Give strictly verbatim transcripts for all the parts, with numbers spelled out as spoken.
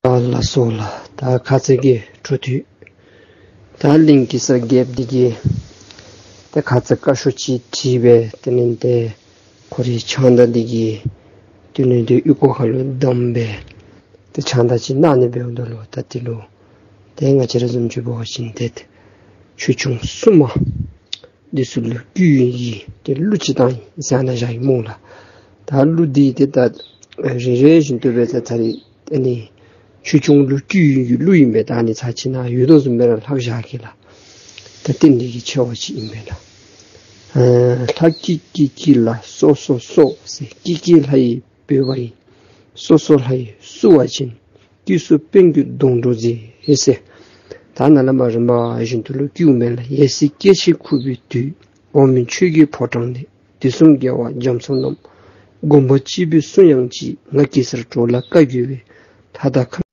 ཨ་ལགས་སོ་ལགས། ད་ཁ་ཙ་གི་འཕྲོ་མཐུད། ད་གླིང་གེ་སར་རྒྱལཔོ་འདི་གིས་ད་ཁ་ཙ་བཀའ་ཤོག་ཅིག་བྲིས་སྦེ་དེ་ལས་ཏེ་ཁོ་རའི་ཕྱག་མདའ་འདི་གིས་དེ་ལས་ཏེ་ཨོལ་ལྐོག་ཁ་ལུ་བསྡམས་སྦེ་ཏེ་ཕྱག་མདའ་ཅིག་གནང་ནི་འབདཝ་ད་ལུ་ད་དེ་ལུ་ཏེ་ང་བཅས་ར་བཟུམ་ཅིག་འབད་བ་ཅིན་ཏེ་ཆོས་སྐྱོང་སྲུང་མ་འདི་ཚུ་ལུ་བསྐུལ་ཡི་ཏེ་གླུ་ཅིག་བཏང་ཡི་ཟེར་ཨ་ནཱ་བཞག་ཡི་སྨོ་ལགས། ད་གླུ་འདི་ཏེ་ད་རེ་རེ་བཞིན་དུ་སྦེ་ད་ད་རེས་ཨ་ནི་ཆོས་སྐྱོང་ལུ་བསྐུལ་ཡི་གི་གླུ་ཨིན་པས། ད་ཨ་ནི་ཚར་ཅིག་ནཱ་ཡོད་དོ་བཟུམ་སྦེ་ར་ལྷག་བཞག་གེ་ལགས། ད་རྟེན་འབྲེལ་གྱི་ཆེ་བ་ཅིག་ཨིན་པས་ལགས། ཨ་ལྷ་ཀི་ཀི་ཀི་ལ་སོ་སོ་སོ་ཟེར། ཀི་ཀི་ལྷ་ཡི་བོད་པ་ཡིན། སོ་སོ་ལྷ་ཡི་བསུ་བ་ཅན། སྐྱེས་སུ་དཔལ་གྱི་སྡོང་གྲོགས་མཛད་ཟེར། ད་ནཱ་ལས་མར་རིམ་པ་བཞིན་དུ་ལུ་བསྐུལཝ་མས་ལགས། ཡབ་སྲས་སྐྱེས་ཆེན་ཁུ་བའི་དུས། འོག་མིན་ཆོས་ཀྱི་ཕོ་བྲང་ནས། དུས་གསུམ་རྒྱལ་བ་རྒྱ་མཚོ་རྣམས། དགོངས་པ་གཅིག་པུས་གསུང་དབྱངས་གཅིག། ང་གེ་སར་གྲོགས་ལ་བཀའ་བསྒོས་པས། ལྷ་དང་མཁའ་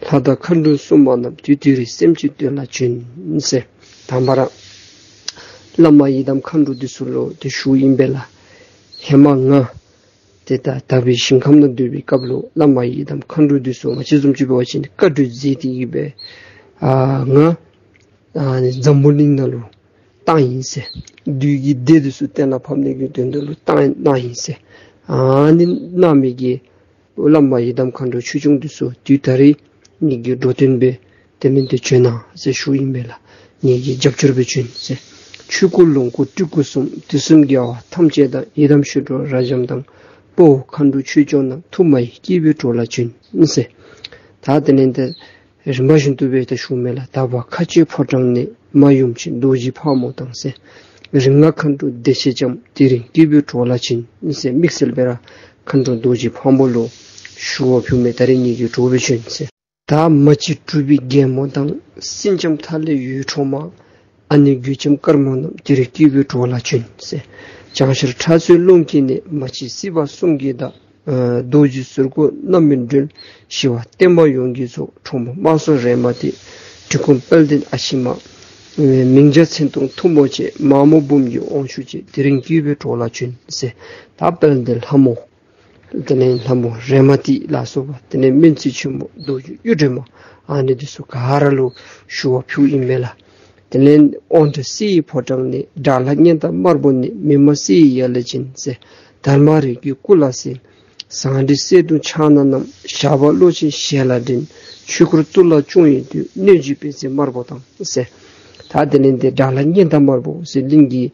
ལྷ་དང་མཁའ་འགྲོ་སྲུང་མ་རྣམས། དུས་དེ་རུ་སེམས་ཅན་དོན་ལ་བྱོན་ཟེར། དང་པ་ར་བླ་མ་ཡི་དམ་མཁའ་འགྲོ་འདི་ཚུ་ལུ་ཏེ་ཞུཝ་ཨིན་པས་ལགས། ཧེ་མ་ང་ཏེ་ད་དག་པའི་ཞིང་ཁམས་ནང་སྡོད་པའི་སྐབས་ལུ་བླ་མ་ཡི་དམ་མཁའ་འགྲོ་འདི་ཚུ་ང་བཅས་བཟུམ་ཅིག་འབད་བ་ཅིན་བཀའ་གྲོས་མཛད་དེ་གི་སྦེ་ཨ་ང་ཨ་ནི་འཛམ་བུ་གླིང་ནང་ལུ་བཏང་ཡི་ཟེར། བདུད་ཀྱི་སྡེ་འདི་ཚུ་གཏན་ལ་ཕབ་ནི་གི་དོན་དུ་ལུ་བཏང་གནང་ཡི་ཟེར། ཨ་ནི་གནང་མི་གི་བླ་མ་ཡི་དམ་མཁའ་འགྲོ་ཆོས་སྐྱོང་འདི་ཚུ་དུས་ད་རེས་ངེ་གི་འགྲོ་དོན་སྦེ་དེ་མིན་ཏེ་བྱོན་གནང་ཟེར་ཞུཝ་ཨིན་པས་ལགས། ངེ་གི་རྒྱབ་སྐྱོར་སྦེ་བྱོན་ཟེར། ཆོས་སྐུ་ལོངས་སྐུ་སྤྲུལ་སྐུ་གསུམ། དུས་གསུམ་རྒྱལ་བ་ཐམས་ཅད་དང་། ཡི་དམ་ཞི་ཁྲོ་རབ་འབྱམས་དང་། དཔའ་བོ་མཁའ་འགྲོ་ཆོས་སྐྱོང་རྣམས། ཐུགས་མ་ཡེངས་སྐྱེས་བུའི་གྲོགས་ལ་བྱོན་ཟེར། ད་དེ་ལས་ཏེ་རིམ་པ་བཞིན་དུ་སྦེ་ཏེ་ཞུཝ་མས་ལགས། དང་པ་མཁའ་སྤྱོད་ཕོ་བྲང་ནས། མ་ཡུམ་ཆེན་རྡོ་རྗེ་ཕག་མོ་དང་ཟེར། རིགས་ལྔ་མཁའ་འགྲོ་བདེ་ཆེན་ལྕམ། དེ་རིང་སྐྱེས་བུའི་གྲོགས་ལ་བྱོན་ཟེར། དམིགས་བསལ་སྦེ་ར་མཁའ་འགྲོ་རྡོ་རྗེ་ཕག་མོ་ལུ་ཞུ་བ་ཕུལཝ་མས། ད་རེས་ངེ་གི་གྲོགས་སྦེ་བྱོན་ཟེར། ད་མ་གཅིག་གྲུབ་པའི་རྒྱལ་མོ་དང་། སྲིང་ལྕམ་ཐ་ལེ་འོད་འཕྲོག་མ། ཨ་ནེ་གོས་ལྕམ་དཀར་མོ་རྣམས། དེ་རིང་སྐྱེས་བུའི་གྲོགས་ལ་བྱོན་ཟེར། བྱང་ཤར་ཁྲ་མཚོའི་ཀླུང་དཀྱིལ་ནས། མ་གཅིག་སྲིད་པ་གསུམ་གྱི་བདག། ཨ་རྡོ་རྗེ་ཟུར་བཀོད་རྣམ་སྨིན་སྒྲོན། ཞི་བ་བསྟན་པ་ཡོངས་ཀྱི་གཙོ། ཁྲོ་མོ་དམར་སོགས་རེ་མ་ཏི། གྲི་གུམ་དཔལ་ལྡན་ཨ་ཕྱི་མ། ཨ་མིང་བྱང་མཚན་མཐོང་ཐུན་མོང་ཆེ། མ་མོ་འབུམ་གྱི་དབང་ཕྱུག་ཅན། དེ་རིང་སྐྱེས་བུའི་གྲོགས་ལ་བྱོན་ཟེར། ད་དཔལ་ལྡན་ལྷ་མོ། དེ་ལས་ལྷ་མོ་རེ་མ་ཏི་ལ་སོགས་པ། དེ་ལས་སྨན་བཙུན་ཆེན་མོ་རྡོ་རྗེ་གཡུ་སྒྲོན་མ། ཨ་ནི་འདི་ཚུ་ག་ར་ལུ་ཞུ་བ་ཕུལཝ་ཨིན་མས་ལགས། དེ་ལས་དབང་གྲགས་གསེར་གྱི་ཕོ་བྲང་ནས། དགྲ་ལྷ་གཉན་སྟག་དམར་པོ་ནི། མི་མ་གསེར་གྱི་ཡ་ལ་ཅན་ཟེར། དར་མ་རིགས་ཀྱི་སྐུ་ལ་གསལ། ཟངས་གྲི་གསེར་གདུང་ཕྱག་ན་བསྣམས། ཞགས་པ་གློག་ཆེན་ཞལ་ལ་འདྲེན། ཆོས་འཁོར་གཙུག་ལག་སྐྱོང་བའི་མཐུ། གནོད་སྦྱིན་བེར་ཙེ་དམར་པོ་དང་ཟེར། ད་དེ་ལས་ཏེ་དགྲ་ལྷ་གཉན་སྟག་དམར་པོ་ཟེར་གླིང་གི་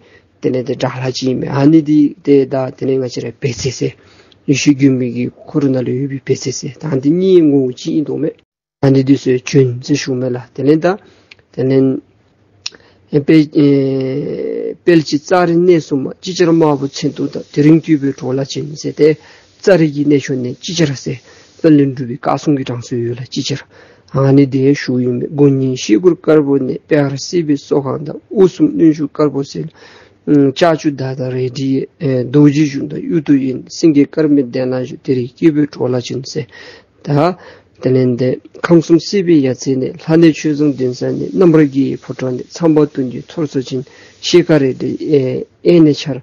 དེ་ལས་ཏེ་དགྲ་ལྷ་ཅིག་ཨིན་མས། ཨ་ནི་འདི་ཏེ་ད་དེ་ལས་ང་བཅས་ར་བེར་ཙེ་ཟེར། ཡེ་ཤེས་མགོན་པོའི་གི་འཁོར་ནང་ལུ་ཡོད་པའི་བེར་ཙེ་ཟེར། ད་འདི་གཉིས་ངོ་བོ་གཅིག་ཨིན་དོ་མས། ཨ་ནི་འདི་ཚུ་བྱོན་ཟེར་ཞུཝ་མས་ལགས། དེ་ལས་ད་དེ་ལས་ཨེ་དཔལ་ཨེ་དཔལ་གྱི་རྩ་རིང་གནས་སུ་མ། ཅིག་ཅར་དམར་པོ་མཚོན་དུ་ད། དེ་རིང་སྐྱེས་བུའི་གྲོགས་ལ་བྱོན་ཟེར། ཏེ་རྩ་རིང་གི་གནས་མཆོག་ནས་ཅིག་ཅར་ཟེར་དཔལ་ལྡན་འབྲུག་པའི་བཀའ་སྲུང་གི་གྲངས་སུ་ཡོད་ལགས། ཅིག་ཅར་ཨ་ནི་འདི་ཞུཝ་ཨིན་མས། དགུང་སྙིང་གཤེད་མགུར་དཀར་པོ་ནས། དཔལ་བེར་སེར་པོའི་སོ་ཁང་དང་། དབུ་གསུམ་གནོན་ཤུགས་དཀར་པོ་གསལ། ལྕགས་ཀྱུ་མདའ་དང་རལ་གྲི་ཡི། ཨེ་རྡོ་རྗེ་གཞུ་དང་གཡུ་ཐོག་ཡིན། སེང་གེ་དཀར་མོའི་གདན་ལ་བཞུགས། དེ་རིང་སྐྱེས་བུའི་གྲོགས་ལ་བྱོན་ཟེར། ད་དེ་ལས་ཏེ་ཁམས་གསུམ་སྲིད་པའི་ཡ་མཚན་ནས། ལྷ་གནས་ཆོས་བཟང་འདུན་ས་ནས། གནམ་ར་གི་ཕོ་བྲང་ནས། ཚངས་པ་སྟོང་གི་ཐོར་ཚུགས་ཅན། ཤེལ་དཀར་རལ་གྲི་ཨེ་གཡས་ནས་འཕྱར།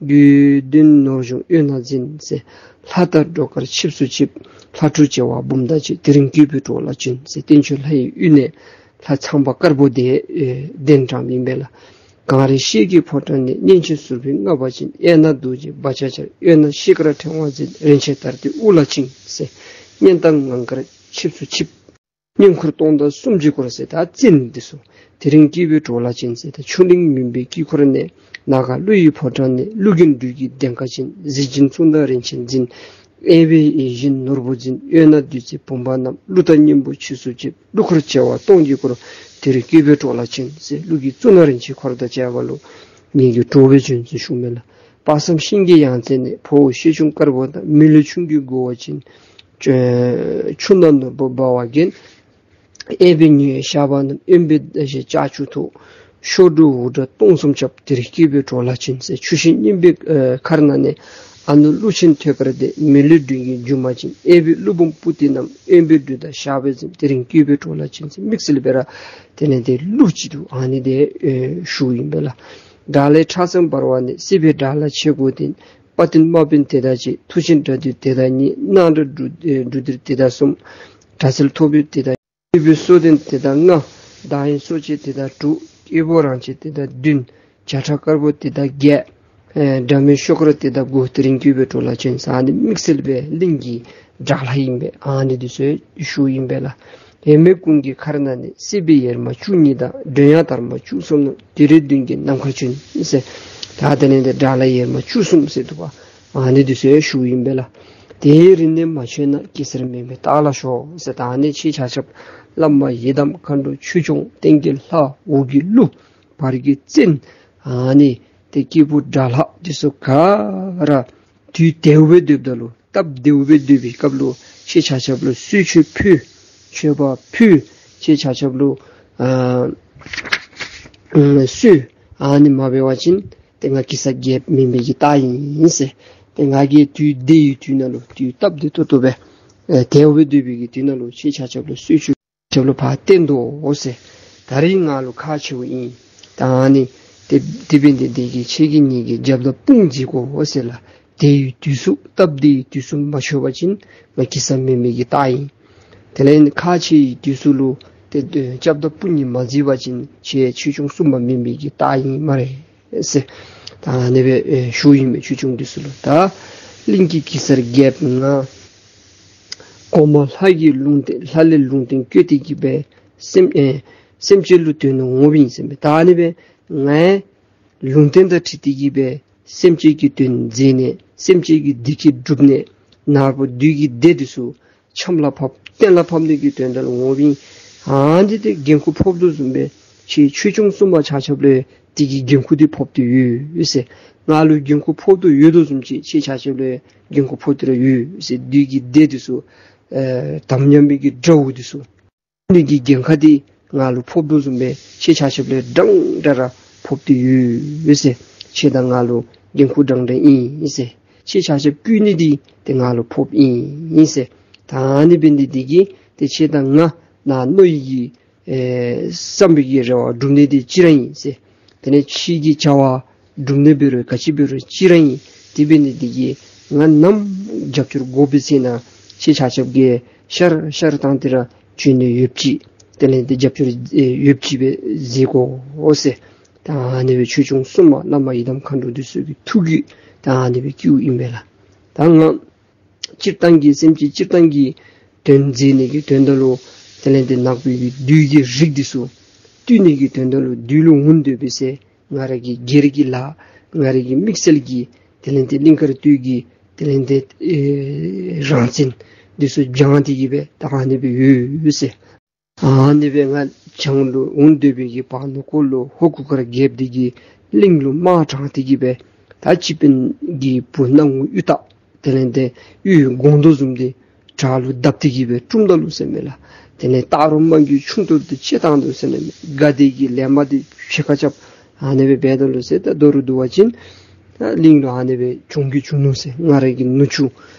དགོས་འདུན་ནོར་གཞུང་གཡོན་ན་འཛིན་ཟེར། ལྷ་དང་འགྲོ་ཀུན་ཆིབས་སུ་ཆིབས། ལྷ་ཕྲུག་བྱེ་བ་འབུམ་དང་བཅས། དེ་རིང་སྐྱེས་བུའི་གྲོགས་ལ་བྱོན་ཟེར། སྟེང་ཕྱོགས་ལྷ་ཡི་དབུས་ནས་ལྷ་ཚངས་པ་དཀར་པོ་དེ་ཨེ་གདན་དྲངམ་ཨིན་པས་ལགས། གངས་རི་ཤེལ་གྱི་ཕོ་བྲང་ནས། གཉན་ཆེན་ཟུར་ཕུད་ལྔ་པ་ཅན། གཡས་ན་རྡོ་རྗེ་བ་ཅ་ཅར། གཡོན་ན་ཤེལ་དཀར་ཕྲེང་བ་འཛིན། རིན་ཆེན་དར་ཏེ་དབུ་ལ་བཅིངས་ཟེར། གཉན་སྟག་ངང་དཀར་ཆིབས་སུ་ཆིབས། བསྙེན་བཀུར་སྟོང་དང་གསུམ་གྱི་སྐོར་ཟེར། ད་རྩིས་འདི་ཚུ་དེ་རིང་སྐྱེས་བུའི་གྲོགས་ལ་བྱོན་ཟེར། ད་ཆུ་གླིང་མུན་པའི་དཀྱིལ་འཁོར་ནས། ནཱ་ག་ཀླུ་ཡི་ཕོ་བྲང་ནས། ཀླུ་རྒྱལ་སྦྲུལ་གྱི་གདེངས་ཀ་ཅན། གཟི་བྱིན་མཚུངས་ལྡན་རིན་ཆེན་འཛིན། གཡས་པས་ཡིད་བཞིན་ནོར་བུ་འཛིན། གཡོན་ན་བདུད་རྩི་བུམ་པ་བསྣམས། ཀླུ་དང་སྙིང་པོ་ཆིབས་སུ་ཆིབས། ཀླུ་འཁོར་བྱེ་བ་སྟོང་གི་འཁོར། དེ་རིང་སྐྱེས་བུའི་གྲོགས་ལ་བྱོན་ཟེར། ཀླུ་གི་གཙུག་ན་རིན་ཆེན་འཁོར་དང་བཅས་པ་ལུ་ངེ་གི་གྲོགས་སྦེ་བྱོན་ཟེར་ཞུཝ་མས་ལགས། དཔག་བསམ་ཤིང་གི་ཡང་རྩེ་ནས། འཕོ་བོ་ཤེལ་ཆུང་དཀར་པོ་དང་། མི་ལུས་ཆུང་གི་མགུ་བ་ཅན། ཆུ་ནང་ནོར་བུ་འབར་བ་རྒྱན། གཡས་པས་ཉི་འོད་ཞགས་པ་བསྣམས། གཡོན་པས་ཟླ་ཞལ་ལྕགས་ཀྱུ་ཐོགས། གཤོག་སྒྲོ་འུར་སྒྲ་སྟོང་གསུམ་རྐྱབ། དེ་རིང་སྐྱེས་བུའི་གྲོགས་ལ་བྱོན་ཟེར། ཆུ་ཤིང་སྙིམ་པའི་ཨེ་མཁར་ནང་ནས། ཨ་ནུ་ཀླུ་ཆེན་ཐོད་དཀར་དེ། མི་ལུས་སྦྲུལ་གྱི་རྒྱུ་མ་ཅན། གཡས་པས་ཀླུ་འབུམ་པུ་ཏི་བསྣམས། གཡོན་པས་སྦྲུལ་དང་ཞགས་པས་འཛིན། དེ་རིང་སྐྱེས་བུའི་གྲོགས་ལ་བྱོན་ཟེར། དམིགས་བསལ་སྦེ་ར་དེ་ལས་ཏེ་གླུ་ཅིག་འདུག། ཨ་ནི་དེ་ཨེ་ཞུཝ་ཨིན་པས་ལགས། དགྲ་ལྷའི་ཁྲག་འཛིན་འབར་བ་ནས། སྲིད་པའི་དགྲ་ལྷ་ཆས་གོས་ལྡན། དཔའ་བརྟན་དམག་དཔོན་དེ་དག་ཅིག། མཐུ་ཆེན་དགྲ་འདུལ་དེ་དག་གཉིས། སྣང་གྲགས་འབྲུ་ཨེ་འབྲུ་དེ་དག་གསུམ། དྲག་རྩལ་མཐོ་པོ་དེ་དག་སྐྱེས་བུ་གསོ་ལྡན་དེ་དག་ལྔ། བདག་ཡིན་གསོ་དཔྱད་དེ་དག་དྲུག། སྐྱེས་བུ་རང་བྱེད་དེ་དག་བདུན། བྱ་ཁྲ་དཀར་པོ་དེ་དག་བརྒྱད། ཨེ་སྒྲ་མེད་ཤོག་དཀར་དེ་དག་དགུ། དེ་རིང་སྐྱེས་བུ་གྲོགས་ལ་བྱོན་ཟེར་ཨ་ནི་དམིགས་བསལ་སྦེ་གླིང་གི་དགྲ་ལྷ་ཨིན་པས། ཨ་ནི་འདི་ཚུ་ཞུཝ་ཨིན་པས་ལགས། ཧེ་མའི་གུང་གི་མཁར་ནང་ནས། སྲིད་པའི་ཡེར་མ་བཅུ་གཉིས་དང་། མགྲོན་ཡང་དར་མ་བཅུ་གསུམ་རྣམས། དེ་རིང་མདུན་གྱི་ནམ་མཁར་བྱོན་ཟེར། ད་དེ་ལས་དེ་དགྲ་ལྷ་ཡེར་མ་བཅུ་གསུམ་ཟེར་འདུག་པ། ཨ་ནི་འདི་ཚུ་ཞུཝ་ཨིན་པས་ལགས། དེའི་རིང་ནས་མ་བྱོན་ན། གེ་སར་མེ་མེ་སྟག་ལྷ་ཤོག་ཟེར། ད་ཨ་ནི་ཁྱེད་ཆ་ཁྱབ་བླ་མ་ཡི་དམ་མཁའ་འགྲོ་ཆོས་སྐྱོང་སྟེང་གི་ལྷ་འོག་གི་ཀླུ་བར་གྱི་བཙན་ཨ་ནི་ཏེ་སྐྱེས་བུ་དགྲ་ལྷ་འདི་ཚུ་ག་ར་དུས་བདེཝ་སྦེ་སྡོདཔ་ད་ལུ་སྟབས་བདེཝ་སྦེ་སྡོད་པའི་སྐབས་ལུ་ཁྱེད་ཆ་ཁྱབ་ལུ་གསོལ་མཆོད་ཕུལ། མཆོད་པ་ཕུལ། ཁྱེད་ཆ་ཁྱབ་ལུ་ཨ་གསོལ། ཨ་ནི་མ་འབད་བ་ཅིན་ཏེ་ང་གེ་སར་རྒྱལཔོ་མེན་པའི་གི་རྟགས་ཨིན་ཟེར། ཏེ་ང་གིས་དུས་བདེ་བའི་དུས་ནང་ལུ་དུས་སྟབས་བདེ་ཏོག་ཏོ་སྦེ་ཨེ་བདེཝ་སྦེ་སྡོད་པའི་གི་དུས་ནང་ལུ་ཁྱེད་ཆ་ཁྱབ་ལུ་གསོལ་མཆོད་ཁྱབ་ལུ་ཕར་བསྟན་དོ་འོ་ཟེར། ད་རིས་ང་ལུ་ཁག་ཆེཝ་ཨིན། ད་ཨ་ནི་དེ་དེ་འབད་ནི་དེ་གིས་ཁྱེད་ཀྱིས་ངེ་གི་རྒྱབ་དང་དཔུང་མཛད་དགོ་འོ་ཟེར་ལགས། བདེ་བའི་དུས་སུ་སྟབས་བདེ་བའི་དུས་སུ་མ་མཆོད་པ་ཅིན་ང་གེ་སར་མེན་པའི་གི་རྟགས་ཨིན། དེ་ལས་ཁག་ཆེ་བའི་དུས་སུ་ལུ་ཏེ་རྒྱབ་དང་དཔུང་གཉེན་མ་མཛད་པ་ཅིན་ཁྱེད་ཆོས་སྐྱོང་སྲུང་མ་མེན་པའི་གི་རྟགས་ཨིན་སྨ་རེ་ཟེར། ད་ཨ་ནི་སྦེ་ཨེ་ཞུཝ་ཨིན་མས་ཆོས་སྐྱོང་འདི་ཚུ་ལུ། ད་གླིང་གི་གེ་སར་རྒྱལཔོ་ང་གོང་མ་ལྷ་གི་ལུང་བསྟན་ལྷ་ལས་ལུང་བསྟན་བསྐྱོད་དེ་གི་སྦེ་སེམས་ཨེ་སེམས་ཅན་ལུ་དོན་དུ་འོངམ་ཨིན་ཟེར་མས། ད་ཨ་ནི་སྦེ་ངའི་ལུང་བསྟན་དང་འཁྲིལ་ཏེ་གི་སྦེ་སེམས་ཅན་གྱི་དོན་མཛད་ནས་སེམས་ཅན་གྱི་བདེ་སྐྱིད་སྒྲུབ་ནས་ནཱ་བུ་བདུད་ཀྱི་སྡེ་འདི་ཚུ་ཆམ་ལ་ཕབ་གཏན་ལ་ཕབ་ནི་གི་དོན་དག་ལུ་འོངམ་ཨིན། ཨ་ནི་འདི་ཏེ་འགན་ཁུར་ཕོག་དོ་བཟུམ་སྦེ་ཁྱེད་ཆོས་སྐྱོང་སྲུང་མ་ཆ་ཁྱབ་ལུ་དེ་གི་འགན་ཁུར་འདི་ཕོག་སྟེ་ཡོད་ཟེར། ང་ལུ་འགན་ཁུར་ཕོག་སྟེ་ཡོད་དོ་བཟུམ་ཅིག་ཁྱེད་ཆ་ཁྱབ་ལུ་འགན་ཁུར་ཕོག་སྟེ་ར་ཡོད་ཟེར། བདུད་ཀྱི་སྡེ་འདི་ཚུ་ཨེ་དམ་ཉམས་པའི་གི་དགྲ་བོ་འདི་ཚུ་ནི་གི་འགན་ཁག་འདི་ང་ལུ་ཕོག་དོ་བཟུམ་སྦེ་ཁྱེད་ཆ་ཁྱབ་ལུ་འདྲན་འདྲ་ར་ཕོག་སྟེ་ཡོད་ཟེར། ཁྱེད་དང་ང་ལུ་འགན་ཁུར་འདྲན་འདྲ་ཨིན་ཟེར། ཁྱེད་ཆ་ཁྱབ་བཀུག་ནི་འདི་ཏེ་ང་ལུ་ཕོགཔ་ཨིན་ཟེར། ད་ཨ་ནི་འབད་ནི་འདི་གིས་ཏེ་ཁྱེད་དང་ང་ནཱ་མནོ་བའི་གི་ཨེ་བསམ་པའི་གི་རེ་བ་འགྲུབ་ནི་འདི་གཅིག་ར་ཨིན་ཟེར། དེ་ལས་ཁྱེད་ཀྱི་བྱ་བ་འགྲུབ་ནི་འབད་རུང་ག་ཅི་འབད་རུང་གཅིག་ར་ཨིན། དེ་འབད་ནི་འདི་གིས་ང་ནམ་རྒྱབ་སྐྱོར་དགོ་པའི་ཚེ་ན་ཁྱེད་ཆ་ཁྱབ་ཀྱིས་ཤར་ཤར་བཏང་སྟེ་ར་བྱོན་ནི་ཡོདཔ་ཅིག་དེ་ལས་འདི་རྒྱབ་སྐྱོར་ཨེ་ཡོདཔ་ཅིག་སྦེ་མཛད་དགོ་འོ་ཟེར། ད་ཨ་ནི་སྦེ་ཆོས་སྐྱོང་སྲུང་མ་བླ་མ་ཡི་དམ་མཁའ་འགྲོ་འདི་ཚུ་གི་ཐུགས་ཀྱི་ད་ཨ་ནི་སྦེ་བསྐུལཝ་ཨིན་པས་ལགས། ད་ང་སྤྱིར་བཏང་གི་སེམས་ཅན་སྤྱིར་བཏང་གི་དོན་མཛད་ནི་གི་དོན་དག་ལུ་དེ་ལས་འདི་ནག་པོའི་གི་བདུད་ཀྱི་རིགས་འདི་ཚུ་བཏུལ་ནི་གི་དོན་དག་ལུ་བདུད་ལུ་འོང་སྡོད་པའི་ཚེ་ང་ར་གི་སྒེར་གྱི་ལཱ་ང་ར་གི་དམིགས་བསལ་གྱི་དེ་ལས་འདི་གླིང་དཀར་སྟོད་ཀྱི་དེ་ལས་འདི་ཨེ་རང་བཙན་འདི་ཚུ་སྦྱང་སྟེ་གི་སྦེ་ད་ཨ་ནི་སྦེ་ཡོད་ཟེར། ཨ་ནི་སྦེ་ང་བྱང་ལུ་འོང་སྡོད་པའི་གི་བར་ན་ཁོ་ལུ་ཧོར་གུར་དཀར་རྒྱལཔོ་འདི་གིས་གླིང་ལུ་དམག་དྲངས་ཏེ་གི་སྦེ་ད་སྤྱི་དཔོན་གྱི་བུ་སྣང་ངུ་གཡུ་སྟག་དེ་ལས་འདི་གཡུ་སྒོང་རྡོག་བཟུམ་འདི་བྲག་ལུ་བརྡབ་སྟེ་གི་སྦེ་བཀྲོངས་ད་ལོ་ཟེར་མས་ལགས། དེ་ལས་སྟག་རོང་དམག་གི་ཆུང་ཏོ་འདི་བཅད་བཏང་དོ་ཟེར་མས། དགའ་བདེ་གི་ལས་མ་འདི་ཕྱེད་ཀ་རྐྱབ་ཨ་ནི་སྦེ་འབད་ད་ལོ་ཟེར། ད་མདོར་བསྡུ་བ་ཅིན་ད་གླིང་ལུ་ཨ་ནི་སྦེ་བྱུང་གི་བྱུང་ནུག་ཟེར། ང་ར་གི་ནུ་གཅུང་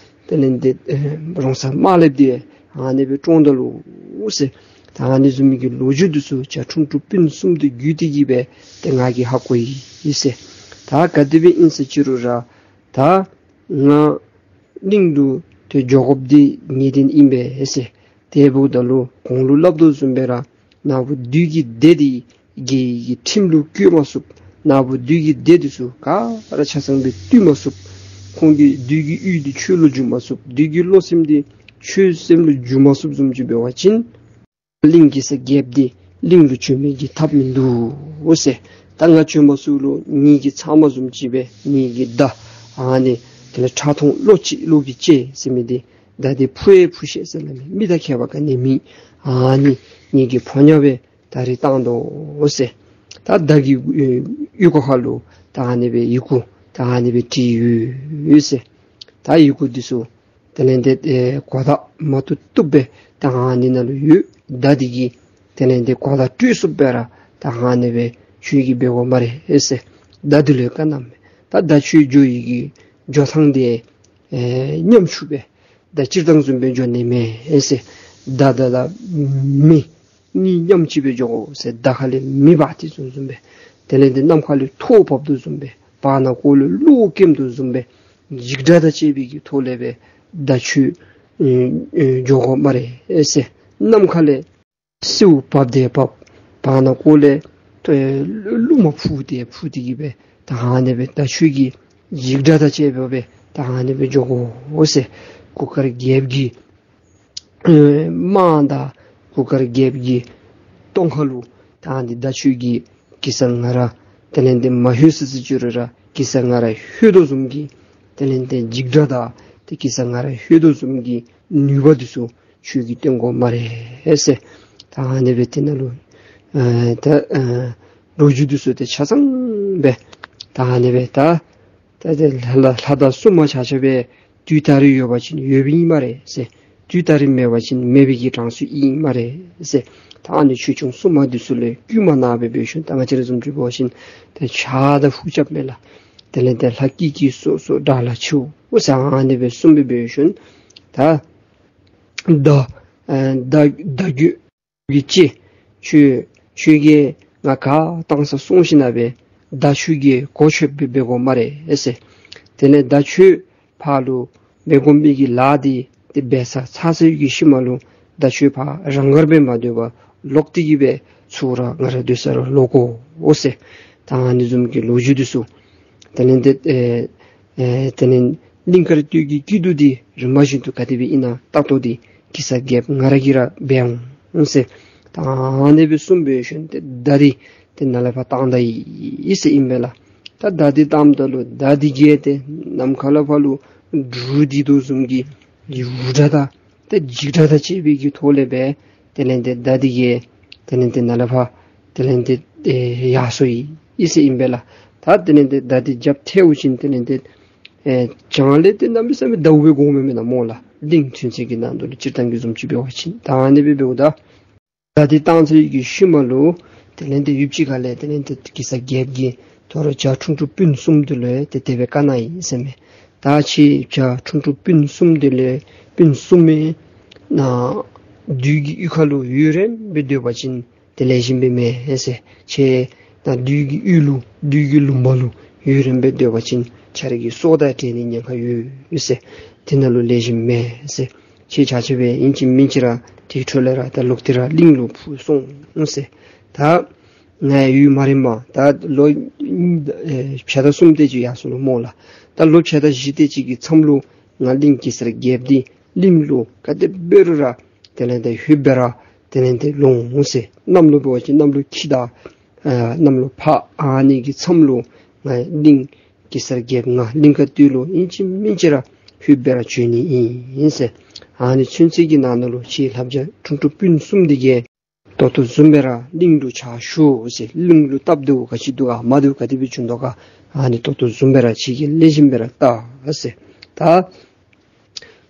དེ་ལས་འདི་ཨེ་རོང་ཚ་དམར་ལེབ་འདི་ཨ་ནི་སྦེ་བཀྲོངས་ད་ལོ་ཟེར། ད་ཨ་ནི་བཟུམ་མའི་གི་ལོ་རྒྱུས་འདི་ཚུ་བྱ་ཁྲུང་ཁྲུང་སྤུན་གསུམ་འདི་བརྒྱུད་དེ་གི་སྦེ་ཏེ་ང་གིས་ཧ་གོ་ཡི་ཟེར། ད་ག་དེ་སྦེ་ཨིན་ཟེར་ཅི་རུང་ར་ད་ང་གླིང་ལུ་ཏེ་འགྱོ་དགོཔ་འདི་ངེས་བདེན་ཨིན་པས་ཟེར། དེ་འབདཝ་ད་ལུ་གོང་ལུ་སླབ་དོ་བཟུམ་སྦེ་ར་ནཱ་བུ་བདུད་ཀྱི་སྡེ་འདི་རྒྱལ་གྱི་ཁྲིམས་ལུ་བཀོད་མ་ཚུགས། ནཱ་བུ་བདུད་ཀྱི་སྡེ་འདི་ཚུ་ག་ར་ཆ་ཚང་སྦེ་བཏུལ་མ་ཚུགས། ཁོང་གི་བདུད་ཀྱི་གཡུས་འདི་ཆོས་ལུ་བསྒྱུར་མ་ཚུགས། བདུད་ཀྱི་བློ་སེམས་འདི་ཆོས་སེམས་ལུ་བསྒྱུར་མ་ཚུགསཔ་བཟུམ་ཅིག་འབད་བ་ཅིན་གླིང་གེ་སར་རྒྱལཔོ་འདི་གླིང་ལུ་བྱོན་མི་གི་ཐབས་མིན་འདུག་ཟེར། ད་ང་བྱོན་པ་ཚུ་ལུ་ངེ་གི་ཚབ་མ་བཟུམ་ཅིག་སྦེ་ངེ་གི་མདའ་ཨ་ནི་དེ་ལས་ཁྲག་འཐུང་གློ་ཅི་གློ་གི་ལྕེ་ཟེར་མི་འདི་མདའ་འདི་ཕུ་ཡེ་ཕུ་ཤེས་ཟེར་སླབ་མི་མི་དང་ཁྱད་པར་ག་ནི་མེད། ཨ་ནི་ངེ་གི་ཕོ་ཉ་སྦེ་ད་རིས་བཏང་དོ་ཟེར། ད་མདའ་གི་ཨེ་ཡི་གུ་ཁ་ལུ་ད་ཨ་ནི་སྦེ་ཡི་གུ་ད་ཨ་ནི་སྦེ་བྲིས་ཡོད་ཟེར། ད་ཡི་གུ་འདི་ཚུ་དེ་ལས་འདི་ཨེ་གོ་བརྡ་མ་བཏུབ་བཏུབ་སྦེ་ད་ཨ་ནི་ནང་ལུ་ཡོད། མདའ་འདི་གིས་དེ་ལས་འདི་གོ་བརྡ་སྤྲོད་ཚུགསཔ་སྦེ་ར་ད་ཨ་ནི་སྦེ་ཁྱོད་ཀྱིས་འབད་དགོ་སྨ་རེ་ཟེར། མདའ་འདི་ལུ་ཡང་བཀའ་གནངམ་མས། ད་མདའ་ཁྱོད་འགྱོ་ཡི་གི་འགྱོ་ཐངས་འདི་ཨེ་ཉམ་ཆུང་སྦེ་ད་སྤྱིར་བཏང་བཟུམ་སྦེ་འགྱོ་ནི་མེན་ཟེར། མདའ་དང་མེ་གཉིས་མཉམ་གཅིག་སྦེ་འགྱོ་དགོ་ཟེར། མདའ་ཁ་ལས་མེ་འབར་ཏེ་བཟུམ་བཟུམ་སྦེ་དེ་ལས་འདི་ནམ་མཁའ་ལས་ཐོག་བབས་དོ་བཟུམ་སྦེ་བར་ན་ཁོ་ལུ་གློག་འཁྱུག་དོ་བཟུམ་སྦེ་འཇིགས་སྒྲ་དང་བཅས་པའི་གི་ཐོག་ལས་སྦེ་མདའ་ཁྱོད་ ཨེ་ཨེ་འགྱོ་དགོ་སྨ་རེ་ཟེར། ནམ་མཁའ་ལས་སེརཝ་བབས་ཏེ་བབས། བར་ན་ཀོ་ལས་ཏེ་རླུང་མ་འཕུ་སྟེ་འཕུ་སྟེ་གི་སྦེ་ད་ཨ་ནི་སྦེ་ད་ཁྱོད་ཀྱི་འཇིགས་སྒྲ་དང་བཅས་པ་སྦེ་ད་ཨ་ནི་སྦེ་འགྱོ་དགོ་ཟེར། གུར་དཀར་རྒྱལཔོ་གི་ཨེ་དམག་དང་གུར་དཀར་རྒྱལཔོ་གི་གདོང་ཁ་ལུ་ད་ཨ་ནི་ད་ཁྱོད་ཀྱིས་གེ་སར་ང་ར་དེ་ལས་ཏེ་མ་ལྷོད་ས་ཅིག་ཅོ་རུང་ར་གེ་སར་ང་ར་ལྷོད་དོ་བཟུམ་གྱི་དེ་ལས་ཏེ་འཇིགས་སྒྲ་དང་ཏེ་གེ་སར་ང་ར་ལྷོད་དོ་བཟུམ་གྱི་ནུས་པ་འདི་ཚུ་ཁྱོད་ཀྱིས་སྟོན་དགོ་སྨ་རེ་ཟེར། ད་ཨ་ནི་སྦེ་དེ་ནང་ལུ་ཨེ་ད་ཨེ་ལོ་རྒྱུས་འདི་ཚུ་ཏེ་ཆ་ཚང་སྦེ་ད་ཨ་ནི་སྦེ་ད་ད་ཏེ་ལྷ་ལྷ་ལྷ་དང་སྲུང་མ་ཆ་ཁྱབ་སྦེ་དུས་ད་རིས་ཡོད་པ་ཅིན་ཡོདཔ་ཨིན་སྨ་རེ་ཟེར། དུས་ད་རིས་མེད་པ་ཅིན་མེད་པའི་གི་གྲངས་སུ་ཨིན་སྨ་རེ་ཟེར། ད་ཨ་ནི་ཆོས་སྐྱོང་སྲུང་མ་འདི་ཚུ་ལས་བསྐུལ་མ་གནང་སྦེ་འབད་ཞིནམ་ད་ང་བཅས་ར་བཟུམ་ཅིག་འབད་བ་ཅིན་ཏེ་ཕྱག་དང་ཧུབ་རྐྱབ་མས་ལགས། དེ་ལས་ཏེ་ལྷ་ཀི་ཀི་སོ་སོ་དགྲ་ལྷ་འཆིའོ་ཟེར་ཨ་ནི་སྦེ་གསུངས་སྦེ་འབད་ཞིནམ་ད་ད་ཨེ་ད་ད་རྒྱུད་ཀྱི་ཅི། ཁྱོད་ཁྱོད་ཀྱིས་ང་ག་བཏང་ས་སོང་ཞིནམ་སྦེ་ད་ཁྱོད་ཀྱིས་གོ་ཆོདཔ་སྦེ་འབད་དགོ་སྨ་རེ་ཟེར། དེ་ལས་ད་ཁྱོད་ཕར་ལུ་འབད་དགོ་མི་གི་ལཱ་འདི་ཏེ་འབད་ཚར་ཚར་ཚར་བའི་གི་ཤུལ་མ་ལུ་ད་ཁྱོད་ཕར་རང་དགར་སྦེ་མ་སྡོད་པར་ལོག་སྟེ་གི་སྦེ་ཚུར་ར་ང་ར་སྡོད་ས་ར་ལོག་དགོ་ཟེར། ད་ཨ་ནི་བཟུམ་གྱི་ལོ་རྒྱུས་འདི་ཚུ་དེ་ལས་ཏེ་ཨེ་ཨེ་དེ་ལས་གླིང་དཀར་སྟོད་ཀྱི་སྐྱིད་སྡུག་འདི་རིམ་པ་བཞིན་དུ་ག་དེ་སྦེ་ཨིན་ན་ལྟ་རྟོག་འདི་གེ་སར་རྒྱལཔོ་ང་ར་གིས་ར་འབད་འོང་ཟེར། ད་ཨ་ནི་སྦེ་གསུངས་འབད་ཞིནམ་ཏེ་མདའ་འདི་ཏེ་ནཱ་ལས་ཕར་བཏང་ད་ཡི་ཟེར་ཨིན་པས་ལགས། ད་མདའ་འདི་བཏངམ་ད་ལུ་མདའ་འདི་གིས་ཏེ་ནམ་མཁའ་ལས་ཕར་ལུ་འབྲུག་ལྡིར་དོ་བཟུམ་གྱི་ཡུ་སྒྲ་དང་ཏེ་འཇིགས་སྒྲ་དང་བཅས་པའི་གི་ཐོག་ལས་སྦེ་དེ་ལས་ཏེ་མདའ་འདི་གིས་དེ་ལས་ཏེ་ནཱ་ལས་ཕར་དེ་ལས་ཏེ་ཨེ་ཡར་སོ་ཡི་ཟེར་ཨིན་པས་ལགས། ད་དེ་ལས་ཏེ་མདའ་འདི་རྒྱབ་ཐལཝ་ཅིག་དེ་ལས་ཏེ་ཨེ་བྱང་ལས་ཏེ་གནམ་མེད་ས་མེད་ཟླཝ་སྦེ་འོང་མི་མེན་ན་སྨོ་ལགས། གླིང་ཚུན་ཚོད་ཀྱི་ནང་དུ་ལུ་སྤྱིར་བཏང་གི་བཟུམ་ཅིག་འབད་བ་ཅིན་ད་ཨ་ནི་སྦེ་འབདཝ་ད་མདའ་འདི་བཏང་ཚར་བའི་གི་ཤུལ་མ་ལུ་དེ་ལས་ཏེ་ཡུདཔ་ཅིག་ཁ་ལས་དེ་ལས་ཏེ་གེ་སར་རྒྱལཔོ་གིས་དོ་རུང་བྱ་ཁྲུང་ཁྲུང་སྤུན་གསུམ་འདི་ལུ་ཏེ་དེ་སྦེ་བཀའ་གནང་ཡི་ཟེར་མས། ད་ཁྱེད་བྱ་ཁྲུང་ཁྲུང་སྤུན་གསུམ་འདི་ལས་སྤུན་གསུམ་མས་ན་བདུད་ཀྱི་གཡུས་ཁ་ལུ་ཡུན་རིངམོ་སྦེ་སྡོད་པ་ཅིན་ཏེ་ལེགས་ཤོམ་སྦེ་མེན་ཟེར། ཁྱེད་ད་བདུད་ཀྱི་གཡུས་ལུ་བདུད་ཀྱི་ལུང་པ་ལུ་ཡུན་རིངམོ་སྦེ་སྡོད་པ་ཅིན་ཁྱེད་ར་གི་སྲོག་དང་འབྲལ་ནི་ཉེན་ཁ་ཡོད་ཟེར། དེ་ནང་ལུ་ལེགས་ཤོམ་མེན་ཟེར། ཁྱེད་ཆ་ཁྱབ་སྦེ་ཨིན་ཅི་མིན་ཅི་ར་དེ་འཕྲོ་ལས་ར་ད་ལོག་སྟེ་ར་གླིང་ལུ་འཕུར་སོང་ཟེར། ད་ང་ཡུན་མ་རིངམ་ད་ལོ་ཨེ་བརྒྱ་དང་གསུམ་དེ་ཅིག་ཡར་སོ་ནུག་སྨོ་ལགས། ད་ལོ་བརྒྱ་དང་བཞི་དེ་ཅིག་གི་མཚམས་ལུ་ང་གླིང་གེ་སར་རྒྱལཔོ་འདི་གླིང་ལུ་ག་དེ་འབད་རུང་ར་དེ་ལས་ཏེ་ལྷོདཔ་སྦེ་ར་དེ་ལས་ཏེ་ལོང་འོང་ཟེར། གནམ་ལོ་འབད་བ་ཅིན་གནམ་ལོ་ཁྱི་དང་ཨ་གནམ་ལོ་ཕག་ཨ་ནི་གི་མཚམས་ལུ་ང་གླིང་གེ་སར་རྒྱལཔོ་ང་གླིང་དཀར་སྟོད་ལུ་ཨིན་ཅི་མིན་ཅི་ར་ལྷོདཔ་སྦེ་ར་བྱོན་ནི་ཨིན་ཟེར། ཨ་ནི་ཚུན་ཚོད་ཀྱི་ནང་ན་ལུ་ཁྱེད་ལྷ་བྱ་ཁྲུང་ཁྲུང་སྤུན་གསུམ་འདི་གིས་ད་ལྟོ་བཟུམ་སྦེ་ར་གླིང་ལུ་ཕྱག་ཞུ་ཟེར། གླིང་ལུ་སྟབས་བདེཝ་ག་ཅི་འདུག་ག་མ་བདེཝ་ག་དེ་སྦེ་བྱུང་དོ་ག་ཨ་ནི་ད་ལྟོ་བཟུམ་སྦེ་ར་ཁྱེད་ཀྱིས་ལེགས་ཤོམ་སྦེ་ར་བལྟ་ཟེར། ད་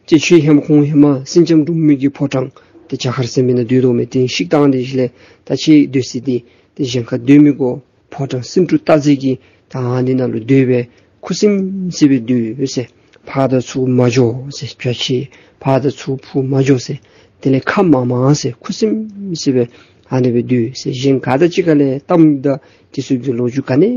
ཅི་ཁྱོད་ཧེ་མ་ཁོང་ཧེ་མ་སེང་ལྕམ་འབྲུག་མོ་གི་ཕོ་བྲང་དེ་བྱ་མཁར་ཟེར་མི་ནང་སྡོད་དོ་མས། དེ་བཤིག་བཏང་སྟེ་ཞིནམ་ལས་ད་ཁྱེད་སྡོད་ས་འདི་དེ་གཞན་ཁར་སྡོད་མི་དགོ། ཕོ་བྲང་སེང་འབྲུག་སྟག་རྩེ་གི་ད་ཨ་ནི་ནང་ལུ་སྡོད་སྦེ་ཁུ་སིམ་སི་སྦེ་སྡོད་ཟེར། ཕར་དང་ཚུར་མ་འགྱོ་ཟེར། བྱ་ཁྱི་ཕར་དང་ཚུར་འཕུར་མ་འགྱོ་ཟེར། དེ་ལས་ཁ་མ་མང་ཟེར། ཁུ་སིམ་སི་སྦེ་ཨ་ནི་སྦེ་སྡོད་ཟེར། གཞན་ག་དང་གཅིག་ཁར་ལས་གཏམ་དང་དེ་ཚུ་གི་ལོ་རྒྱུས་ག་ནི་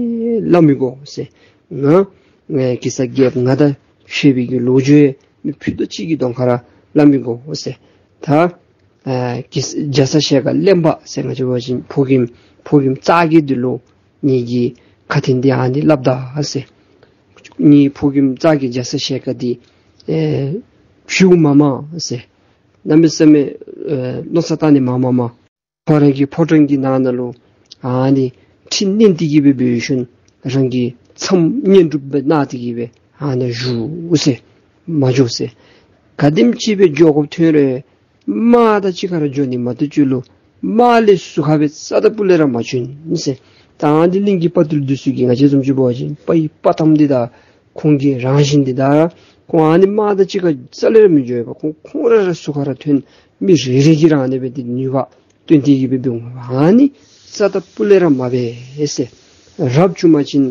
སླབ་མི་དགོ་ཟེར། ང་ཨེ་གེ་སར་རྒྱལཔོ་ང་དང་ཕྱད་པའི་གི་ལོ་རྒྱུས་མི་ཕུད་རྡོག་གཅིག་གི་གདོང་ཁར་ར་སླབ་མི་དགོ་ཟེར། ད་ཨ་གེ་རྒྱ་ཚ་ཞལ་དཀར་གླེན་པ་ཟེར་ང་བཅས་འབད་བ་ཅིན་ཕོ་རྒནམ་ཕོ་རྒནམ་ཙག་གི་འདི་ལུ་ངེ་གི་ཁ་འཕྲིན་འདི་ཨ་ནི་སླབ་ད་ཟེར། ངེའི་ཕོ་རྒནམ་ཙག་གི་རྒྱ་ཚ་ཞལ་དཀར་འདི་ཨེ་བྱིའུ་མ་མ་ཟེར། གནམ་མེད་ས་མེད་ཨེ་མནོ་བསམ་བཏང་ནི་མ་མ་མ། ཁོ་ར་གི་ཕོ་བྲང་གི་ནང་ན་ལུ་ཨ་ནི་ཁྲི་མནན་ཏེ་གི་སྦེ་འབད་ཞིནམ་རང་གི་མཚམས་བསྙེན་སྒྲུབ་སྦེ་གནང་སྟེ་གི་སྦེ་ཨ་ནཱ་བཞུགས་ཟེར། མ་འགྱོ་ཟེར། ག་དེམ་ཅིག་སྦེ་འགྱོ་དགོཔ་ཐོན་རུང་དམག་དང་གཅིག་ཁར་འགྱོ་ནི་མ་གཏོགས་ཅིག་ལུ་དམག་ལས་ཟུར་ཁར་སྦེ་རྩ་དང་སྤུ་ལས་ར་མ་བྱོན་ཟེར། ད་ཨ་ནི་གླིང་གི་དཔའ་རྟུལ་འདི་ཚུ་གིས་ང་བཅས་བཟུམ་ཅིག་འབད་བ་ཅིན་དཔའ་བའི་དཔའ་གཏམ་འདི་དང་ཁོང་གི་རང་བཞིན་འདི་དང་ཁོང་ཨ་ནི་དམག་དང་གཅིག་ཁར་རྩ་ལས་ར་མི་འགྱོ་བས། ཁོང་ཁོང་ར་ར་ཟུར་ཁར་ར་ཐོན། མི་རེ་རེ་གིས་ར་ཨ་ནི་སྦེ་ཏེ་ནུས་པ་སྟོན་ཏེ་གི་སྦེ་འབད་འོང་། ཨ་ནི་རྩ་དང་སྤུ་ལས་ར་མ་འབད་ཟེར། རབ་བྱུང་པ་ཅིན་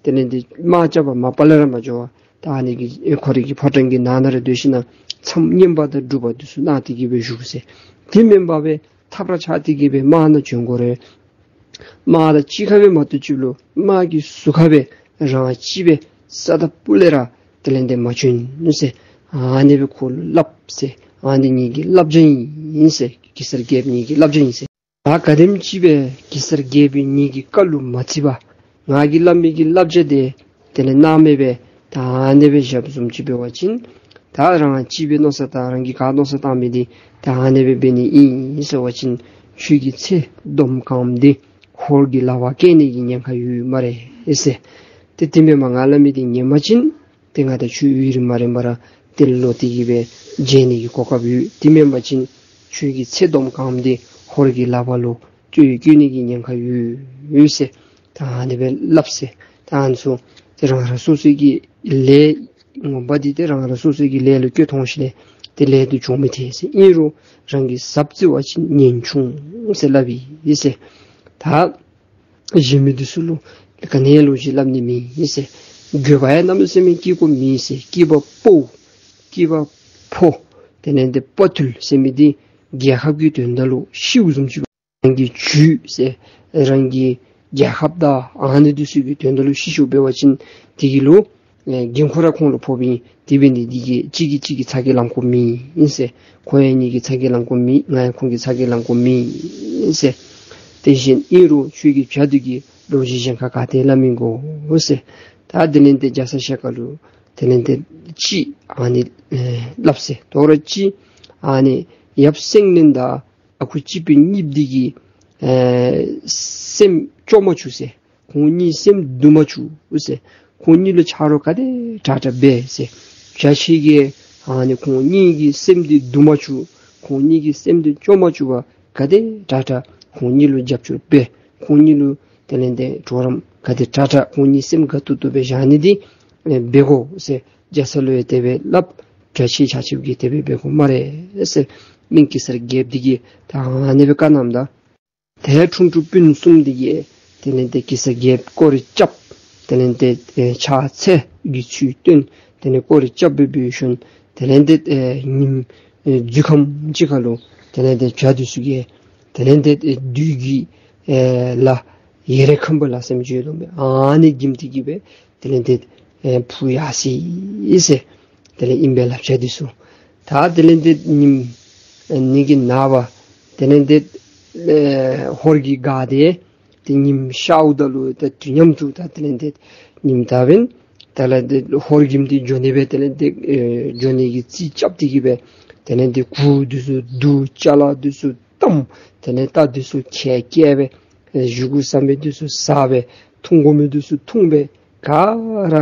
དེ་ལས་ཏེ་དམག་རྐྱབ་པར་མ་པ་ལས་ར་མ་འགྱོ་བར་ད་ཨ་ནི་གི་ཨེ་ཁོ་རའི་གི་ཕོ་བྲང་གི་ནང་ན་ར་སྡོད་ཞིནམ་མཚམས་བསྙེན་པ་དང་སྒྲུབ་པ་འདི་ཚུ་གནང་སྟེ་གི་སྦེ་བཞུགས་ཟེར། དེ་མེན་པར་སྦེ་ཐབས་ར་ཆག་སྟེ་གི་སྦེ་དམག་ནང་བྱོན་དགོ་རུང་དམག་དང་གཅིག་ཁར་སྦེ་མ་གཏོགས་ཅིག་ལུ་དམག་གི་ཟུར་ཁར་སྦེ་རང་གཅིག་སྦེ་རྩ་དང་སྤུ་ལས་ར་དེ་ལས་ཏེ་མ་བྱོན་ཟེར། ཨ་ནི་སྦེ་ཁོ་ལུ་སླབ་ཟེར། ཨ་ནི་ངེ་གི་བསླབ་བྱ་ཨིན་ཟེར། གེ་སར་རྒྱལཔོ་ངེ་གི་བསླབ་བྱ་ཨིན་ཟེར། ད་ག་དེམ་ཅིག་སྦེ་གེ་སར་རྒྱལ་པོ་ངེ་གི་བཀའ་ལུ་མ་བརྩི་བར་ང་གིས་སླབ་མི་གི་བསླབ་བྱ་དེ་དེ་ལས་གནང་མེད་པར་ད་ཨ་ནི་སྦེ་བཞགཔ་བཟུམ་ཅིག་འབད་བ་ཅིན། ད་རང་གཅིག་སྦེ་མནོ་བསམ་བཏང་རང་གིས་ག་མནོ་བསམ་བཏང་མི་དེ་ད་ཨ་ནི་སྦེ་འབད་ནི་ཨིན་ཟེར་བ་ཅིན། ཁྱོད་ཀྱི་ཚེ་སྡོམ་གང་དེ་ཧོར་གྱི་ལག་པར་བཀལ་ནི་གི་ཉེན་ཁ་ཡོད་སྨ་རེ་ཟེར། ཏེ་དེ་མེན་པར་ང་སླབ་མི་དེ་ཉན་པ་ཅིན་ཏེ་ང་དང་ཁྱོད་ཡུན་རིང་མ་རིང་མ་ར་ཏེ་ལོག་སྟེ་གི་སྦེ་མཇལ་ནི་གི་གོ་སྐབས་ཡོད། དེ་མེན་པ་ཅིན་ཁྱོད་ཀྱི་ཚེ་སྡོམ་གང་དེ་ཧོར་གྱི་ལག་པ་ལུ་བཀོལ་བཀོལ་ནི་གི་ཉེན་ཁ་ཡོད་ཟེར། ད་ཨ་ནི་སྦེ་སླབ་ཟེར། ད་ཨ་ནི་ཚུ་ཏེ་རང་རང་སོ་སོའི་གི་ལས་ངོ་མ་འདི་ཏེ་རང་རང་སོ་སོའི་གི་ལས་ལུ་བཀོལ་ཐོངས་ཤིག་ལས་ཏེ་ལས་དེ་འགྱོ་མི་ཐེག་ཟེར། ཨིན་རུང་རང་གིས་ཟབ་བརྩི་བ་ཅིན་ཉེན་ཆུང་ཟེར་སླབ་ཨིན་ཟེར། ད་གཞན་མི་འདི་ཚུ་ལུ་ག་ནི་ལོ་རྒྱུས་སླབ་ནི་མེད་ཟེར། དགོས་པ་ཡང་གནམ་མེད་ས་མེད་སྐྱེ་དགོཔ་མེད་ཟེར། སྐྱེས་པ་ཕོ་སྐྱེས་པ་ཕོ་དེ་ལས་ཏེ་དཔའ་ཐུལ་ཟེར་མི་འདི་རྒྱལ་ཁབ་ཀྱི་དོན་དག་ལུ་ཤིཝ་བཟུམ་ཅིག་རང་གི་རྒྱུད་ཟེར་རང་གི་རྒྱལ་ཁབ་དང་ཨ་ནི་འདི་ཚུ་གི་དོན་དག་ལུ་ཤི་ཤིཝ་འབད་བ་ཅིན་དེ་གི་ལུ་ཨེ་འགན་ཁུར་ར་ཁོང་ལུ་ཕོགཔ་ཨིན། དེ་འབད་ནི་འདི་གིས་གཅིག་གིས་གཅིག་གི་ཚ་གྱང་ལང་དགོཔ་མེད་ཟེར། ཁོང་ཡང་ངེ་གི་ཚ་གྱང་ལང་དགོཔ་མེད། ང་ཡང་ཁོང་གི་ཚ་གྱང་ལང་དགོཔ་མེད་ཟེར། དེ་བཞིན་ཨིན་རུང་ཁྱོད་ཀྱི་བྱ་འདི་གི་ལོ་རྒྱུས་གཞན་ཁར་ག་ཏེ་སླབ་མི་དགོ་ཟེར། ད་དེ་ལས་ཏེ་རྒྱ་ཚ་ཞལ་དཀར་ལུ་དེ་ལས་ཏེ་ཅིག་ཨ་ནི་ཨེ་སླབ་ཟེར། དོ་རུང་ཅིག་ཨ་ནི་ཡབ་སེང་བློན་དང་ཨ་ཁུ་སྤྱི་དཔོན་གཉིས་འདི་གི་ཨེ་སེམས་སྐྱོ་མ་བཅུག་ཟེར། ཁོང་གཉིས་སེམས་སྡུག་མ་བཅུག་ཟེར། ཁོང་གཉིས་ལུ་ཆ་རོགས་ག་དེ་དྲག་དྲག་འབད་ཟེར། བྱ་ཁྱེད་ཀྱིས་ཨ་ནི་ཁོང་གཉིས་ཀྱི་སེམས་འདི་སྡུག་མ་བཅུག། ཁོང་གཉིས་ཀྱི་སེམས་འདི་སྐྱོ་མ་བཅུག་པར་ག་དེ་དྲག་དྲག་ཁོང་གཉིས་ལུ་རྒྱབ་སྐྱོར་འབད། ཁོང་གཉིས་ལུ་དེ་ལས་ཏེ་གྲོགས་རམ་ག་དེ་དྲག་དྲག་ཁོང་གཉིས་སེམས་དགའ་ཏོག་ཏོ་སྦེ་བཞག་ནི་འདི་ཨེ་འབད་དགོ་ཟེར། རྒྱ་ཚ་ལུ་ཡང་དེ་སྦེ་སླབ། བྱ་ཁྱེད་ཆ་ཁྱབ་ཀྱིས་དེ་སྦེ་འབད་དགོ་སྨ་རེ་ཟེར། མི་གེ་སར་རྒྱལཔོ་འདི་གིས་ད་ཨ་ནི་སྦེ་བཀའ་གནངམ་ད། ཏེ་ཁྲུང་ཁྲུང་སྤུན་གསུམ་འདི་གིས་དེ་ལས་ཏེ་གེ་སར་རྒྱལཔོ་སྐོར་ར་རྐྱབ། དེ་ལས་ཏེ་ཨེ་ཕྱག་འཚལ་གྱི་ཚུལ་སྟོན། དེ་ལས་སྐོར་ར་རྐྱབ་སྦེ་འབད་ཞིནམ་དེ་ལས་ཏེ་ཨེ་ཉིམ་ཨེ་འཛུལ་ཁམས་ཅིག་ཁར་ལུ་དེ་ལས་ཏེ་བྱ་འདི་ཚུ་གིས་དེ་ལས་ཏེ་ཨེ་བདུད་ཀྱི་ཨེ་ལ་ཡེ་རེ་ཁམ་བུ་ལ་ཟེར་མི་ཅིག་ཡོད་དོ་མས། ཨ་ནི་གིམ་འདི་གིས་སྦེ་དེ་ལས་ཏེ་ཨེ་འཕུར་ཡར་སོ་ཡི་ཟེར། དེ་ལས་ཨིན་པས་ལགས་བྱ་འདི་ཚུ། ད་དེ་ལས་ཏེ་ཉིམ་ཨེ་ནི་གི་ནངས་པ་དེ་ལས་ཏེ་ཨེ་ཧོར་གྱི་སྒར་དེ་ཏེ་ཉིམ་ཤརཝ་ད་ལུ་ད་དུས་མཉམ་དུ་ད་དེ་ལས་ཏེ་ཉིམ་ད་འབདན་དེ་ལས་ཏེ་ཧོར་གྱིམ་འདི་འགྱོ་ནི་སྦེ་དེ་ལས་ཏེ་ཨེ་འགྱོ་ནི་གི་རྩིས་རྐྱབ་སྟེ་གིས་སྦེ་དེ་ལས་ཏེ་གུར་འདི་ཚུ་བསྡུ། ཅ་ལ་འདི་ཚུ་བསྡམ། དེ་ལས་རྟ་འདི་ཚུ་ཁལ་བཀལ་སྦེ་ཨེ་བཞེས་སྒོ་བཟའ་མི་འདི་ཚུ་བཟའ་སྦེ་འཐུང་དགོ་མི་འདི་ཚུ་འཐུང་སྦེ་ག་ར་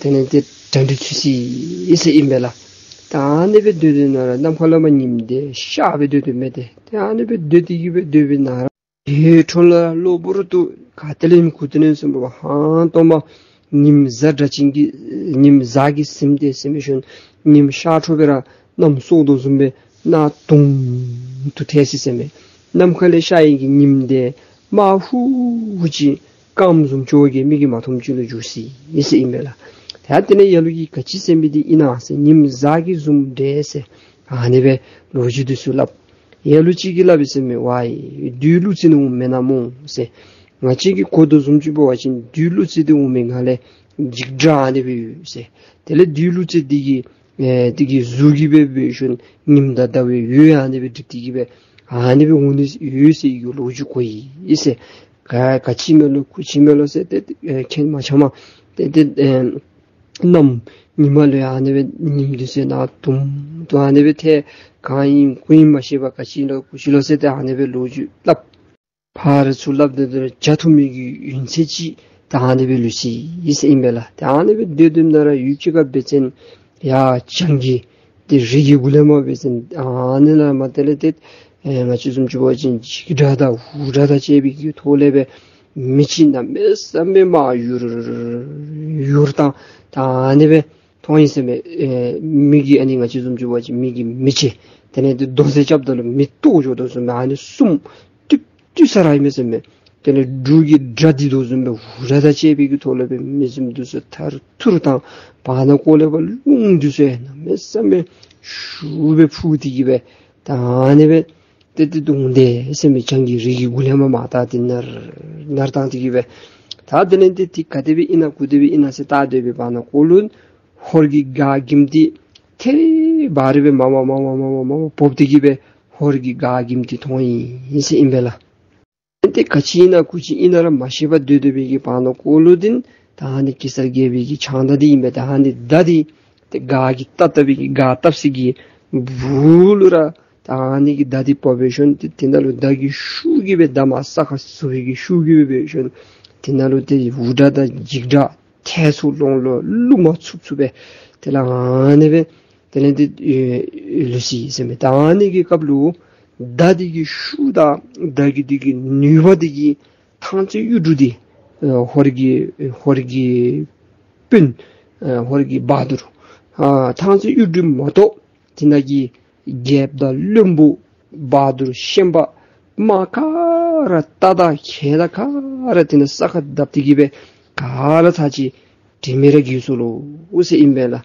དེ་ལས་ཏེ་གྲ་སྒྲིག་ཚུད་སོ་ཡི་ཟེར་ཨིན་པས་ལགས། ད་ཨ་ནི་སྦེ་སྡོད་སྡོདཔ་ནང་ར་ནམ་མཁའ་ལས་མར་ཉིམ་དེ་ཤར་སྦེ་སྡོད་དོ་མས་ཏེ། ཏེ་ཨ་ནི་སྦེ་སྡོད་དེ་གིས་སྦེ་སྡོད་པའི་ནང་ར་ཡུན་ཐུང་ལུ་གློ་བུར་དུ་ག་ཏེ་ལས་ཡང་གོ་དོ་ནི་ཟེར་བ་ཧང་སྟོང་མ་ཉིམ་གཟའ་སྒྲ་གཅན་གྱི་ཉིམ་གཟའ་གིས་ཟིན་ཏེ་ཟེར་མི་ཤུལ་ཉིམ་ཤར་འཕྲོ་སྦེ་ར་གནམ་སྲོ་དོ་བཟུམ་སྦེ་གནག་དུང་དུ་ཐལ་སོ་ཡི་ཟེར་མས། ནམ་མཁའ་ལས་ཤར་ཡི་གི་ཉིམ་དེ་དམར་ཧུ་ཧུ་ཅིག་སྐརམ་བཟུམ་ཅིག་འོ་གི་མིག་གིས་མ་མཐོངམ་ཅིག་ལུ་འགྱུར་སོ་ཡི་ཟེར་ཨིན་པས་ལགས། ད་དེ་ལས་ལ་ལུ་གིས་ག་ཅི་ཟེར་མི་འདི་ཨིན་ན་ཟེར། ཉིམ་གཟའ་གིས་བཟུང་དེས་ཟེར། ཨ་ནི་སྦེ་ལོ་རྒྱུས་འདི་ཚུ་སླབ། ལ་ལུ་ཅིག་གིས་སླབ་ཡི་ཟེར་མས། ཝའི་བདུད་ཀླུ་བཙན་འོང་མེན་ན་སྨོ་ཟེར། ང་བཅས་ཀྱིས་གོ་དོ་བཟུམ་ཅིག་འབད་བ་ཅིན་བདུད་ཀླུ་བཙན་འདི་འོང་མི་ང་ལས་འཇིགས་སྐྲག་ཨ་ནི་སྦེ་ཡོད་ཟེར། དེ་ལས་བདུད་ཀླུ་བཙན་འདི་གིས་ཨེ་དེ་གི་གཟུགས་ཀྱིས་སྦེ་འབད་ཞིནམ་ཉིམ་དང་ཟླཝ་འོད་ཨ་ནི་སྦེ་སྒྲིབ་སྟེ་གིས་སྦེ་ཨ་ནི་སྦེ་འོང་ནི་ཡོད་ཟེར་གི་ལོ་རྒྱུས་གོ་ཡི་ཟེར། ག་ག་ཅི་མས་ལོ་གུ་ཅི་མས་ལོ་ཟེར་ཏེ་ཨེ་མཁྱེན་མ་ཆ་མ་ཏེ་ཏེ་ཨེ་གནམ་ཉིམ་ལུ་ཨ་ནི་སྦེ་ཉིམ་འདི་ཚུ་གནག་དུང་དུ་ཨ་ནི་སྦེ་ཐལ། གང་ཨིན་གུ་ཨིན་མ་ཤེས་པར་ག་ཅི་ལོ་གུ་ཅི་ལོ་ཟེར་ཏེ་ཨ་ནི་སྦེ་ལོ་རྒྱུས་སླབ། ཕར་ཚུར་སླབ་སྟེ་སྡོད་རུང་བྱ་འཐུང་མི་གི་ཡུན་ཚད་ཅིག་ད་ཨ་ནི་སྦེ་ལུས་སོ་ཡི་ཟེར་ཨིན་པས་ལགས། ད་ཨ་ནི་སྦེ་སྡོད་སྡོདཔ་ནང་ར་ཡུན་ཅིག་ཁར་འབད་བ་ཅིན་ཡར་བྱང་གི་ཏེ་རི་གི་གུ་ལས་མར་འབད་བ་ཅིན་ཨ་ནི་ལས་མར་དེ་ལས་ཏེ་ཨེ་ང་བཅས་བཟུམ་ཅིག་འབད་བ་ཅིན་འཇིགས་སྒྲ་དང་འུར་སྒྲ་དང་བཅས་པའི་གི་ཐོག་ལས་སྦེ་མེ་ལྕེ་གནམ་མེད་ས་མེད་མར་ཡུར་ཡུར་བཏང་། ད་ཨ་ནི་སྦེ་མཐོང་ཡི་ཟེར་མས། ཨེ་མི་གི་ཨ་ནི་ང་བཅས་བཟུམ་ཅིག་འབད་བ་ཅིན་མི་གི་མེ་ལྕེ་དེ་ལས་ཏེ་རྡོ་ཟེ་རྐྱབ་ད་ལུ་མེ་ཏོག་འགྱོ་དོ་བཟུམ་སྦེ་ཨ་ནི་བསུབ་ཏིབ་ཏིབ་ས་ར་ཨིན་མས་ཟེར་མས། དེ་ལས་འབྲུག་གི་སྒྲ་འདི་དོ་བཟུམ་སྦེ་འུར་སྒྲ་དང་བཅས་པའི་གི་ཐོག་ལས་སྦེ་མེ་ཟེམ་འདི་ཚུ་ཐར་ཐུར་བཏང་། བར་ན་ཀོ་ལས་ཕར་རླུང་འདི་ཚུ་ཡང་གནམ་མེད་ས་མེད་ཤུགས་སྦེ་འཕུ་སྟེ་གིས་སྦེ་ད་ཨ་ནི་སྦེ་ཏེ་ཏེ་དུང་དེ་ཟེར་མི་བྱང་གི་རི་གི་གུ་ལས་མར་མར་ད་ཏེ་ནར་ནར་བཏང་སྟེ་གིས་སྦེ་ད་དེ་ལས་ཏེ་ཏེ་ག་དེ་སྦེ་ཨིན་ན་གུ་དེ་སྦེ་ཨིན་ན་ཟེར་ད་སྡོད་པའི་བར་ན་ཀོ་ལུ་ཧོར་གྱི་ག་གིམ་འདི་ཐེ་རེ་ འབར་སྦེ་མ་མ་མ་མ་འབོབ་སྟེ་གི་སྦེ་ཧོར་གྱི་སྒར་གྱིམ་འདི་མཐོང་ཡི་ཟེར་ཨིན་པས་ལགས། ཏེ་ག་ཅི་ཨིན་ན་གུ་ཅི་ཨིན་ན་ར་མ་ཤེས་པར་སྡོད་སྡོད་པའི་གི་བར་ན་ཀོ་ལུ་འདི་ད་ཨ་ནི་གེ་སར་རྒྱལ་པོའི་གི་ཕྱག་མདའ་འདི་ཨིན་པས། ད་ཨ་ནི་མདའ་འདི་ཏེ་སྒར་གྱི་རྟ་བཏབ་པའི་གི་སྒར་བཏབ་སའི་གི་སྦུག་ལུ་ར་ད་ཨ་ནི་གི་མདའ་འདི་ཕོག་སྦེ་ཞིནམ་ཏེ་དེ་ནང་ལུ་མདའ་གི་ཤུགས་ཀྱིས་སྦེ་མདའ་མར་ས་ཁར་ཟུག་པའི་གི་ཤུགས་ཀྱིས་སྦེ་འབད་ཞིནམ་དེ་ནང་ལུ་ཏེ་འུར་སྒྲ་དང་འཇིགས་སྒྲ་ཐལ་སོ་ལོང་ལོང་རླུང་མ་འཚུབ་འཚུབ་སྦེ་དེ་ལས་ཨ་ནི་སྦེ་དེ་ལས་ཏེ་ཨེ་ལུས་ཅི་ཟེར་མས། ད་ཨ་ནི་གི་སྐབས་ལུ་མདའ་འདི་གི་ཤུགས་དང་མདའ་གི་འདི་གི་ནུས་པ་འདི་གིས་ཐང་རྩེ་གཡུ་འབྲུག་འདི་ཨེ་ཧོར་གྱི་ཧོར་གྱི་དཔོན་ཨེ་ཧོར་གྱི་བ་དུར་ཨ་ཐང་རྩེ་གཡུ་འབྲུག་མ་གཏོགས་དེ་ནང་གི་རྒྱལཔོ་དང་བློན་པོ་བ་དུར་ཤན་པ་དམག་ག་ར་རྟ་དང་གྱད་དང་ག་ར་དེ་ནང་ས་ཁར་བརྡབ་སྟེ་གི་སྦེ་ག་ར་ཚར་གཅིག་དྲན་མེད་ར་འགྱོ་སོ་ལོ་ཟེར་ཨིན་པས་ལགས།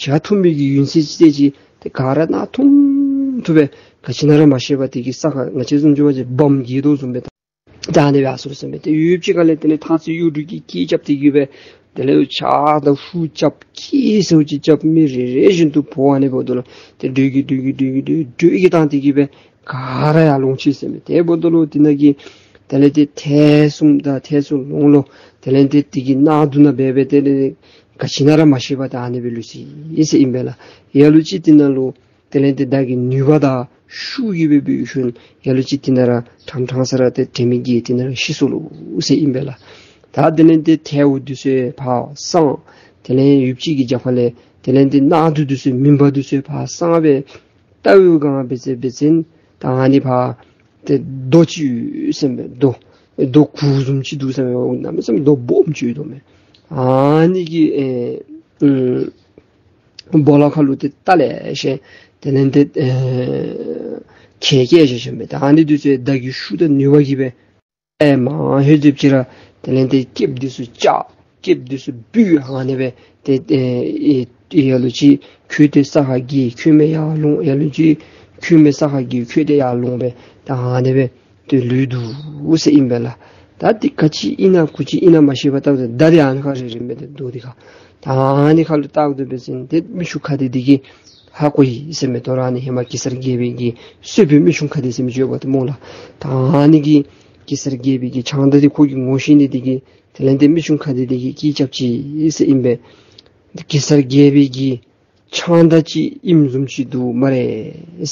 ཇ་འཐུང་མི་གི་ཡུན་ཚད་ཅིག་ཏེ་ག་ར་ནང་འཐུང་འཐུང་སྦེ་ག་ཅི་ཨིན་ན་ར་མ་ཤེས་པར་དེ་གི་ས་ཁར་ང་བཅས་བཟུམ་ཅིག་འབད་བ་ཅིན་བམ་འགྱེལ་དོ་བཟུམ་སྦེ་ད་ཨ་ནི་སྦེ་ཡར་སོ་ཟེར་མས། ཏེ་ཡུདཔ་ཅིག་ཁ་ལས་དེ་ལས་ཐང་རྩེ་གཡུ་འབྲུག་གིས་སྐད་རྐྱབ་སྟེ་གི་སྦེ་དེ་ལས་ཕྱག་དང་ཧུད་རྐྱབ་སྐད་ཟེརཝ་ཅིག་རྐྱབ་མི་རེ་རེ་བཞིན་དུ་འབོ་ཨ་ནི་འབདཝ་ད་ལུ་ཏེ་སྒྲོལ་གྱིས་སྒྲོལ་གྱིས་སྒྲོལ་གྱིས་སྒྲོལ་གྱིས་སྒྲོལ་གྱིས་བཏང་སྟེ་གི་སྦེ་ག་ར་ཡར་ལོང་ཅི་ཟེར་མས། དེ་འབདཝ་ད་ལུ་དེ་ནང་གི་དེ་ལས་ཏེ་ཐལ་གསུམ་དང་ཐལ་གསུམ་ལོང་ལོང་དེ་ལས་ཏེ་དེ་གི་ནང་དུ་ན་སྦེ་སྦེ་དེ་ལས་ག་ཅི་ཨིན་ན་ར་མ་ཤེས་པར་ད་ཨ་ནི་སྦེ་ལུས་ཅི་ཟེར་ཨིན་པས་ལགས། ལ་ལུ་ཅིག་དེ་ནང་ལུ་དེ་ལས་ཏེ་མདའ་གི་ནུས་པ་དང་ཤུགས་ཀྱིས་སྦེ་འབད་ཞིནམ་ལ་ལུ་ཅིག་དེ་ནང་ར་ཕྲང་ཕྲང་ས་ར་ཏེ་དྲན་མེད་འགྱེལ་དེ་ནང་ར་ཤི་སོ་ལོ་ཟེར་ཨིན་པས་ལགས། ད་དེ་ལས་ཏེ་ཐལཝ་འདི་ཚུ་ཕར་སངས། དེ་ལས་ཡུདཔ་ཅིག་གི་རྒྱབ་ཁ་ལས་དེ་ལས་ཏེ་ནང་དུ་འདི་ཚུ་མུན་པ་འདི་ཚུ་ཕར་སངས་སྦེ་ལྟ་བའི་སྒང་འབད་ཟེར་འབད་ཟེར་ད་ཨ་ནི་ཕར་ཏེ་རྡོ་ཅིག་ཡོད་ཟེར་མས། རྡོ་རྡོ་གུར་བཟུམ་ཅིག་འདུག་ཟེར་མས། གནམ་མེད་ས་མེད་རྡོ་སྦོམ་ཅིག་ཡོད་དོ་མས། ཨ་ནི་གི་ཨེ་ཨུམ་སྦོ་ལོགས་ཁ་ལུ་ཏེ་རྟ་ལེ་ཤ་དེ་ལས་ཏེ་ཨེ་གྱལ་གྱལ་ཅིག་ཟེར་མས། ད་ཨ་ནི་འདི་ཚུ་མདའ་གི་ཤུགས་དང་ནུས་པ་གིས་སྦེ་ཨེ་མ་ཧེ་ཟེརཝ་ཅིག་ར་དེ་ལས་ཏེ་སྐེདཔ་འདི་ཚུ་བཅག། སྐེདཔ་འདི་ཚུ་བུད། ཨ་ནི་སྦེ་ཏེ་ཨེ་ཨེ་ལ་ལུ་ཅིག་ཁོད་དེ་ས་ཁར་འགྱེལ་ཁོད་མེད་ཡར་ལོང་། ལ་ལུ་ཅིག་ཁོད་མེད་ས་ཁར་འགྱེལ་ཁོད་དེ་ཡར་ལོང་སྦེ་ད་ཨ་ནི་སྦེ་ཏེ་ལུས་འདུག་ཟེར་ཨིན་པས་ལགས། ད་འདི་ག་ཅི་ཨིན་ན་གུ་ཅི་ཨིན་ན་མ་ཤེས་པར་བལྟཝ་ད་མདའ་འདི་ཨ་ནི་ཁར་རེག་རེག་མས། ཏེ་རྡོ་འདི་ཁར་ད་ཨ་ནི་ཁར་ལུ་བལྟཝ་ད་འབད་ཟེར་ཏེ་མི་ཤུགས་ཁ་བདེ་འདི་གིས་ཧ་གོ་ཡི་ཟེར་མས། དོ་རུང་ཨ་ནི་ཧེ་མ་གེ་སར་རྒྱལ་པོའི་གི་གསོལ་པའི་མི་ཆུང་ཁ་བདེ་ཟེར་མི་ཅིག་ཡོདཔ་འདུག་སྨོ་ལགས། ད་ཨ་ནི་གི་གེ་སར་རྒྱལ་པོའི་གི་ཕྱག་མདའ་འདི་ཁོ་གིས་ངོ་ཤེས་ནི་འདི་གིས་དེ་ལས་ཏེ་མི་ཆུང་ཁ་བདེ་འདི་གིས་སྐད་རྐྱབ་ཅི་ཟེར་ཨིན་པས། གེ་སར་རྒྱལ་པོའི་གི་ཕྱག་མདའ་ཅིག་ཨིནམ་བཟུམ་ཅིག་འདུག་སྨ་རེ་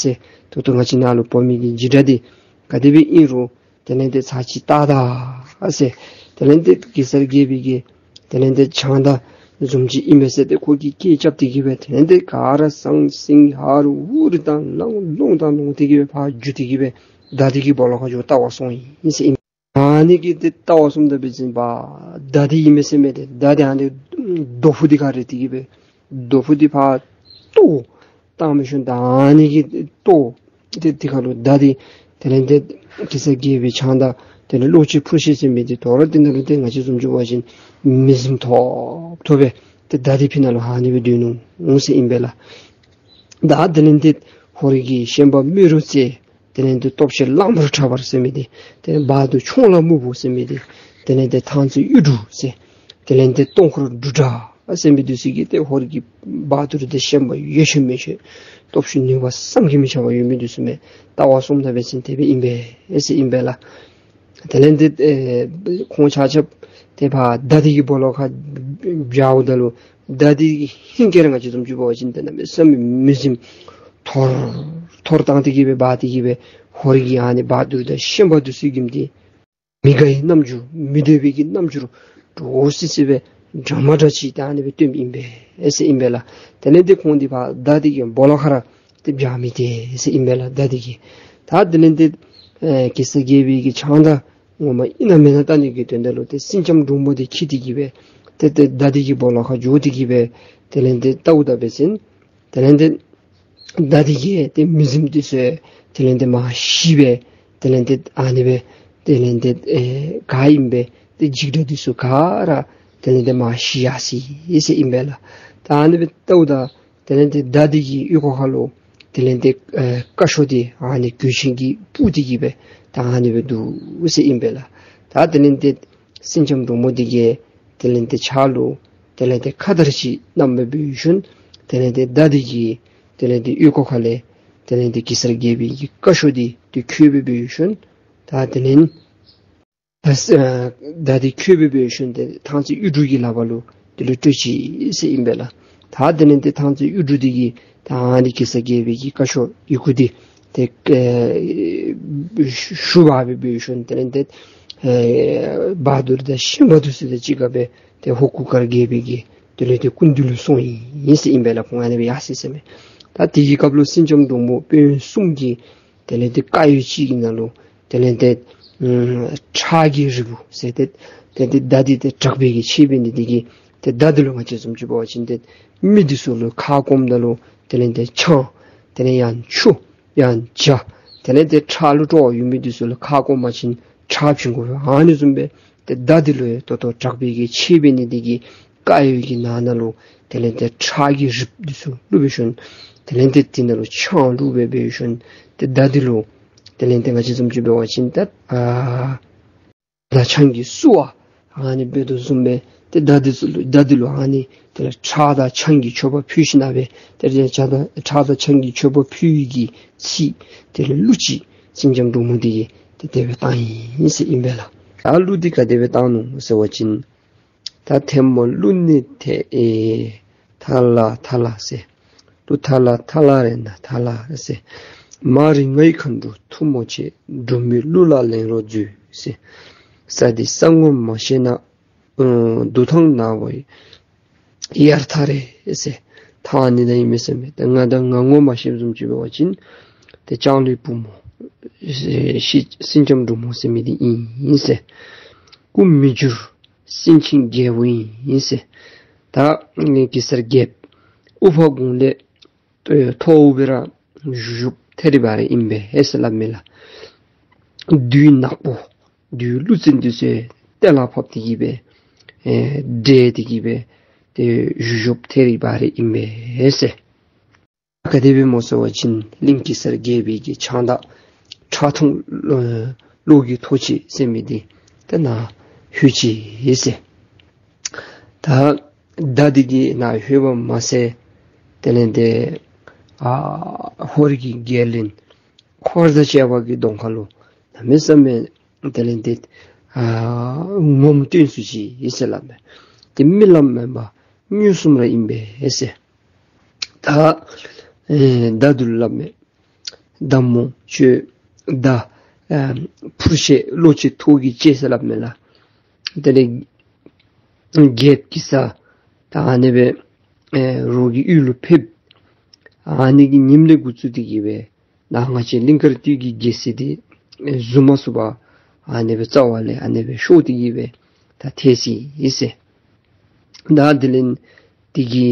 ཟེར། ད་ལྟོ་ང་བཅས་ནཱ་ལུ་འབོ་མི་གི་འཇིགས་སྒྲ་འདི་ག་དེ་སྦེ་ཨིན་རུང་དེ་ལས་ཏེ་ཚར་གཅིག་བལྟ་ད་ཟེར། དེ་ལས་ཏེ་གེ་སར་རྒྱལ་པོའི་གི་དེ་ལས་ཏེ་ཕྱག་མདའ་བཟུམ་ཅིག་ཨིན་པས་ཟེར་ཏེ་ཁོ་གིས་སྐད་རྐྱབ་སྟེ་གི་སྦེ་དེ་ལས་ཏེ་ག་ར་ཟང་ཟིང་ཧ་རུ་ཧུ་རུ་དང་ལང་ལོང་དང་ལོང་སྟེ་གི་སྦེ་ཕར་རྒྱུག་སྟེ་གི་སྦེ་མདའ་འདི་གི་སྦོ་ལོགས་ཁར་འགྱོ་བལྟ་བར་སོང་ཡི་ཟེར་ཨིན། ཨ་ནི་གི་ཏེ་བལྟ་བར་སོངམ་ད་འབད་བ་ཅིན་མདའ་འདི་ཨིན་མས་ཟེར་མས། ཏེ་མདའ་འདི་ཨ་ནི་རྡོ་ཕུག་འདི་ཁར་རེག་སྟེ་གི་སྦེ་རྡོ་ཕུག་འདི་ཕར་གཏོར་བཏང་མི་ཤུལ་ད་ཨ་ནི་གི་གཏོར་ཏེ་འདི་ཁར་ལུ་མདའ་འདི་དེ་ལས་ཏེ་གེ་སར་རྒྱལ་པོའི་ཕྱག་མདའ་དེ་ལས་གློག་ཅིག་འཕུར་ཤེས་ཟེར་མི་འདི་དོ་རུང་དེ་ནང་ལུ་ཏེ་ང་བཅས་བཟུམ་ཅིག་འབད་བ་ཅིན་མི་ཟིམ་ཐོབ་ཐོབ་སྦེ་ཏེ་མདའ་འདི་ཕི་ནང་ལུ་ཨ་ནི་སྦེ་སྡོད་ནུག་ཟེར་ཨིན་པས་ལགས། ད་དེ་ལས་ཏེ་ཧོར་གྱི་ཤན་པ་རྨེ་རུ་རྩེ། དེ་ལས་ཏེ་སྟོབས་ཆེན་གླང་པོ་ཁྲ་འབར་ཟེར་མི་འདི། དེ་ལས་བ་དུར་མཆོང་ལ་སྨུག་པོ་ཟེར་མི་འདི། དེ་ལས་ཏེ་ཐང་རྩེ་གཡུ་འབྲུག་ཟེར། དེ་ལས་ཏེ་སྟོང་འཁོར་འབྲུག་སྒྲ་ཟེར་མི་འདི་ཚུ་གིས་ཏེ་ཧོར་གྱི་བ་དུར་འདི་ཤན་པ་ཡོད་ཚད་མེད་ཚད་སྟོབས་ཤུགས་ནུས་པ་བསམ་གྱིས་མི་ཁྱབ་པ་ཡོད་མི་འདི་ཚུ་མས། བལྟ་བར་སོངམ་ད་འབད་བ་ཅིན་དེ་སྦེ་ཨིན་པས་ཟེར་ཨིན་པས་ལགས། དེ་ལས་ཏེ་ཨེ་ཁོང་ཆ་ཁྱབ་ཏེ་ཕར་མདའ་འདི་གི་སྦོ་ལོགས་ཁར་འབྱརཝ་ད་ལུ་མདའ་འདི་གི་ཧིང་གིས་ར་ང་བཅས་བཟུམ་ཅིག་འབད་བ་ཅིན་ཏེ་གནམ་མེད་ས་མེད་མི་ཟིམ་ཐོར་ཐོར་བཏང་སྟེ་གི་སྦེ་འབར་ཏེ་གི་སྦེ་ཧོར་གྱི་ཨ་ནི་བ་དུར་དང་ཤན་པ་འདི་ཚུ་གི་མདའ་འདི་མི་དགའ་བའི་རྣམ་འགྱུར་མི་བདེ་བའི་གི་རྣམ་འགྱུར་འདྲོག་སི་སི་སྦེ་འདྲ་མ་འདྲ་ཅིག་ད་ཨ་ནི་སྦེ་སྟོནམ་ཨིན་པས་ཟེར་ཨིན་པས་ལགས། དེ་ལས་ཏེ་ཁོང་འདི་ཕར་མདའ་འདི་གི་སྦོ་ལོགས་ཁར་ར་ཏེ་འབྱར་མི་དེ་ཟེར་ཨིན་པས་ལགས་མདའ་འདི་གིས། ད་དེ་ལས་ཏེ་ཨེ་གེ་སར་རྒྱལ་པོའི་གི་ཕྱག་མདའ་ངོ་མ་ཨིན་ན་མེན་ན་བལྟ་ནི་གི་དོན་དག་ལུ་ཏེ་སེང་ལྕམ་འབྲུག་མོ་འདི་འཁྱིད་དེ་གི་སྦེ་ཏེ་ཏེ་མདའ་འདི་གི་སྦོ་ལོགས་ཁར་འགྱོ་སྟེ་གི་སྦེ་དེ་ལས་ཏེ་བལྟཝ་ད་འབད་བ་ཅིན་དེ་ལས་ཏེ་མདའ་འདི་གིས་ཏེ་མི་ཟིམ་འདི་ཚུ་དེ་ལས་ཏེ་མར་ཤི་སྦེ་དེ་ལས་ཏེ་ཨ་ནི་སྦེ་དེ་ལས་ཏེ་ཨེ་ག་ཨིནམ་སྦེ་ཏེ་འཇིགས་སྒྲ་འདི་ཚུ་ག་ར་དེ་ལས་ཏེ་མར་ཤི་ཡར་སོ་ཡི་ཟེར་ཨིན་པས་ལགས། ད་ཨ་ནི་སྦེ་བལྟཝ་ད་དེ་ལས་ཏེ་མདའ་འདི་གི་ཨོལ་ལྐོག་ཁ་ལུ་དེ་ལས་ཏེ་ཨེ་བཀའ་ཤོག་འདི་ཨ་ནི་གོས་ཆེན་གྱིས་སྤུད་དེ་གི་སྦེ་ད་ཨ་ནི་སྦེ་འདུག་ཟེར་ཨིན་པས་ལགས། ད་དེ་ལས་ཏེ་སེང་ལྕམ་འབྲུག་མོ་འདི་གིས་དེ་ལས་ཏེ་ཕྱག་ལུ་དེ་ལས་ཏེ་ཁ་དར་ཅིག་བསྣམས་སྦེ་འབད་ཞིནམ་དེ་ལས་ཏེ་མདའ་འདི་གི་ དེ་ལས་ཏེ་ཨོལ་ལྐོག་ཁ་ལས་དེ་ལས་ཏེ་གེ་སར་རྒྱལ་པོའི་གི་བཀའ་ཤོག་འདི་ཏེ་འཁྱིད་སྦེ་འབད་ཞིནམ་ད་དེ་ལས་ཨ་ས་ཨ་མདའ་འདི་འཁྱིད་སྦེ་འབད་ཞིནམ་ཏེ་ཐང་རྩེ་གཡུ་འབྲུག་གི་ལག་པར་ལུ་དེ་ལུ་སྤྲོད་ཅི་ཟེར་ཨིན་པས་ལགས། ད་དེ་ལས་ཏེ་ཐང་རྩེ་གཡུ་འབྲུག་འདི་གིས་ད་ཨ་ནི་གེ་སར་རྒྱལ་པོའི་གི་བཀའ་ཤོག་ཡི་གུ་འདི་ཏེ་ཨེ་ཞུ་འབག་སྦེ་འབད་ཞིནམ་དེ་ལས་ཏེ་ཨེ་བ་དུར་དང་ཤན་པ་དུར་ཚུ་དང་གཅིག་ཁར་སྦེ་ཏེ་ཧོར་གུར་དཀར་རྒྱལ་པོའི་གི་དེ་ལས་ཏེ་སྐུ་མདུན་ལུ་སོང་ཡི་ཟེར་ཨིན་པས་ལགས། ཁོང་ཨ་ནི་སྦེ་ཡར་སོ་ཡི་ཟེར་མས། ད་དེ་གི་སྐབས་ལུ་སེང་ལྕམ་འབྲུག་མོ་དཔོན་གསུམ་གྱི་དེ་ལས་ཏེ་དཀར་ཡོལ་གཅིག་གི་ནང་ལུ་དེ་ལས་ཏེ་ཨམ་ཁྲག་གི་རིལ་བུ་ཟེར་ཏེ་དེ་ལས་ཏེ་མདའ་འདི་ཏེ་དྲག་པའི་གི་ཆས་འབད་ནི་འདི་གིས་ཏེ་མདའ་འདི་ལུ་ང་བཅས་བཟུམ་ཅིག་འབད་བ་ཅིན་ཏེ་མི་འདི་ཚུ་ལུ་ཁ་སྐོམ་ད་ལུ་དེ་ལས་ཏེ་ཆང་དེ་ལས་ཡང་ཆུ་ཡང་ཇ་དེ་ལས་ཏེ་ཁྲག་ལུ་སྤྲོ་བ་ཡོད་མི་འདི་ཚུ་ལུ་ཁ་སྐོམ་པ་ཅིན་ཁྲག་བྱིན་དགོ་པས། ཨ་ནི་བཟུམ་སྦེ་ཏེ་མདའ་འདི་ལུ་ཡང་ད་ལྟོ་དྲག་པའི་གི་ཆས་འབད་ནི་འདི་གིས་དཀར་ཡོལ་གྱི་ནང་ན་ལུ་དེ་ལས་ཏེ་ཁྲག་གི་རིལ་བུ་འདི་ཚུ་བླུགས་འབད་ཞིནམ་དེ་ལས་ཏེ་དེ་ནང་ལུ་ཆང་བླུགས་སྦེ་འབད་ཞིནམ་ཏེ་མདའ་འདི་ལུ་དེ་ལས་ཏེ་ང་བཅས་བཟུམ་ཅིག་འབད་བ་ཅིན་ཏེ་ཨ་མདའ་ཆང་གིས་བསུ་བ་ཨ་ནི་འབད་དོ་བཟུམ་སྦེ་ཏེ་མདའ་འདི་ཚུ་ལུ་མདའ་འདི་ལུ་ཨ་ནི་དེ་ལས་ཁྲག་དང་ཆང་གི་མཆོད་པ་ཕུལ་ཞིནམ་སྦེ་ཏེ་ཁྲག་དང་ཁྲག་དང་ཆང་གི་མཆོད་པ་ཕུལ་བའི་གི་ཚིག་དེ་ལས་གླུ་ཅིག་སེང་ལྕམ་འབྲུག་མོ་འདི་གིས་ཏེ་དེ་སྦེ་བཏང་ཡི་ཟེར་ཨིན་པས་ལགས། ད་གླུ་འདི་ག་དེ་སྦེ་བཏང་ནུག་ཟེར་བ་ཅིན། ད་ཐལ་མོ་གླུ་ནི་ཐལ་ཨེ་ཐལ་ཐལ་ཟེར། གླུ་ཐལ་ཐལ་རེད་ན་ཐལ་ཟེར། མ་རིག་ངའི་མཁའ་འགྲོ་ཐུགས་མ་ཆེས། འགྲོ་མིའི་གླུ་ལ་ལན་རོགས་མཛོད་ཟེར། ས་འདི་ས་ངོ་མ་ཤེས་ན་ཨ་འདུ་ཐང་ན་བ་ཡར་ཐག་རེད་ཟེར། ཐང་ནི་ད་ཨིན་མས་ཟེར་མས། ད་ང་ད་ང་ངོ་མ་ཤེསཔ་བཟུམ་ཅིག་འབད་བ་ཅིན་ཏེ་ལྕང་ལོའི་བུ་མོ་ཤི་སེང་ལྕམ་འབྲུག་མོ་ཟེར་མི་འདི་ཨིན་ཟེར། སྐུ་མི་འགྱུར་སེང་ཆེན་རྒྱལ་པོ་ཨིན་ཟེར། ད་ངེ་གེ་སར་རྒྱལཔོ་ཨུ་ཕ་དགུང་ལས་ཏེ་མཐོ་བོ་སྦེ་ར་བཞུགས་བཞུགསཔ་ཐད་རི་བ་རི་ཨིན་པས་ཟེར་སླབ་མས་ལགས། བདུད་ནག་པོ་བདུད་ཀླུ་བཙན་འདི་ཚུ་གཏན་ལ་ཕབ་སྟེ་གི་སྦེ་ཨེ་བསྒྲལ་ཏེ་གི་སྦེ་ཏེ་བཞུགས་བཞུགསཔ་ཐད་རི་བ་རི་ཨིན་པས་ཟེར། ག་དེ་སྦེ་སྨོ་ཟེར་བ་ཅིན་གླིང་གེ་སར་རྒྱལ་པོའི་གི་ཕྱག་མདའ་ཁྲག་འཐུང་གློག་གི་ཐོག་ཆེན་ཟེར་མི་འདི་ཏེ་ནཱ་ལྷོད་ཅི་ཟེར། ད་མདའ་འདི་གིས་ནཱ་ལྷོད་པ་མ་ཚད་དེ་ལས་ཏེ་ཨ་ཧོར་གྱི་རྒྱལ་བློན་འཁོར་དང་བཅས་པ་གི་གདོང་ཁ་ལུ་གནམ་མེད་ས་མེད་དེ་ལས་ཏེ་ཨ་ངོམ་སྟོན་སུ་ཅིག་ཨིན་ཟེར་སླབ་མས། ཏེ་རྨི་ལམ་མེན་པར་མངོན་སུམ་ར་ཨིན་པས་ཟེར། ད་ཨེ་མདའ་འདི་ལུ་སླབ་མས། མདའ་མོ་ཁྱོད་མདའ་ཨེ་འཕུར་ཤེས་གློག་ཆེན་ཐོག་གིས་བཅད་ཟེར་སླབ་མས་ལགས། དེ་ལས་རྒྱལཔོ་གེ་སར་ད་ཨ་ནི་སྦེ་ཨེ་རོགས་ཀྱི་ཡུལ་ལུ་ཕེབས། ཨ་ནི་གི་ཉིནམ་ལས་འགོ་བཙུགས་ཏེ་གི་སྦེ་ནཱ་ང་བཅས་གླིང་དཀར་སྟོད་ཀྱི་རྒྱལ་སྲིད་འདི་ཨེ་བཟུང་མ་ཚུགས་པར་ཨ་ནི་སྦེ་རྩ་བ་ལས་ཨ་ནི་སྦེ་ཤོར་ཏེ་གི་སྦེ་ད་ཐལ་སོ་ཡི་ཟེར། ད་དེ་ལས་དེ་གི་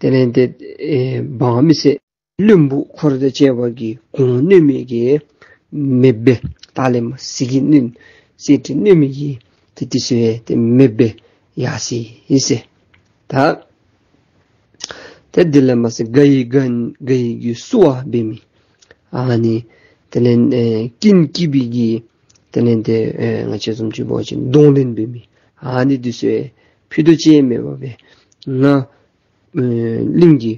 དེ་ལས་ཏེ་ཨེ་འབངས་མི་སེར་བློན་པོ་འཁོར་དང་བཅས་པ་གིས་གུར་གནོན་མི་གི་མེ་སྦེ་ད་ལས་མར་གསེར་གྱི་གནོན་གསེར་ཁྲི་གནོན་མི་གི་ཏེ་དེ་ཚུ་ཡང་ཏེ་མེ་སྦེ་ཡར་སོ་ཡི་ཟེར། ད་ཏེ་དེ་ལས་མར་སོང་དགའ་ཡི་དགའ་དགའ་ཡི་གི་བསུ་བ་འབད་མི་ཨ་ནི་དེ་ལས་ཨེ་ཀུན་སྐྱིད་པའི་གི་དེ་ལས་ཏེ་ཨེ་ང་བཅས་བཟུམ་ཅིག་འབད་བ་ཅིན་གདོང་ལེན་འབད་མི་ཨ་ནི་དེ་ཚུ་ཡང་ཕུད་རྡོག་ཅིག་མེད་པར་སྦེ་ང་ཨེ་གླིང་གི་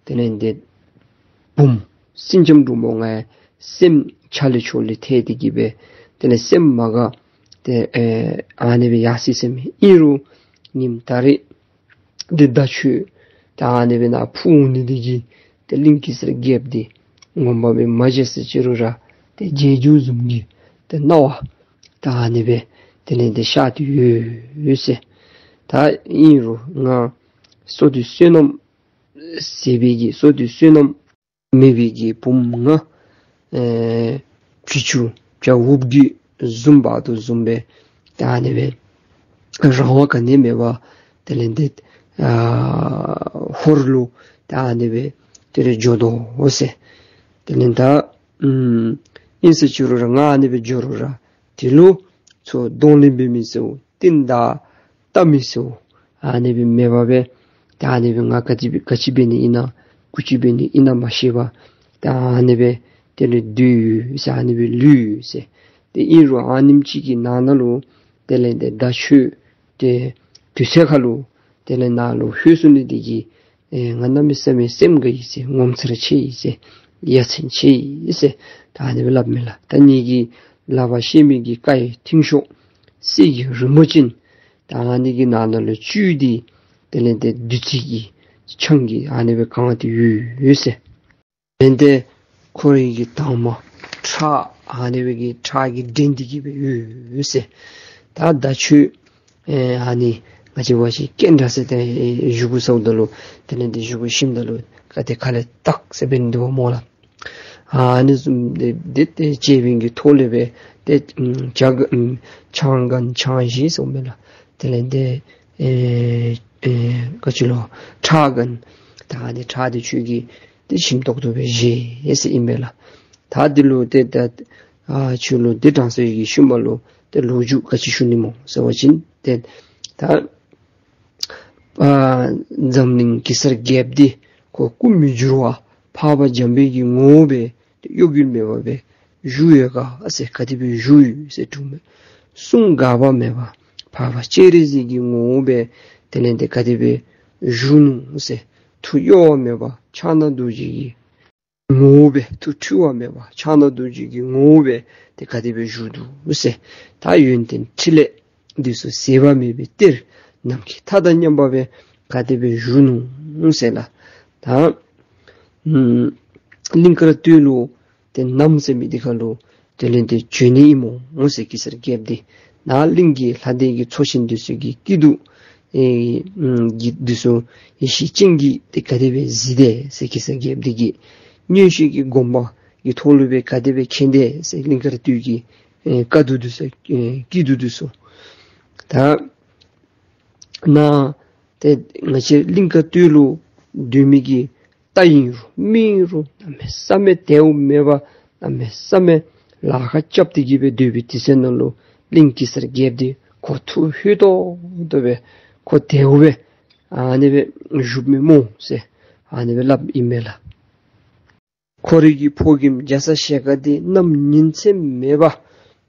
དེ་ལས་ཏེ་བུམོ་སེང་ལྕམ་འབྲུག་མོ་ང་སེམས་ཆ་ལས་ཆོ་ལས་ཐལ་ཏེ་གི་སྦེ་དེ་ལས་སེམས་མ་དགའ་སྟེ་ཨེ་ཨ་ནི་སྦེ་ཡར་སོ་ཡི་ཟེར་མས། ཨིན་རུང་ཉིནམ་ད་རིས་འདི་མདའ་ཁྱོད་ད་ཨ་ནི་སྦེ་ནཱ་འཕུར་འོང་ནི་འདི་གིས་ཏེ་གླིང་གེ་སར་རྒྱལཔོ་འདི་ངོམས་པ་སྦེ་མ་བྱས་ཟེར་ཅི་རུང་ར་ཏེ་བྱེད་རྒྱུ་བཟུམ་གྱི་ཏེ་སྣང་བ་ད་ཨ་ནི་སྦེ་དེ་ལས་ཏེ་ཤར་ཏེ་ཡོད་ཟེར། ད་ཨིན་རུང་ང་བསོད་བདེ་བསོད་ནམས་ཟད་པའི་གི་བསོད་བདེ་བསོད་ནམས་མེད་པའི་གི་བུམོ་ང་ཨེ་བྱི་ཅུང་བྱ་འུགཔ་གིས་བཟུང་འབག་དོ་བཟུམ་སྦེ་ད་ཨ་ནི་སྦེ་རང་དབང་ག་ནི་མེད་པར་དེ་ལས་ཏེ་ཨ་ཧོར་ལུ་ད་ཨ་ནི་སྦེ་དེ་ལས་འགྱོ་དོ་ཟེར། དེ་ལས་ད་ཨམ་ཨིན་ཟེར་ཅི་རུང་ར་ང་ཨ་ནི་སྦེ་འགྱོ་རུང་ར་དེ་ལུ་ཚུར་གདོང་ལེན་འབད་མི་ཟེར་རྟེན་དང་བལྟ་མི་ཟེར་ཨ་ནི་སྦེ་མེད་པར་སྦེ་ད་ཨ་ནི་སྦེ་ང་ག་ཅི་ག་ཅི་འབད་ནི་ཨིན་ན་གུ་ཅི་འབད་ནི་ཨིན་ན་མ་ཤེས་པར་ད་ཨ་ནི་སྦེ་དེ་ལུ་སྡོད་ཡོད་ཟེར། ཨ་ནི་སྦེ་ལུས་ཡོད་ཟེར། ཏེ་ཨིན་རུང་ཨ་ནེམ་ཅིག་གི་ནང་ན་ལུ་དེ་ལས་ཏེ་མདའ་ཁྱོད་ཏེ་དུས་ཚོད་ཁར་ལུ་དེ་ལས་ནཱ་ལུ་ལྷོད་སོང་ནི་འདི་གིས་ ཨེ་ང་གནམ་མེད་ས་མེད་སེམས་དགའ་ཡི་ཟེར། ངོ་མཚར་ཆེ་ཡི་ཟེར། ཡ་མཚན་ཆེ་ཡི་ཟེར། ད་ཨ་ནི་སྦེ་སླབ་མས་ལགས། ད་ངེ་གི་ལག་པར་བཤེད་མི་གི་བཀའ་ཡི་མཐིང་ཤོག་གསེར་གྱི་རི་མོ་ཅན། ད་ཨ་ནི་གི་ནང་ན་ལུ་བཅུད་དེ་དེ་ལས་ཏེ་བདུད་རྩི་གི་ཆང་གིས་ཨ་ནི་སྦེ་གང་སྟེ་ཡོད་ཡོད་ཟེར། དེ་ལས་ཏེ་ཁོ་རའི་གི་དྭངས་མ་ཁྲག་ཨ་ནི་སྦེ་གི་ཁྲག་གིས་འདྲེན་ཏེ་གི་སྦེ་ཡོད་ཡོད་ཟེར། ད་ད་ཁྱོད་ཨེ་ཨ་ནི་ང་བཅས་འབད་བ་ཅིན་རྐྱེན་དྲག་ཟེར་ཏེ་ཨེ་བཞུགས་ས་ད་ལུ་དེ་ལས་ཏེ་བཞུགས་ཞིནམ་ད་ལུ་ག་དེ་ཁ་ལས་ཏག་ཟེར་འབད་ནི་འདུག་སྨོ་ལགས། ཨ་ནི་བཟུམ་དེ་དེ་དེ་ཅིག་འབད་ནི་གི་ཐོག་ལས་སྦེ་ཏེ་ཨམ་ཆང་ཨམ་ཆང་གང་ཆང་བཞེས་ཟེར་མས་ལགས། དེ་ལས་ཏེ་ཨེ་ཨེ་ག་ཅི་ལོ་ཁྲག་གང་ད་ཨ་ནི་ཁྲག་དེ་ཁྱོད་ཀྱིས་ཏེ་ཞིམ་ཏོག་ཏོ་སྦེ་བཞེས་ཟེར་ཨིན་མས་ལགས། ད་འདི་ལུ་ཏེ་ད་ཨ་ཁྱོད་ལུ་འདི་དྲང་སྲོང་གི་ཤུལ་མ་ལུ་ཏེ་ལོ་རྒྱུས་ག་ཅི་ཞུ་ནི་སྨོ་ཟེར་བ་ཅིན་ཏེ་ད་ཨ་འཛམ་གླིང་གེ་སར་རྒྱལཔོ་འདི་ཁོ་སྐུ་མི་འགྱུར་བ་འཕགས་པ་འཇམ་དཔལ་གྱི་ངོ་བོ་སྦེ་ཏེ་གཡོ་འགུལ་མེད་པ་སྦེ་བཞུགས་ཡོད་ག་ཟེར། ག་དེ་སྦེ་བཞུགས་ཡོད་ཟེར་དྲིཝ་མས། གསུང་འགག་པ་མེད་པ་འཕགས་པ་སྤྱན་རས་གཟིགས་ཀྱི་ངོ་བོ་སྦེ་དེ་ལས་ཏེ་ག་དེ་སྦེ་བཞུགས་ནུག་ཟེར། ཐུགས་གཡོ་བ་མེད་པ་ཕྱག་ན་རྡོ་རྗེ་གི་ངོ་བོ་སྦེ་ཐུགས་འཁྲུལ་བ་མེད་པ་ཕྱག་ན་རྡོ་རྗེ་གི་ངོ་བོ་སྦེ་ཏེ་ག་དེ་སྦེ་བཞུགས་འདུག་ཟེར། ད་ཡོན་ཏན་ཕྲིན་ལས་འདི་ཚུ་ཟད་པ་མེད་པའི་གཏེར་ནམ་མཁའི་མཐའ་དང་མཉམ་པ་སྦེ་ག་དེ་སྦེ་བཞུགས་ནུག་ཟེར་ལགས། ད་ཨམ་གླིང་དཀར་སྟོད་ལུ་ཏེ་གནམ་ཟེར་མི་འདི་ཁ་ལུ་དེ་ལས་ཏེ་བྱོན་ནི་ཨིན་མོ་ཟེར། གེ་སར་རྒྱལཔོ་འདི་ནཱ་གླིང་གི་ལྷ་སྡེ་གི་ཚོགས་ཆེན་འདི་ཚུ་གི་སྐྱིད་སྡུག་ཨེ་ཨམ་གི་འདི་ཚུ་ཡེ་ཤེས་སྤྱན་གྱིས་ཏེ་ག་དེ་སྦེ་གཟིགས་དེས་ཟེར། གེ་སར་རྒྱལཔོ་འདི་གིས་མངོན་ཤེས་ཀྱི་དགོངས་པ་གི་ཐོག་ལུ་སྦེ་ག་དེ་སྦེ་མཁྱེན་དེས་ཟེར། གླིང་དཀར་སྟོད་ཀྱི་ཨེ་དཀའ་སྡུག་འདི་ཚུ་ཨེ་སྐྱིད་སྡུག་འདི་ཚུ་ད་ནཱ་ཏེ་ང་བཅས་གླིང་དཀར་སྟོད་ལུ་སྡོད་མི་གི་རྟ་ཨིན་རུང་མི་ཨིན་རུང་གནམ་མེད་ས་མེད་དལཝ་མེད་པར་གནམ་མེད་ས་མེད་ལཱ་ཁག་རྐྱབ་སྟེ་གི་སྦེ་སྡོད་པའི་དུས་ཚོད་ནང་ལུ་གླིང་གེ་སར་རྒྱལཔོ་འདི་ཁོ་ཐུགས་ལྷོད་ཏོག་ཏོ་སྦེ་ཁོ་དལཝ་སྦེ་ཨ་ནི་སྦེ་བཞུགསཔ་མས་སྨོ་ཟེར་ཨ་ནི་སྦེ་སླབ་ཨིན་མས་ལགས། ཁོ་རའི་གི་ཕོ་རྒནམ་རྒྱ་ཚ་ཞལ་དཀར་འདི་གནམ་ཉིན་མཚན་མེད་པར་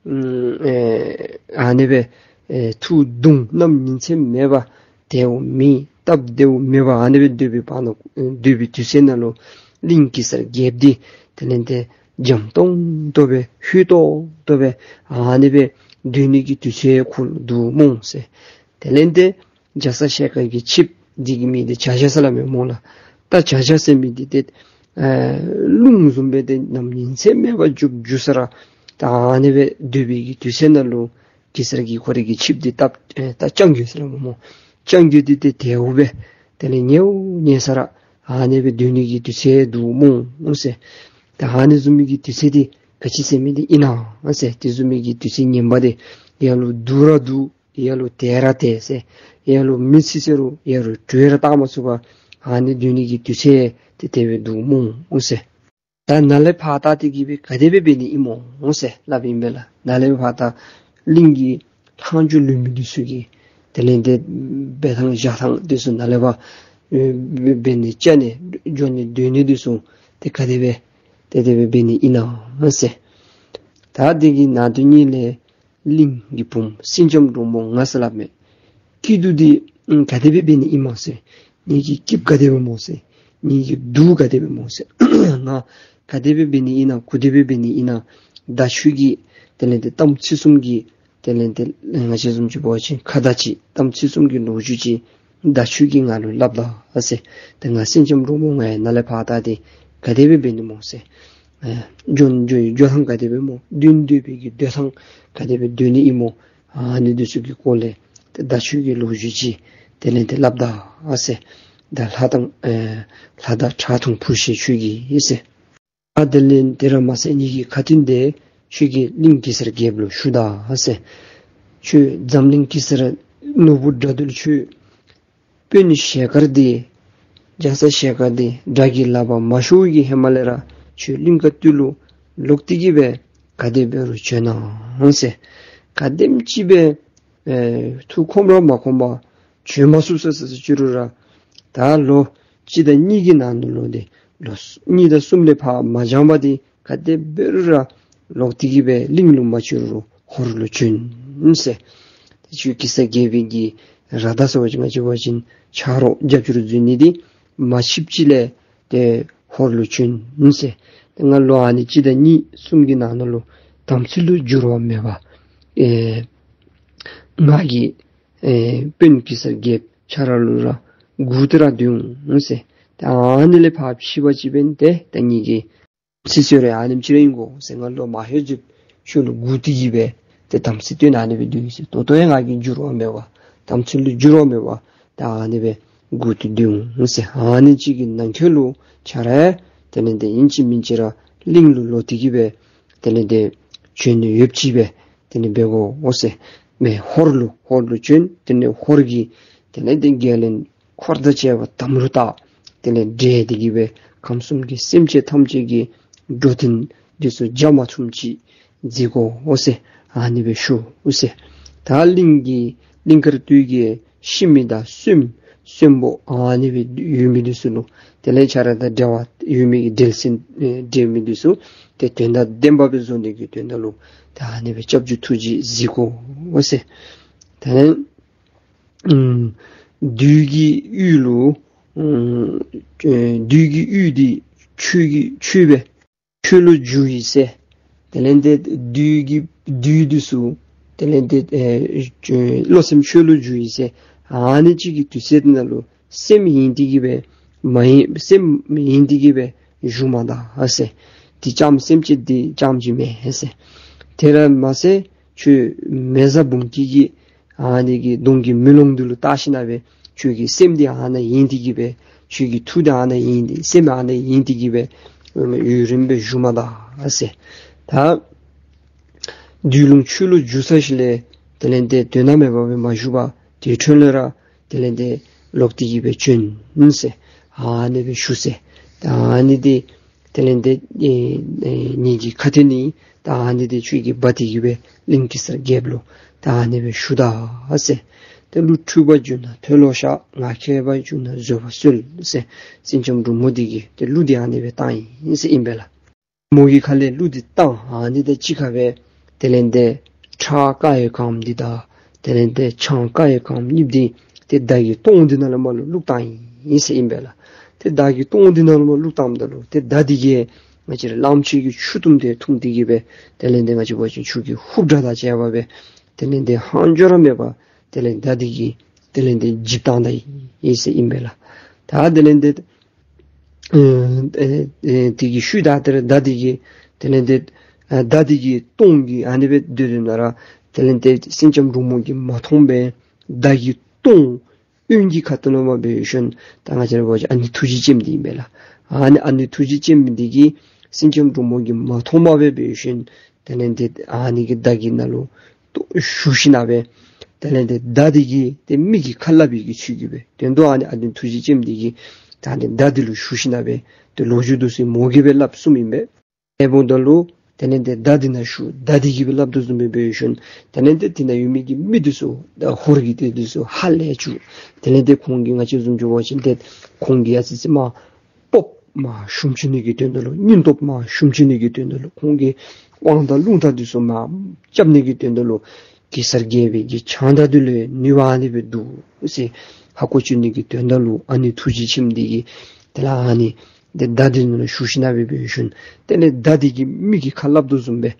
ཨམ་ཨེ་ཨ་ནི་སྦེ་ཨེ་ཐུགས་གདུང་གནམ་ཉིན་མཚན་མེད་པར་དལཝ་མེད་སྟབས་བདེཝ་མེད་པར་ཨ་ནི་སྦེ་སྡོད་པའི་བར་ན་ཨེ་སྡོད་པའི་དུས་ཚོད་ནང་ལུ་གླིང་གེ་སར་རྒྱལཔོ་འདི་དེ་ལས་ཏེ་འཇམ་ཏོང་ཏོ་སྦེ་ལྷོད་ཏོག་ཏོ་སྦེ་ཨ་ནི་སྦེ་སྡོད་ནི་གི་དུས་ཚོད་ཁོ་ལུ་འདུག་སྨོ་ཟེར། དེ་ལས་ཏེ་རྒྱ་ཚ་ཞལ་དཀར་གྱི་ཆིབས་འདི་གི་མིང་འདི་བྱ་བྱ་ཟེར་སླབ་མས་སྨོ་ལགས། ད་བྱ་བྱ་ཟེར་མི་འདི་ཏེ་ཨེ་རླུང་བཟུམ་སྦེ་ཏེ་གནམ་ཉིན་མཚན་མེད་པར་རྒྱུག་རྒྱུག་ས་ར་ད་ཨ་ནི་སྦེ་སྡོད་པའི་གི་དུས་ཚོད་ནང་ལུ་གེ་སར་གྱི་ཁོ་རའི་གི་ཆིབས་འདི་སྟབས་ཨེ་ད་རྐྱང་རྒོད་ཟེར་སླབ་མས་སྨོ། རྐྱང་རྒོད་འདི་ཏེ་དལཝ་སྦེ་དེ་ལས་ཉལཝ་ཉལ་ས་ར་ཨ་ནི་སྦེ་སྡོད་ནི་གི་དུས་ཚོད་འདུག་སྨོ་ཟེར། ད་ཨ་ནི་བཟུམ་མའི་གི་དུས་ཚོད་འདི་ག་ཅི་ཟེར་མི་འདི་ཨིན་ན་ཟེར། དེ་བཟུམ་མའི་གི་དུས་ཚོད་ངན་པ་འདི་ཡར་ལུ་སྡུག་ར་སྡུག་ཡར་ལུ་དལ་ར་དལ་ཟེར། ཡར་ལུ་མི་ཚེ་ཟེར་རུང་ཡར་ལུ་གྲོས་ར་བཏང་མ་ཚུགས་པར་ཨ་ནི་སྡོད་ནི་གི་དུས་ཚོད་འདི་དེ་སྦེ་འདུག་སྨོ་ཟེར། ད་ནཱ་ལས་ཕར་ད་འདི་གིས་སྦེ་ག་དེ་སྦེ་འབད་ནི་ཨིན་མོ་ཟེར་སླབ་ཨིན་པས་ལགས། ནཱ་ལས་ཕར་ད་གླིང་གི་ལྷག་མཇུག་ལུས་མི་འདི་ཚུ་གི་དེ་ལས་ཏེ་འབད་ཐངས་བཞག་ཐངས་འདི་ཚུ་ནཱ་ལས་ཕར་ཨེ་འབད་ནི་བཅའ་ནི་འགྱོ་ནི་སྡོད་ནི་འདི་ཚུ་ཏེ་ག་དེ་སྦེ་དེ་དེ་སྦེ་འབད་ནི་ཨིན་ན་ཟེར། ད་འདི་གི་ནང་དོན་གཉིས་ལས་གླིང་གི་བུམོ་སེང་ལྕམ་འབྲུག་མོ་ང་ཟེར་སླབ་མས། སྐྱིད་སྡུག་འདི་ཨམ་ག་དེ་སྦེ་འབད་ནི་ཨིན་མོ་ཟེར། ངེ་གི་སྐྱིདཔ་ག་དེ་སྦེ་སྨོ་ཟེར། ངེ་གི་སྡུག་ག་དེ་སྦེ་སྨོ་ཟེར། ང་ག་དེ་སྦེ་འབད་ནི་ཨིན་ན་ག་དེ་སྦེ་འབད་ནི་ཨིན་ན་ད་ཁྱོད་ཀྱིས་དེ་ལས་ཏེ་གཏམ་ཚིག་གསུམ་གྱི་དེ་ལས་ཏེ་ང་བཅས་བཟུམ་ཅིག་འབད་བ་ཅིན་ཁ་བརྡ་ཅིག་གཏམ་ཚིག་གསུམ་གྱི་ལོ་རྒྱུས་ཅིག་ད་ཁྱོད་ཀྱིས་ང་ལུ་སླབ་ད་ཟེར། ཏེ་ང་སེང་ལྕམ་འབྲུག་མོ་ང་ཡང་ནཱ་ལས་ཕར་ད་འདི་ག་དེ་སྦེ་འབད་ནི་སྨོ་ཟེར། ཨེ་འགྱོ་འགྱོ་འགྱོ་ཐངས་ག་དེ་སྦེ་སྨོ། སྡོད་སྡོད་པའི་གི་སྡོད་ཐངས་ག་དེ་སྦེ་སྡོད་ནི་ཨིན་མོ། ཨ་ནི་འདི་ཚུ་གི་སྐོར་ལས་ཏེ་ད་ཁྱོད་ཀྱིས་ལོ་རྒྱུས་ཅིག་དེ་ལས་ཏེ་སླབ་ད་ཟེར། ད་ལྷ་དང་ཨེ་ལྷ་དང་ཁྲག་འཐུང་བུ་ཤི་ཁྱོད་ཀྱིས་ཟེར། ཨ་དེ་ལས་དེ་ར་མ་ཟད་ངེ་གི་ཁ་ཏོན་འདི་ཁྱོད་ཀྱིས་གླིང་གེ་སར་རྒྱལཔོ་ལུ་ཞུ་ད་ཟེར། ཁྱོད་འཛམ་གླིང་གེ་སར་ནོར་བུ་དགྲ་འདུལ་ཁྱོད་དཔོན་ཞལ་དཀར་འདི་རྒྱ་ཚ་ཞལ་དཀར་འདི་དགྲ་གི་ལག་པར་མ་ཤོར་བའི་གི་ཧེ་མ་ལས་ར་ཁྱོད་གླིང་དཀར་སྟོད་ལུ་ལོག་སྟེ་གི་སྦེ་ག་དེ་འབད་རུང་བྱོན་གནང་ཟེར། ག་དེམ་ཅིག་སྦེ་ཨེ་ཐུགས་ཁོམ་ར་མ་ཁོམ་པར་བྱོན་མ་ཚུགས་ས་ཟེར་ཟེར་ཅི་རུང་ར་ད་ལོ་གཅིག་དང་གཉིས་ཀྱི་ནང་ན་ལུ་འདི་ལོ་གཉིས་དང་གསུམ་ལས་ཕར་མ་འགྱངས་པར་འདི་ག་དེ་འབད་རུང་ར་ལོག་སྟེ་གི་སྦེ་གླིང་ལུ་མ་བྱོན་རུང་ཧོར་ལུ་བྱོན་ཟེར། ཏེ་ཁྱོད་གེ་སར་རྒྱལ་པོའི་གི་ར་མདའ་ཟེར་བ་ཅིན་ང་བཅས་འབད་བ་ཅིན་ཆ་རོགས་རྒྱབ་སྐྱོར་མཛད་ནི་འདི་ མ་ཆིབས་ཅིག་ལས་ཏེ་ཧོར་ལུ་བྱོན་ཟེར། ཏེ་ང་ལོ་ཨ་ནི་གཅིག་དང་གཉིས་གསུམ་གྱི་ནང་ན་ལུ་དམ་ཚིག་ལུ་འགྱུར་བ་མེད་པར་ཨེ་ང་གིས་ཨེ་དཔོན་གེ་སར་རྒྱལཔོ་ཁྱོད་ར་ལུ་ར་སྒུག་སྟེ་ར་སྡོད་འོང་ཟེར། ཏེ་ཨ་ནི་ལས་ཕར་ཕྱི་པ་ཅིག་འབདན་ཏེ་ད་ངེ་གི་སྲིད་སྲོལ་ར་ཨ་ནེམ་ཅིག་ར་ཨིན་གོ་ཟེར། ང་ལོ་མ་ལྷོད་ཅིག་ཤུལ་ལུ་སྒུག་སྟེ་གི་སྦེ་ཏེ་དམ་ཚིག་བསྟེན་ཨ་ནི་སྦེ་སྡོད་ཟེར། ད་ལྟོ་ཡང་ང་གིས་འགྱུར་བ་མེད་པར་དམ་ཚིག་ལུ་འགྱུར་བ་མེད་པར་ད་ཨ་ནི་སྦེ་སྒུག་སྟེ་སྡོད་འོང་ཟེར། ཨ་ནི་ཅིག་གི་ནང་འཁོད་ལུ་ཁྱོད་ར་དེ་ལས་ཏེ་ཨིན་ཅི་མིན་ཅི་ར་གླིང་ལུ་ལོག་སྟེ་གི་སྦེ་དེ་ལས་ཏེ་བྱོན་ནི་ཡོདཔ་ཅིག་སྦེ་དེ་ལས་འབད་དགོ་འོང་ཟེར། མེན་ཧོར་ལུ་ཧོར་ལུ་བྱོན། དེ་ལས་ཧོར་གྱི་དེ་ལས་ཏེ་རྒྱལ་བློན་འཁོར་དང་བཅས་པ་དམ་ལུ་བཏགས། དེ་ལས་བསྒྲལ་ཏེ་གི་སྦེ་ཁམས་གསུམ་གྱི་སེམས་ཅན་ཐམས་ཅད་ཀྱི་འགྲོ་དོན་འདི་ཚུ་རྒྱ་མ་ཆུངམ་ཅིག་མཛད་དགོ་འོང་ཟེར། ཨ་ནི་སྦེ་ཞུ་འོང་ཟེར། ད་གླིང་གི་གླིང་དཀར་སྟོད་ཀྱི་ཤི་མི་དང་གསོན་གསོན་པོ་ཨ་ནི་སྦེ་ཡོད་མི་འདི་ཚུ་ལུ་དེ་ལས་ཁྱོད་ར་དང་འབྲེལ་བ་ཡོད་མི་གི་འབྲེལ་ཟིན་ཨེ་འབྲེལ་མི་འདི་ཚུ་ཏེ་དོན་དང་ལྡནམ་སྦེ་བཟོ་ནི་གི་དོན་དག་ལུ་ད་ཨ་ནི་སྦེ་སྐྱབས་འཇུག་ཐུགས་རྗེ་གཟིགས་དགོ་འོང་ཟེར། དེ་ལས་ཨམ་བདུད་ཀྱི་ཡུལ་ལུ་ཨམ་ཨེ་བདུད་ཀྱི་ཡུལ་འདི་ཆོས་ཀྱི་ཆོས་སྦེ་ཆོས་ལུ་འགྱུར་ཡི་ཟེར། དེ་ལས་ཏེ་བདུད་ཀྱི་བདུད་འདི་ཚུ་དེ་ལས་ཏེ་ཨེ་བློ་སེམས་ཆོས་ལུ་འགྱུར་ཡི་ཟེར། ཨ་ནི་ཅིག་གི་དུས་ཚོད་ནང་ལུ་སེམས་ཡེངས་ཏེ་གི་སྦེ་མ་ཡེངས་སེམས་ཡེངས་ཏེ་གི་སྦེ་བཞུགས་མ་ད་ཟེར། དེ་ཙམ་སེམས་ཅན་འདི་ཙམ་ཅིག་མེན་ཟེར། དེ་ར་མ་ཚད་ཁྱོད་མེ་བཟའ་འབུམ་སྐྱིད་ཀྱི་ཨ་ནི་གི་གདོང་གི་མེ་ལོང་འདི་ལུ་བལྟ་ཞིནམ་སྦེ་ཁྱོད་ཀྱི་སེམས་འདི་ཨ་ནཱ་ཡེངས་ཏེ་གི་སྦེ་ཁྱོད་ཀྱི་ཐུགས་འདི་ཨ་ནཱ་ཡེངས་ཏེ་སེམས་ཨ་ནཱ་ཡེངས་ཏེ་གི་སྦེ་ཡུན་རིངམོ་སྦེ་བཞུགས་མ་ད་ཟེར། ད་བདུད་ཀླུང་ཆོས་ལུ་འགྱུར་ཚར་ཞིནམ་ལས་དེ་ལས་ཏེ་དོན་དག་མེད་པ་སྦེ་མ་བཞུགས་པར་དེ་འཕྲོ་ལས་ར་དེ་ལས་ཏེ་ལོག་སྟེ་གི་སྦེ་བྱོན་ཟེར། ཨ་ནི་སྦེ་ཞུ་ཟེར། ད་ཨ་ནི་འདི་དེ་ལས་ཏེ་ཨེ་ཨེ་ངེ་གི་ཁ་ཐུག་ནི་ད་ཨ་ནི་འདི་ཁྱོད་ཀྱིས་འབག་སྟེ་གི་སྦེ་གླིང་གེ་སར་རྒྱལཔོ་ལུ་ད་ཨ་ནི་སྦེ་ཞུ་ད་ཟེར། ཏེ་གླུ་འཁྲུལ་པ་བྱུང་ན་མཐོལ་ལོ་བཤགས། ངག་འཁྱལ་པ་བྱུང་ན་བཟོད་པ་གསོལ་ཟེར། སེང་ལྕམ་འབྲུག་མོ་འདི་གིས་ཏེ་གླུ་འདི་ཨ་ནི་སྦེ་བཏང་ཡི་ཟེར་ཨིན་པས་ལགས། མོ་གི་ཁ་ལས་གླུ་འདི་བཏང་། ཨ་ནི་དང་གཅིག་ཁར་སྦེ་དེ་ལས་ཏེ་ཁྲག་དཀར་ཡོལ་གང་འདི་དང་དེ་ལས་ཏེ་ཆང་དཀར་ཡོལ་གང་གཉིས་འདི་ཏེ་མདའ་གི་ལྟོང་འདི་ནང་ལུ་མར་ལུ་བླུགས་བཏང་ཡི་ཟེར་ཨིན་པས་ལགས། ཏེ་མདའ་གི་ལྟོང་འདི་ནང་ལུ་མར་བླུགས་བཏངམ་ད་ལུ་ཏེ་མདའ་འདི་གིས་ང་བཅས་ར་གླངམོ་ཆེ་གི་ཆུ་གཏུམ་དེ་འཐུང་སྟེ་གི་སྦེ་དེ་ལས་ཏེ་ང་བཅས་འབད་བ་ཅིན་ཆུ་གི་ཧུབ་སྒྲ་དང་བཅས་པ་སྦེ་དེ་ལས་ཏེ་ཧང་འཇོག་ར་མེད་པར་དེ་ལས་མདའ་འདི་གིས་དེ་ལས་ཏེ་འཇིབ་བཏང་ད་ཡི་ཟེར་ཨིན་པས་ལགས། ད་དེ་ལས་ཏེ་ཨེ་ཨེ་ཨེ་དེ་གི་ཤུལ་ད་དེ་ར་མདའ་འདི་གིས་དེ་ལས་ཏེ་ཨེ་མདའ་འདི་གི་ལྟོང་གིས་ཨ་ནི་སྦེ་སྡོད་དོ་ན་ར་དེ་ལས་ཏེ་སེང་ལྕམ་འབྲུག་མོ་གིས་མ་མཐོང་པར་མདའ་གི་ལྟོང་གཡོན་གྱི་ཁ་ཐུག་ལུ་མར་འབད་ཞིནམ་ད་ང་བཅས་ར་འབད་བ་ཅིན་ཨ་ནེ་ཐུགས་རྗེ་ཅན་འདི་ཨིན་པས་ལགས། ཨ་ནི་ཨ་ནེ་ཐུགས་རྗེ་ཅན་འདི་གིས་སེང་ལྕམ་འབྲུག་མོ་གིས་མ་མཐོང་པར་སྦེ་འབད་ཞིནམ་དེ་ལས་ཏེ་ཨ་ནི་གི་མདའ་གི་ནང་ལུ་ཏོ་ཞུགས་ཞིནམ་སྦེ་དེ་ལས་ཏེ་མདའ་འདི་གིས་ཏེ་མི་གི་ཁ་སླབ་པའི་གི་ཚུལ་གྱིས་སྦེ་དོན་དུ་ཨ་ནི་ཨ་ནེ་ཐུགས་རྗེ་ཅན་འདི་གིས་ད་ཨ་ནི་མདའ་འདི་ལུ་ཞུགས་ཞིནམ་སྦེ་ཏེ་ལོ་རྒྱུས་འདི་ཚུ་མོ་གིས་སྦེ་སླབ་གསུངམ་ཨིན་པས། ཨེ་འབདཝ་ད་ལུ་དེ་ལས་ཏེ་མདའ་འདི་ནང་ཞུགས་མདའ་འདི་གིས་སྦེ་སླབ་དོ་བཟུམ་སྦེ་འབད་ཞིནམ་དེ་ལས་ཏེ་དེ་ནང་ཡོད་མི་གི་མི་འདི་ཚུ་ད་ཧོར་གྱི་དེ་འདི་ཚུ་ཧ་ལས་བཅུག། དེ་ལས་ཏེ་ཁོང་གིས་ང་བཅས་བཟུམ་ཅིག་འབད་བ་ཅིན་ཏེ་ཁོང་གིས་ཡ་ཙི་ཙི་མར་སྤོབས་མར་ཞུམ་བཅུག་ནི་གི་དོན་དག་ལུ་སྙིང་སྟོབས་མར་ཞུམ་བཅུག་ནི་གི་དོན་དག་ལུ་ཁོང་གི་དབང་ཐང་རླུང་རྟ་འདི་ཚུ་མར་རྐྱབ་ནི་གི་དོན་དག་ལུ་གེ་སར་རྒྱལ་པོའི་གི་ཕྱག་མདའ་འདི་ལུ་ནུས་པ་ཨ་ནི་སྦེ་འདུག་ཟེར་ཧ་གོ་བཅུག་ནི་གི་དོན་དག་ལུ་ཨ་ནེ་ཐུགས་རྗེ་ཆེན་འདི་གིས་དེ་ལས་ཨ་ནི་ཏེ་མདའ་འདི་ནང་ལུ་ཞུགས་ཞིནམ་སྦེ་འབད་ཞིནམ་དེ་ལས་མདའ་འདི་གིས་མི་གི་ཁ་སླབ་དོ་བཟུམ་སྦེ་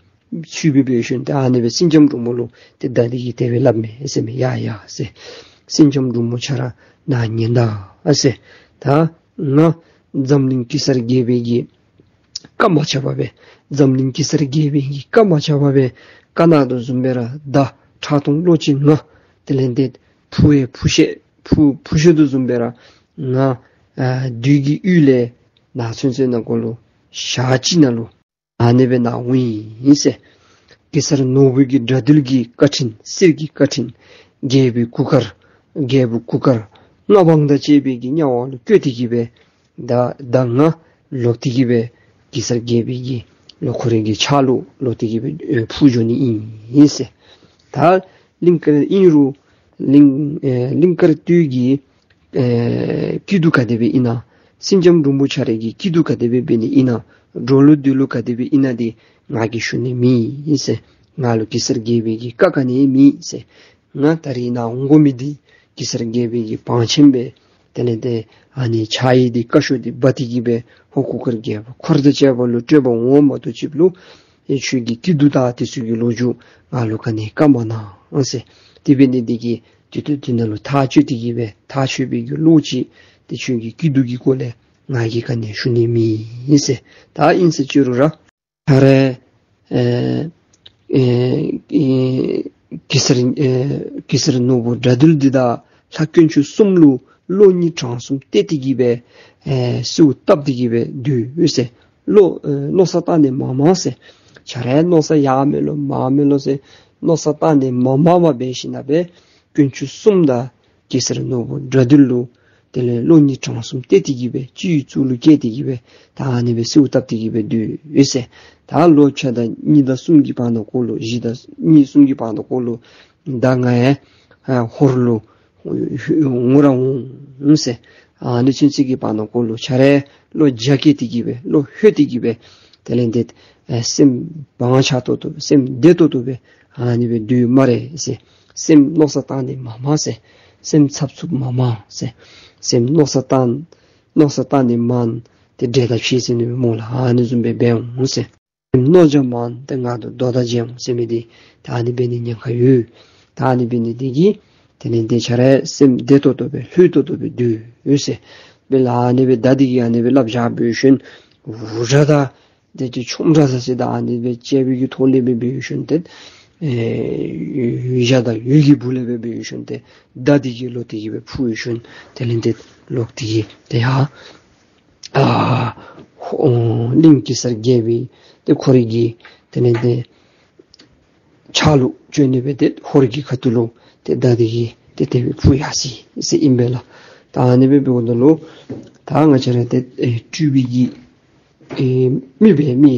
ཚུལ་སྦེ་འབད་ཞིནམ་ཏེ་ཨ་ནི་སྦེ་སེང་ལྕམ་འབྲུག་མོ་ལུ་ཏེ་མདའ་འདི་གིས་དེ་སྦེ་སླབ་མས་ཟེར་མས། ཡ་ཡ་ཟེར། སེང་ལྕམ་འབྲུག་མོ་ཁྱོད་ར་ནཱ་ཉན་ད་ཨ་ཟེར། ད་ང་འཛམ་གླིང་གེ་སར་རྒྱལ་པོའི་གི་བཀའ་མ་ཆག་པར་སྦེ་འཛམ་གླིང་གེ་སར་རྒྱལ་པོའི་གི་བཀའ་མ་ཆག་པར་སྦེ་བཀའ་གནང་དོ་བཟུམ་སྦེ་ར་མདའ་ཁྲག་འཐུང་གློ་ཅན་ང་དེ་ལས་ཏེ་འཕུར་བའི་འཕུར་ཤེས་འཕུར་འཕུར་ཤེས་དོ་བཟུམ་སྦེ་ར་ང་ཨ་བདུད་ཀྱི་ཡུལ་ལས་ནགས་ཚལ་ཚུ་ནང་འཁོད་ལུ་ཞག་གཅིག་ནང་ལུ་ཨ་ནི་སྦེ་ནཱ་འོང་ཡི་ཟེར། གེ་སར་ནོར་བུ་གི་དགྲ་འདུལ་གྱི་བཀའ་དྲིན་གསེར་གྱི་བཀའ་དྲིན་རྒྱལ་པོའི་གུར་དཀར་རྒྱལ་པོའི་གུར་དཀར་མངའ་འབངས་དང་བཅས་པའི་གི་དམྱལ་བ་ལུ་བཀོད་དེ་གི་སྦེ་ད་ད་ང་ལོག་སྟེ་གི་སྦེ་གེ་སར་རྒྱལ་པོའི་གི་ལོག་ཁོ་རའི་གི་ཕྱག་ལུ་ལོག་སྟེ་གི་སྦེ་ཨེ་འཕུར་འགྱོ་ནི་ཨིན་ཟེར། ད་གླིང་དཀར་ཨིན་རུང་གླིང་ཨེ་གླིང་དཀར་སྟོད་ཀྱི་ཨེ་སྐྱིད་སྡུག་ག་དེ་སྦེ་ཨིན་ན། སེང་ལྕམ་འབྲུག་མོ་ཁྱོད་རའི་གི་སྐྱིད་སྡུག་ག་དེ་སྦེ་འབད་ནི་ཨིན་ན། འགྲོ་ལུགས་སྡོད་ལུགས་ག་དེ་སྦེ་ཨིན་ན་འདི་ང་གིས་ཞུ་ནི་མེད་ཟེར། ང་ལུ་གེ་སར་རྒྱལ་པོའི་གི་བཀའ་ག་ནི་མེད་ཟེར། ང་ད་རིས་ནཱ་འོང་དགོ་མི་འདི་གེ་སར་རྒྱལ་པོའི་གི་བང་ཆེན་སྦེ་ དེ་ལས་ཏེ་ཨ་ནི་ཕྱག་གཡས་འདི་བཀའ་ཤོག་འདི་འབག་སྟེ་གི་སྦེ་ཧོར་གུར་དཀར་རྒྱལཔོ་འཁོར་དང་བཅས་པ་ལུ་སྤྲོད་པར་འོང་མ་གཏོགས་ཅིག་ལུ་ཨེ་ཁྱོད་ཀྱི་སྐྱིད་སྡུག་དང་དེ་ཚུ་གི་ལོ་རྒྱུས་ང་ལུ་ག་ནི་བཀའ་མ་གནང་ཟེར། དེ་འབད་ནི་འདི་གིས་དེ་དུས་དེ་ནང་ལུ་ཐག་བཅད་དེ་གི་སྦེ་ཐག་ཆོད་པའི་གི་བློ་ཅིག་ཏེ་ཁྱོད་ཀྱི་སྐྱིད་སྡུག་གི་སྐོར་ལས་ང་གིས་ག་ནི་ཞུ་ནི་མེད་ཟེར། ད་ཨིན་ཟེར་ཅི་རུང་ར་ད་རེས་ཨེ་ཨེ་ཨེ་གེ་སར་ཨེ་གེ་སར་ནོར་བུ་དགྲ་འདུལ་འདི་དང་ལྷ་དཀོན་མཆོག་གསུམ་ལུ་བློ་སྙིང་བྲང་གསུམ་གཏད་དེ་གི་སྦེ་ཨེ་གསོལཝ་བཏབ་སྟེ་གི་སྦེ་སྡོད་ཟེར། བློ་ཨེ་མནོ་བསམ་བཏང་ནི་མང་མང་ཟེར། ཁྱོད་རའི་མནོ་བསམ་ཡར་མེད་ལོ་མར་མེད་ལོ་ཟེར་མནོ་བསམ་བཏང་ནི་མང་མང་མ་འབད་ཞིནམ་ལས་དཀོན་མཆོག་གསུམ་དང་གེ་སར་ནོར་བུ་དགྲ་འདུལ་ལུ་དེ་ལས་བློ་སྙིང་བྲང་གསུམ་གཏད་དེ་གི་སྦེ་སྤྱི་གཙུག་ལུ་བཀལ་ཏེ་གི་སྦེ་ད་ཨ་ནི་སྦེ་གསོལཝ་བཏབ་སྟེ་གི་སྦེ་སྡོད་ཟེར། ད་ལོ་ཕྱེད་དང་གཉིས་དང་གསུམ་གྱི་བར་ན་ཁོ་ལུ་བཞི་དང་གཉིས་གསུམ་གྱི་བར་ན་ཁོ་ལུ་ད་ང་ཡང་ཧོར་ལུ་ངུ་ར་འོང་ཟེར། ཨ་ནི་ཚུན་ཚོད་ཀྱི་བར་ན་ཁོ་ལུ་ཁྱོད་རའི་བློ་རྒྱ་སྐྱེད་དེ་གི་སྦེ་བློ་ལྷོད་དེ་གི་སྦེ་དེ་ལས་ཏེ་ཨེ་སེམས་བང་ཆགས་ཏོག་ཏོ་སེམས་བདེ་ཏོག་ཏོ་སྦེ་ཨ་ནི་སྦེ་སྡོད་སྨ་རེ་ཟེར། སེམས་མནོ་བསམ་བཏང་ནི་མང་མང་ཟེར། སེམས་འཚབ་འཚུབ་མང་མང་ཟེར། སེམས་མནོ་བསམ་བཏང་མནོ་བསམ་བཏང་ནི་མང་སྟེ་འདྲེ་དང་ཕྱད་ཟེར་ནི་སྨོ་ལགས། ཨ་ནི་བཟུམ་སྦེ་འབད་འོང་ཟེར། མནོ་བྱ་མང་སྟེ་ང་དང་རྡོ་དང་འཇམ་ཟེར་མི་འདི་ད་ཨ་ནི་འབད་ནི་ཉེན་ཁ་ཡོད། ད་ཨ་ནི་འབད་ནི་འདི་གིས་དེ་ལས་ཏེ་ཁྱོད་རའི་སེམས་བདེ་ཏོག་ཏོ་སྦེ་ལྷོད་ཏོག་ཏོ་སྦེ་སྡོད་ཟེར། དཔེ་ལ་ཨ་ནི་སྦེ་མདའ་འདི་གིས་ཨ་ནི་སྦེ་སླབ་བཞག་འབད་ཞིནམ་འུར་སྒྲ་དང་དེ་ཅིག་ཆོམ་སྒྲ་ཟེར་ཟེར་ད་ཨ་ནི་སྦེ་བཅས་པའི་གི་ཐོག་ལས་སྦེ་འབད་ཞིནམ་ཏེ་ཨེ་འོད་ཞགས་དང་འོད་ཀྱི་སྦུག་ལས་སྦེ་འབད་ཞིནམ་ཏེ་མདའ་འདི་གིས་ལོག་སྟེ་གི་སྦེ་འཕུར་ཞིནམ་དེ་ལས་ཏེ་ལོག་སྟེ་གི་ཏེ་ཡར་ཨ་ཧོ་གླིང་གེ་སར་རྒྱལ་པོའི་ཏེ་ཁོ་རའི་གི་དེ་ལས་ཏེ་ཕྱག་ལུ་བཅོལ་ནི་སྦེ་ཏེ་ཧོར་གྱི་ཁ་ཐུག་ལུ་ཏེ་མདའ་འདི་གིས་ཏེ་དེ་སྦེ་འཕུར་ཡར་སོ་ཡི་ཟེར་ཨིན་པས་ལགས། ད་ཨ་ནི་སྦེ་འབདཝ་ད་ལུ་ད་ང་བཅས་ར་ཏེ་ཨེ་སྤྲུལ་པའི་གི་ཨེ་མི་སྦེ་མི་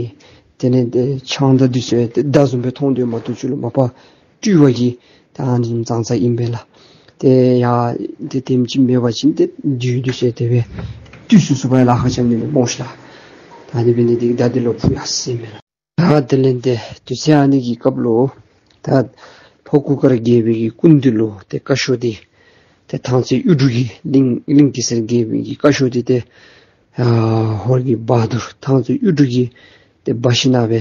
དེ་ལས་ཏེ་ཕྱག་མདའ་འདི་ཚུ་ཏེ་མདའ་བཟུམ་སྦེ་མཐོང་དོ་མ་གཏོགས་ཅིག་ལུ་མ་པ་སྤྲུལ་པ་གི་ད་ཨ་ནི་བཟུམ་ཙང་ཙང་ཨིན་པས་ལགས། ཏེ་ཡ་ཏེ་དེམ་ཅིག་མེད་པ་ཅིན་ཏེ་བདུད་འདི་ཚུ་དེ་སྦེ་བཏུལ་ཚུགས་ཚུགས་པར་ལཱ་ཁག་ཆེ་ནི་སྨོ་ཤིག་ལགས། ད་དེ་འབད་ནི་འདི་གིས་མདའ་འདི་ལོག་འཕུར་ཡར་སོ་ཡི་ཟེར་ཨིན་པས་ལགས། ད་དེ་ལས་ཏེ་དུས་ཚོད་ཨ་ནི་གི་སྐབས་ལུ་ད་ཧོར་གུར་དཀར་རྒྱལ་པོའི་གི་སྐུ་མདུན་ལུ་ཏེ་བཀའ་ཤོག་འདི་ཏེ་ཐང་རྩེ་གཡུ་འབྲུག་གི་གླིང་གླིང་གེ་སར་རྒྱལ་པོའི་གི་བཀའ་ཤོག་འདི་ཏེ་ཨ་ཧོར་གྱི་བ་དུར་ཐང་རྩེ་གཡུ་འབྲུག་གིས་ཏེ་འབག་ཞིནམ་སྦེ་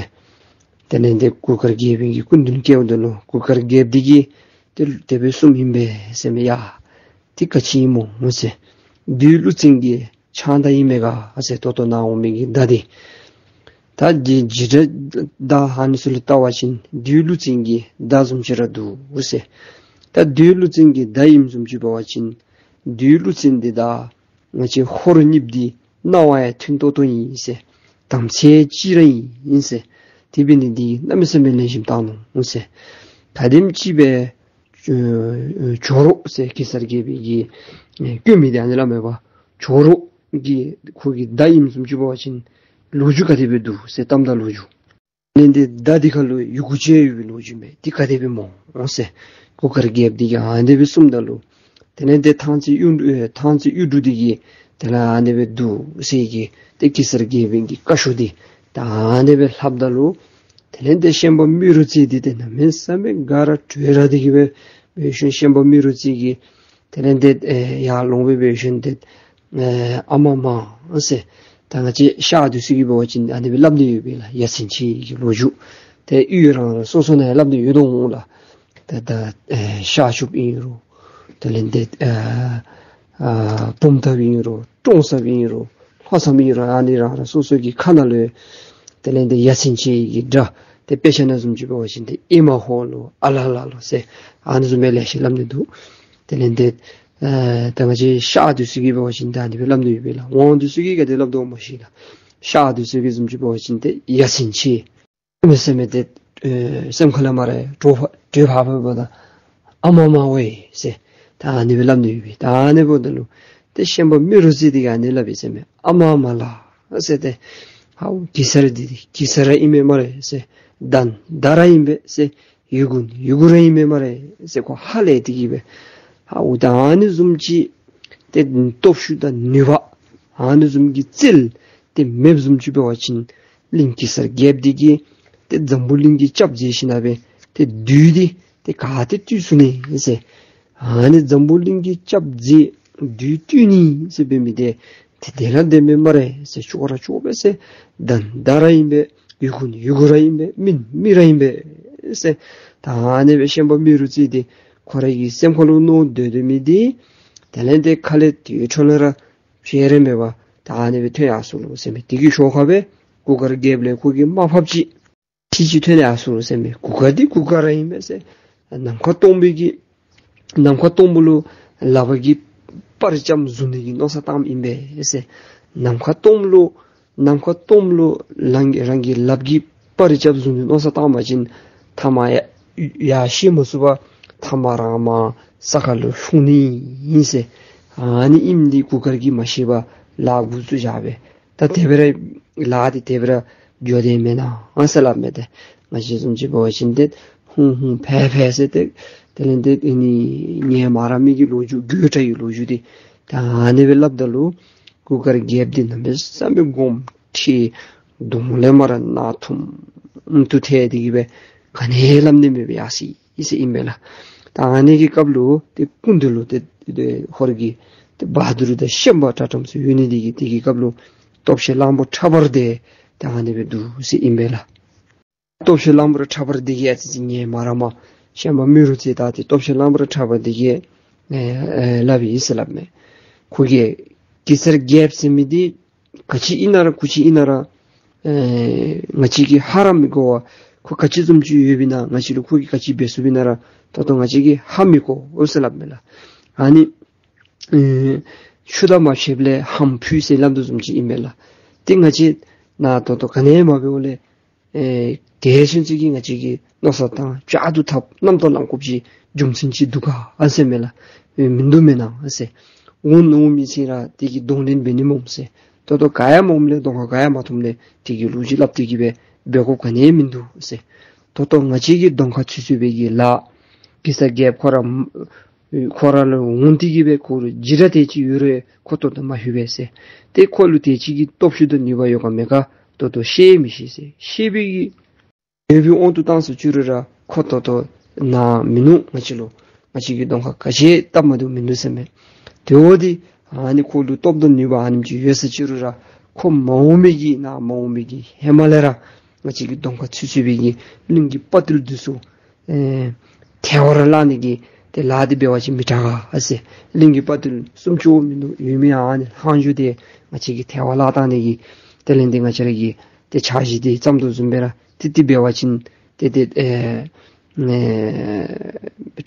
དེ་ལས་ཏེ་གུར་དཀར་རྒྱལ་པོའི་གི་སྐུ་མདུན་བསྐྱལཝ་ད་ལུ་གུར་དཀར་རྒྱལཔོ་འདི་གིས་ཏེ་དེ་སྦེ་གསུངམ་ཨིན་པས་ཟེར་མས། ཡ་འདི་ག་ཅི་ཨིན་མོ་ཟེར། བདུད་ཀླུ་བཙན་གྱི་ཕྱག་མདའ་ཨིན་མས་ག་ཟེར། ད་ལྟོ་ནཱ་འོང་མི་གི་མདའ་འདི་ད་འདི་འཇིགས་བྲལ་དང་ཨ་ནི་ཚུ་ལུ་བལྟ་བ་ཅིན་བདུད་ཀླུ་བཙན་གྱི་མདའ་བཟུམ་ཅིག་ར་འདུག་ཟེར། ད་བདུད་ཀླུ་བཙན་གྱི་མདའ་ཨིནམ་བཟུམ་ཅིག་འབད་བ་ཅིན་བདུད་ཀླུ་བཙན་འདི་དང་ང་བཅས་ཧོར་གཉིསཔོ་འདི་རྣ་བ་ཡང་མཐུན་ཏོག་ཏོ་ཨིན་ཟེར། དམ་ཚིག་གཅིག་ར་ཨིན་ཟེར། དེ་འབད་ནི་འདི་གིས་གནམ་མེད་ས་མེད་ལེགས་ཤོམ་བཏང་ནུག་ཟེར། ག་དེམ་ཅིག་སྦེ་ཨེ་ཨེ་ཇོ་རུ་ཟེར་གེ་སར་རྒྱལ་པོའི་གི་ཨེ་སྐུ་མིང་འདི་ཨ་ནི་སླབ་མས་པ། ཇོ་རུ་གི་ཁོ་གི་མདའ་ཨིནམ་བཟུམ་ཅིག་འབད་བ་ཅིན་ལོ་རྒྱུས་ག་དེ་སྦེ་འདུག་ཟེར། གཏམ་དང་ལོ་རྒྱུས། དེ་ལས་ཏེ་མདའ་འདི་ཁར་ལུ་ཡི་གུ་ཅིག་ཡོད་པའི་ལོ་རྒྱུས་མས། འདི་ག་དེ་སྦེ་སྨོ་ཟེར་གུར་དཀར་རྒྱལཔོ་འདི་གིས་ཨ་ནི་སྦེ་གསུངམ་ད་ལུ་དེ་ལས་ཏེ་ཐང་རྩེ་གཡུ་ཨེ་ཐང་རྩེ་གཡུ་འབྲུག་འདི་གིས་དེ་ལས་ཨ་ནི་སྦེ་འདུག་ཟེར་གི་ཏེ་གེ་སར་རྒྱལ་པོའི་གི་བཀའ་ཤོག་འདི་ད་ཨ་ནི་སྦེ་ལྷབ་ད་ལུ་དེ་ལས་ཏེ་ཤན་པ་རྨེ་རུ་རྩེ་འདི་ཏེ་གནམ་མེད་ས་མེད་དགའ་ར་སྤྲོ་ར་སྟེ་གི་སྦེ་འབད་ཞིནམ་ཤན་པ་རྨེ་རུ་རྩེ་གིས་དེ་ལས་ཏེ་ཨེ་ཡར་ལོང་སྦེ་འབད་ཞིནམ་ཏེ་ཨེ་ཨ་མ་མ་ཟེར། ད་ང་བཅས་ཤར་འདི་ཚུ་གིས་འབད་བ་ཅིན་ཨ་ནི་སྦེ་སླབ་ནི་ཡོད་པས་ལགས། ཡ་མཚན་ཆེ་གི་ལོ་རྒྱུས་དེ་གཡུས་རང་རང་སོ་སོ་ནང་སླབ་ནི་ཡོད་དོ་འོང་ལགས། ད་ད་ཨེ་ཤར་ཕྱོགསཔ་ཨིན་རུང་དེ་ལས་ཏེ་ཨེ་ཨ་བུམ་ཐང་ཨིན་རུང་ཀྲོང་གསར་ཨིན་རུང་ལྷོ་མཚམས་ཨིན་རུང་ཨ་ནི་རང་རང་སོ་སོ་གི་ཁ་ནང་ལུ་དེ་ལས་ཏེ་ཡ་མཚན་ཆེ་གི་སྒྲ་དེ་དཔེ་ཆ་ནང་བཟུམ་ཅིག་འབད་བ་ཅིན་ཏེ་ཨེ་མ་ཧོ་ལོ་ཨ་ལ་ལ་ལོ་ཟེར་ཨ་ནི་བཟུམ་སྦེ་ལེ་ཤ་སླབ་ནི་འདུག། དེ་ལས་ཏེ་ཨེ་ད་ང་བཅས་ཤར་འདི་ཚུ་གིས་འབད་བ་ཅིན་ད་ཨ་ནི་སྦེ་སླབ་ནི་ཡོད་པས་ལགས། ཝང་འདི་ཚུ་གིས་ག་དེ་སླབ་དོ་མ་ཤེས་ལགས། ཤར་འདི་ཚུ་གིས་བཟུམ་ཅིག་འབད་བ་ཅིན་ཏེ་ཡ་མཚན་ཆེ། མེད་ཟེར་མི་འདི་ཨེ་སེམས་ཁ་ལས་མར་དྲོ་ཕ་དྲོད་ཕར་ཕར་འབདཝ་ད་ཨ་མ་མ་ཝེ་ཟེར་ད་ཨ་ནི་སྦེ་སླབ་ནི་ཡོད་པས། ད་ཨ་ནི་འབདཝ་ད་ལུ་ཏེ་ཤན་པ་རྨེ་རུ་རྩེ་འདི་གིས་ཨ་ནི་སླབ་ཡི་ཟེར་མས། ཨ་མ་མ་ལ་ཟེར་ཏེ་ཧའོ་གེ་སར་འདི་འདི་གེ་སར་ར་ཨིན་མས་སྨ་རེ་ཟེར། མདའ་མདའ་ར་ཨིན་པས་ཟེར། ཡི་གུ་ཡི་གུ་ར་ཨིན་མས་སྨ་རེ་ཟེར་ཁོ་ཧ་ལས་ཏེ་གི་སྦེ་ཧའོ་ད་ཨ་ནི་བཟུམ་ཅིག་ཏེ་སྟོབས་ཤུགས་དང་ནུས་པ་ཨ་ནི་བཟུམ་གྱི་རྩལ་ཏེ་མེདཔ་བཟུམ་ཅིག་འབད་བ་ཅིན་གླིང་གེ་སར་རྒྱལཔོ་འདི་གིས་ཏེ་འཛམ་བུ་གླིང་གི་སྐྱབས་མཛད་ཞིནམ་སྦེ་ཏེ་བདུད་འདི་ཏེ་ག་ཏེ་བཏུལ་ཚུགས་ནི་ཟེར། ཨ་ནི་འཛམ་བུ་གླིང་གི་སྐྱབས་མཛད་ བདུད་བཏུལ་ནི་ཟེར་འབད་མི་འདི་དེ་དེ་ལས་འདས་མས་སྨ་རེ་ཟེར། ཅོག་ར་ཅོག་པས་ཟེར། བདག་བདག་ར་ཨིན་པས། ཡུལ་ཀུན་ཡུལ་ཀུན་ར་ཨིན་པས། མི་མི་ར་ཨིན་པས་ཟེར། ད་ཨ་ནི་སྦེ་ཤན་པ་རྨེ་རུ་རྩེ་འདི་ཁོ་རའི་གི་སེམས་ཁ་ལུ་མནོ་སྡོད་སྡོད་མི་འདི་དེ་ལས་འདས་ཁ་ལས་དེ་འཕྲོ་ལས་ར་ཤེས་རན་མེད་པར་ད་ཨ་ནི་སྦེ་ཐོན་ཡར་སོ་ལོ་ཟེར་མས། དེ་གི་ཞོར་ཁ་སྦེ་གུར་དཀར་རྒྱལཔོ་ལས་ཁོ་གི་དམའ་ཕབ་ཅིག་ཅིག་ཅིག་ཐོན་ཡར་སོ་ཟེར་མས། གུར་དཀར་འདི་གུར་དཀར་ར་ཨིན་པས་ཟེར། ནམ་མཁའ་སྟོང་པའི་གི་ནམ་མཁའ་སྟོང་པ་ལུ་ལག་པ་གིས་སྤར་རྐྱབ་བཟུང་ནི་གི་མནོ་བསམ་བཏངམ་ཨིན་པས་ཟེར། ནམ་མཁའ་སྟོང་པ་ལུ་ནམ་མཁའ་སྟོང་པ་ལུ་རང་གི་རང་གི་ལགཔ་གིས་སྤར་རྐྱབ་བཟུང་ནི་མནོ་བསམ་བཏང་པ་ཅིན་མཐའ་མ་ཡ་ཡར་བཤེད་མ་ཚུགས་པར་མཐའ་མ་རང་མར་ས་ཁ་ལུ་ལྷུང་ནི་ཨིན་ཟེར། ཨ་ནི་ཨིནམ་འདི་གུར་དཀར་གྱིས་མ་ཤེས་པར་ལཱ་འགོ་བཙུགས་བཞག་པས། ད་དེ་སྦེ་ར་ལཱ་འདི་དེ་སྦེ་ར་འགྱོ་དེས་མེན་ན་ཟེར་སླབ་མས། ཏེ་ང་བཅས་བཟུམ་ཅིག་འབད་བ་ཅིན་ཏེ་ཧུམ་ཧུམ་ཕེབས་ཕེབས་ཟེར་ཏེ་དེ་ལས་ཏེ་ཨ་ནི་ངལ་མ་རངས་མི་གི་ལོ་རྒྱུས་དགོད་བྲ་བའི་ལོ་རྒྱུས་འདི་ད་ཨ་ནི་སྦེ་སླབ་ད་ལུ་གུར་དཀར་རྒྱལཔོ་འདི་གནམ་མེད་ས་མེད་དགོངསམ་ཁྲེལ་གདོང་ལས་མར་ར་རྣག་ཐུམ་ཐུམ་ཐལ་ཏེ་གི་སྦེ་ག་ནི་སླབ་ནི་མེད་པར་ཡར་སོ་ཡི་ཟེར་ཨིན་པས་ལགས། ད་ཨ་ནི་གི་སྐབས་ལུ་ཏེ་སྐུ་མདུན་ལུ་ཏེ་ཏེ་ཧོར་གྱི་ཏེ་བ་དུར་དང་ཤན་པ་དྲག་དྲགམ་ཚུ་ཡོད་ནི་འདི་གིས་དེ་གི་སྐབས་ལུ་སྟོབས་ཆེན་གླང་པོ་ཁྲ་འབར་འདི་ད་ཨ་ནི་སྦེ་འདུག་ཟེར་ཨིན་པས་ལགས། སྟོབས་ཆེན་གླང་པོ་ཁྲ་འབར་འདི་གིས་ཨ་ཙི་ཅིག་ངལ་མ་རངསམ་ཤན་པ་རྨེ་རུ་རྩེ་དང་ཏེ་སྟོབས་ཆེན་གླང་པོ་ཁྲ་འབར་འདི་གིས་ཨེ་ཨེ་སླབ་ཡི་ཟེར་སླབ་མས། ཁོ་གིས་གེ་སར་རྒྱལཔོ་ཟེར་མི་འདི་ག་ཅི་ཨིན་ན་ར་གུ་ཅི་ཨིན་ན་ར་ཨེ་ང་བཅས་ཀྱིས་ཧ་ར་མི་གོ་བར་ཁོ་ག་ཅི་བཟུམ་ཅིག་ཡོདཔ་ཨིན་ན་ང་བཅས་ལུ་ཁོ་གིས་ག་ཅི་འབད་ཚུགསཔ་ཨིན་ན་ར་ད་ལྟོ་ང་བཅས་ཀྱིས་ཧ་མི་གོ་འོང་ཟེར་སླབ་མས་ལགས། ཨ་ནི་ཨེ་ཆུ་དང་མ་ཕྱདཔ་ལས་ཧམ་ཕུད་ཟེར་སླབ་དོ་བཟུམ་ཅིག་ཨིན་མས་ལགས། ཏེ་ང་བཅས་ནཱ་ད་ལྟོ་ག་ནི་མ་འབདཝ་ལས་ཨེ་དེ་ཚུན་ཚོད་ཀྱི་ང་བཅས་ཀྱི་མནོ་བསམ་དང་བཅའ་སྡོད་ཐབས་རྣམ་རྟོག་ལང་དགོཔ་ཅིག་རྒྱུ་མཚན་ཅིག་འདུག་ག་ཨ་ཟེར་མས་ལགས། ཨེ་མིན་འདུག་མེན་ན་ཨ་ཟེར། འོང་འོང་མི་ཚུ་ར་དེ་གི་གདོང་ལེན་འབད་ནི་སྨོ་ཟེར། ད་ལྟོ་ག་ཡང་མ་འོངམ་ལས་གདོང་ཁར་ག་ཡང་མ་ཐོནམ་ལས་དེ་གི་ལོ་རྒྱུས་སླབ་སྟེ་གི་སྦེ་འབད་དགོཔ་ག་ནི་མིན་འདུག་ཟེར། ད་ལྟོ་ང་བཅས་ཀྱི་གདོང་ཁར་ཚུད་ཚུད་པའི་གི་ལཱ་གེ་སར་རྒྱལཔོ་ཁོ་ར་ཁོ་ར་ལུ་འོང་སྟེ་གི་སྦེ་ཁོ་ལུ་འཇིགས་སྐྲག་དེ་ཅིག་ཡོད་རུང་ཁོ་ད་ལྟོ་མ་ལྷོད་པས་ཟེར། ཏེ་ཁོ་ལུ་དེ་ཅིག་གི་སྟོབས་ཤུགས་དང་ནུས་པ་ཡོད་ག་མེད་ག་ད་ལྟོ་ཤེས་མི་ཤེས་ཟེར། ཤེས་པའི་གི་ཡོད་པའི་དབང་དུ་བཏང་སོང་ཅི་རུང་ར་ཁོ་ད་ལྟོ་ནཱ་མིན་ནུག། ང་བཅས་ལུ་ང་བཅས་ཀྱི་གདོང་ཁར་ག་ཅི་སྟབས་མ་བདེཝ་མིན་འདུག་ཟེར་མས། དེ་འོ་འདི་ཨ་ནི་ཁོ་ལུ་སྟོབས་དང་ནུས་པ་ཨ་ནེམ་ཅིག་ཡོད་ས་ཅི་རུང་ར་ཁོ་མ་འོང་མི་གི་ནཱ་མ་འོང་མི་གི་ཧེ་མ་ལས་ར་ང་བཅས་ཀྱི་གདོང་ཁར་ཚུད་ཚུད་པའི་གི་གླིང་གི་དཔའ་བརྟུལ་འདི་ཚུ་ཨེ་ཐལ་བར་བརླག་ནི་གི་ཏེ་ལཱ་འདི་འབད་བ་ཅིན་མི་དྲག་ག་ཨ་ཟེར། གླིང་གི་དཔའ་བརྟུལ་སུམ་ཅུ་མིན་འདུག་ཡོད་མི་ཨ་ནི་ལྷག་འགྱོ་སྟེ་ང་བཅས་ཀྱིས་ཐལ་བར་བརླག་བཏང་ནི་གི་དེ་ལས་འདི་ང་བཅས་ར་གི་ཏེ་འཆར་གཞི་འདི་བརྩམ་དོ་བཟུམ་སྦེ་ར་ཏེ་དེ་འབད་བ་ཅིན་ཏེ་ཏེ་ཨེ་ཨེ་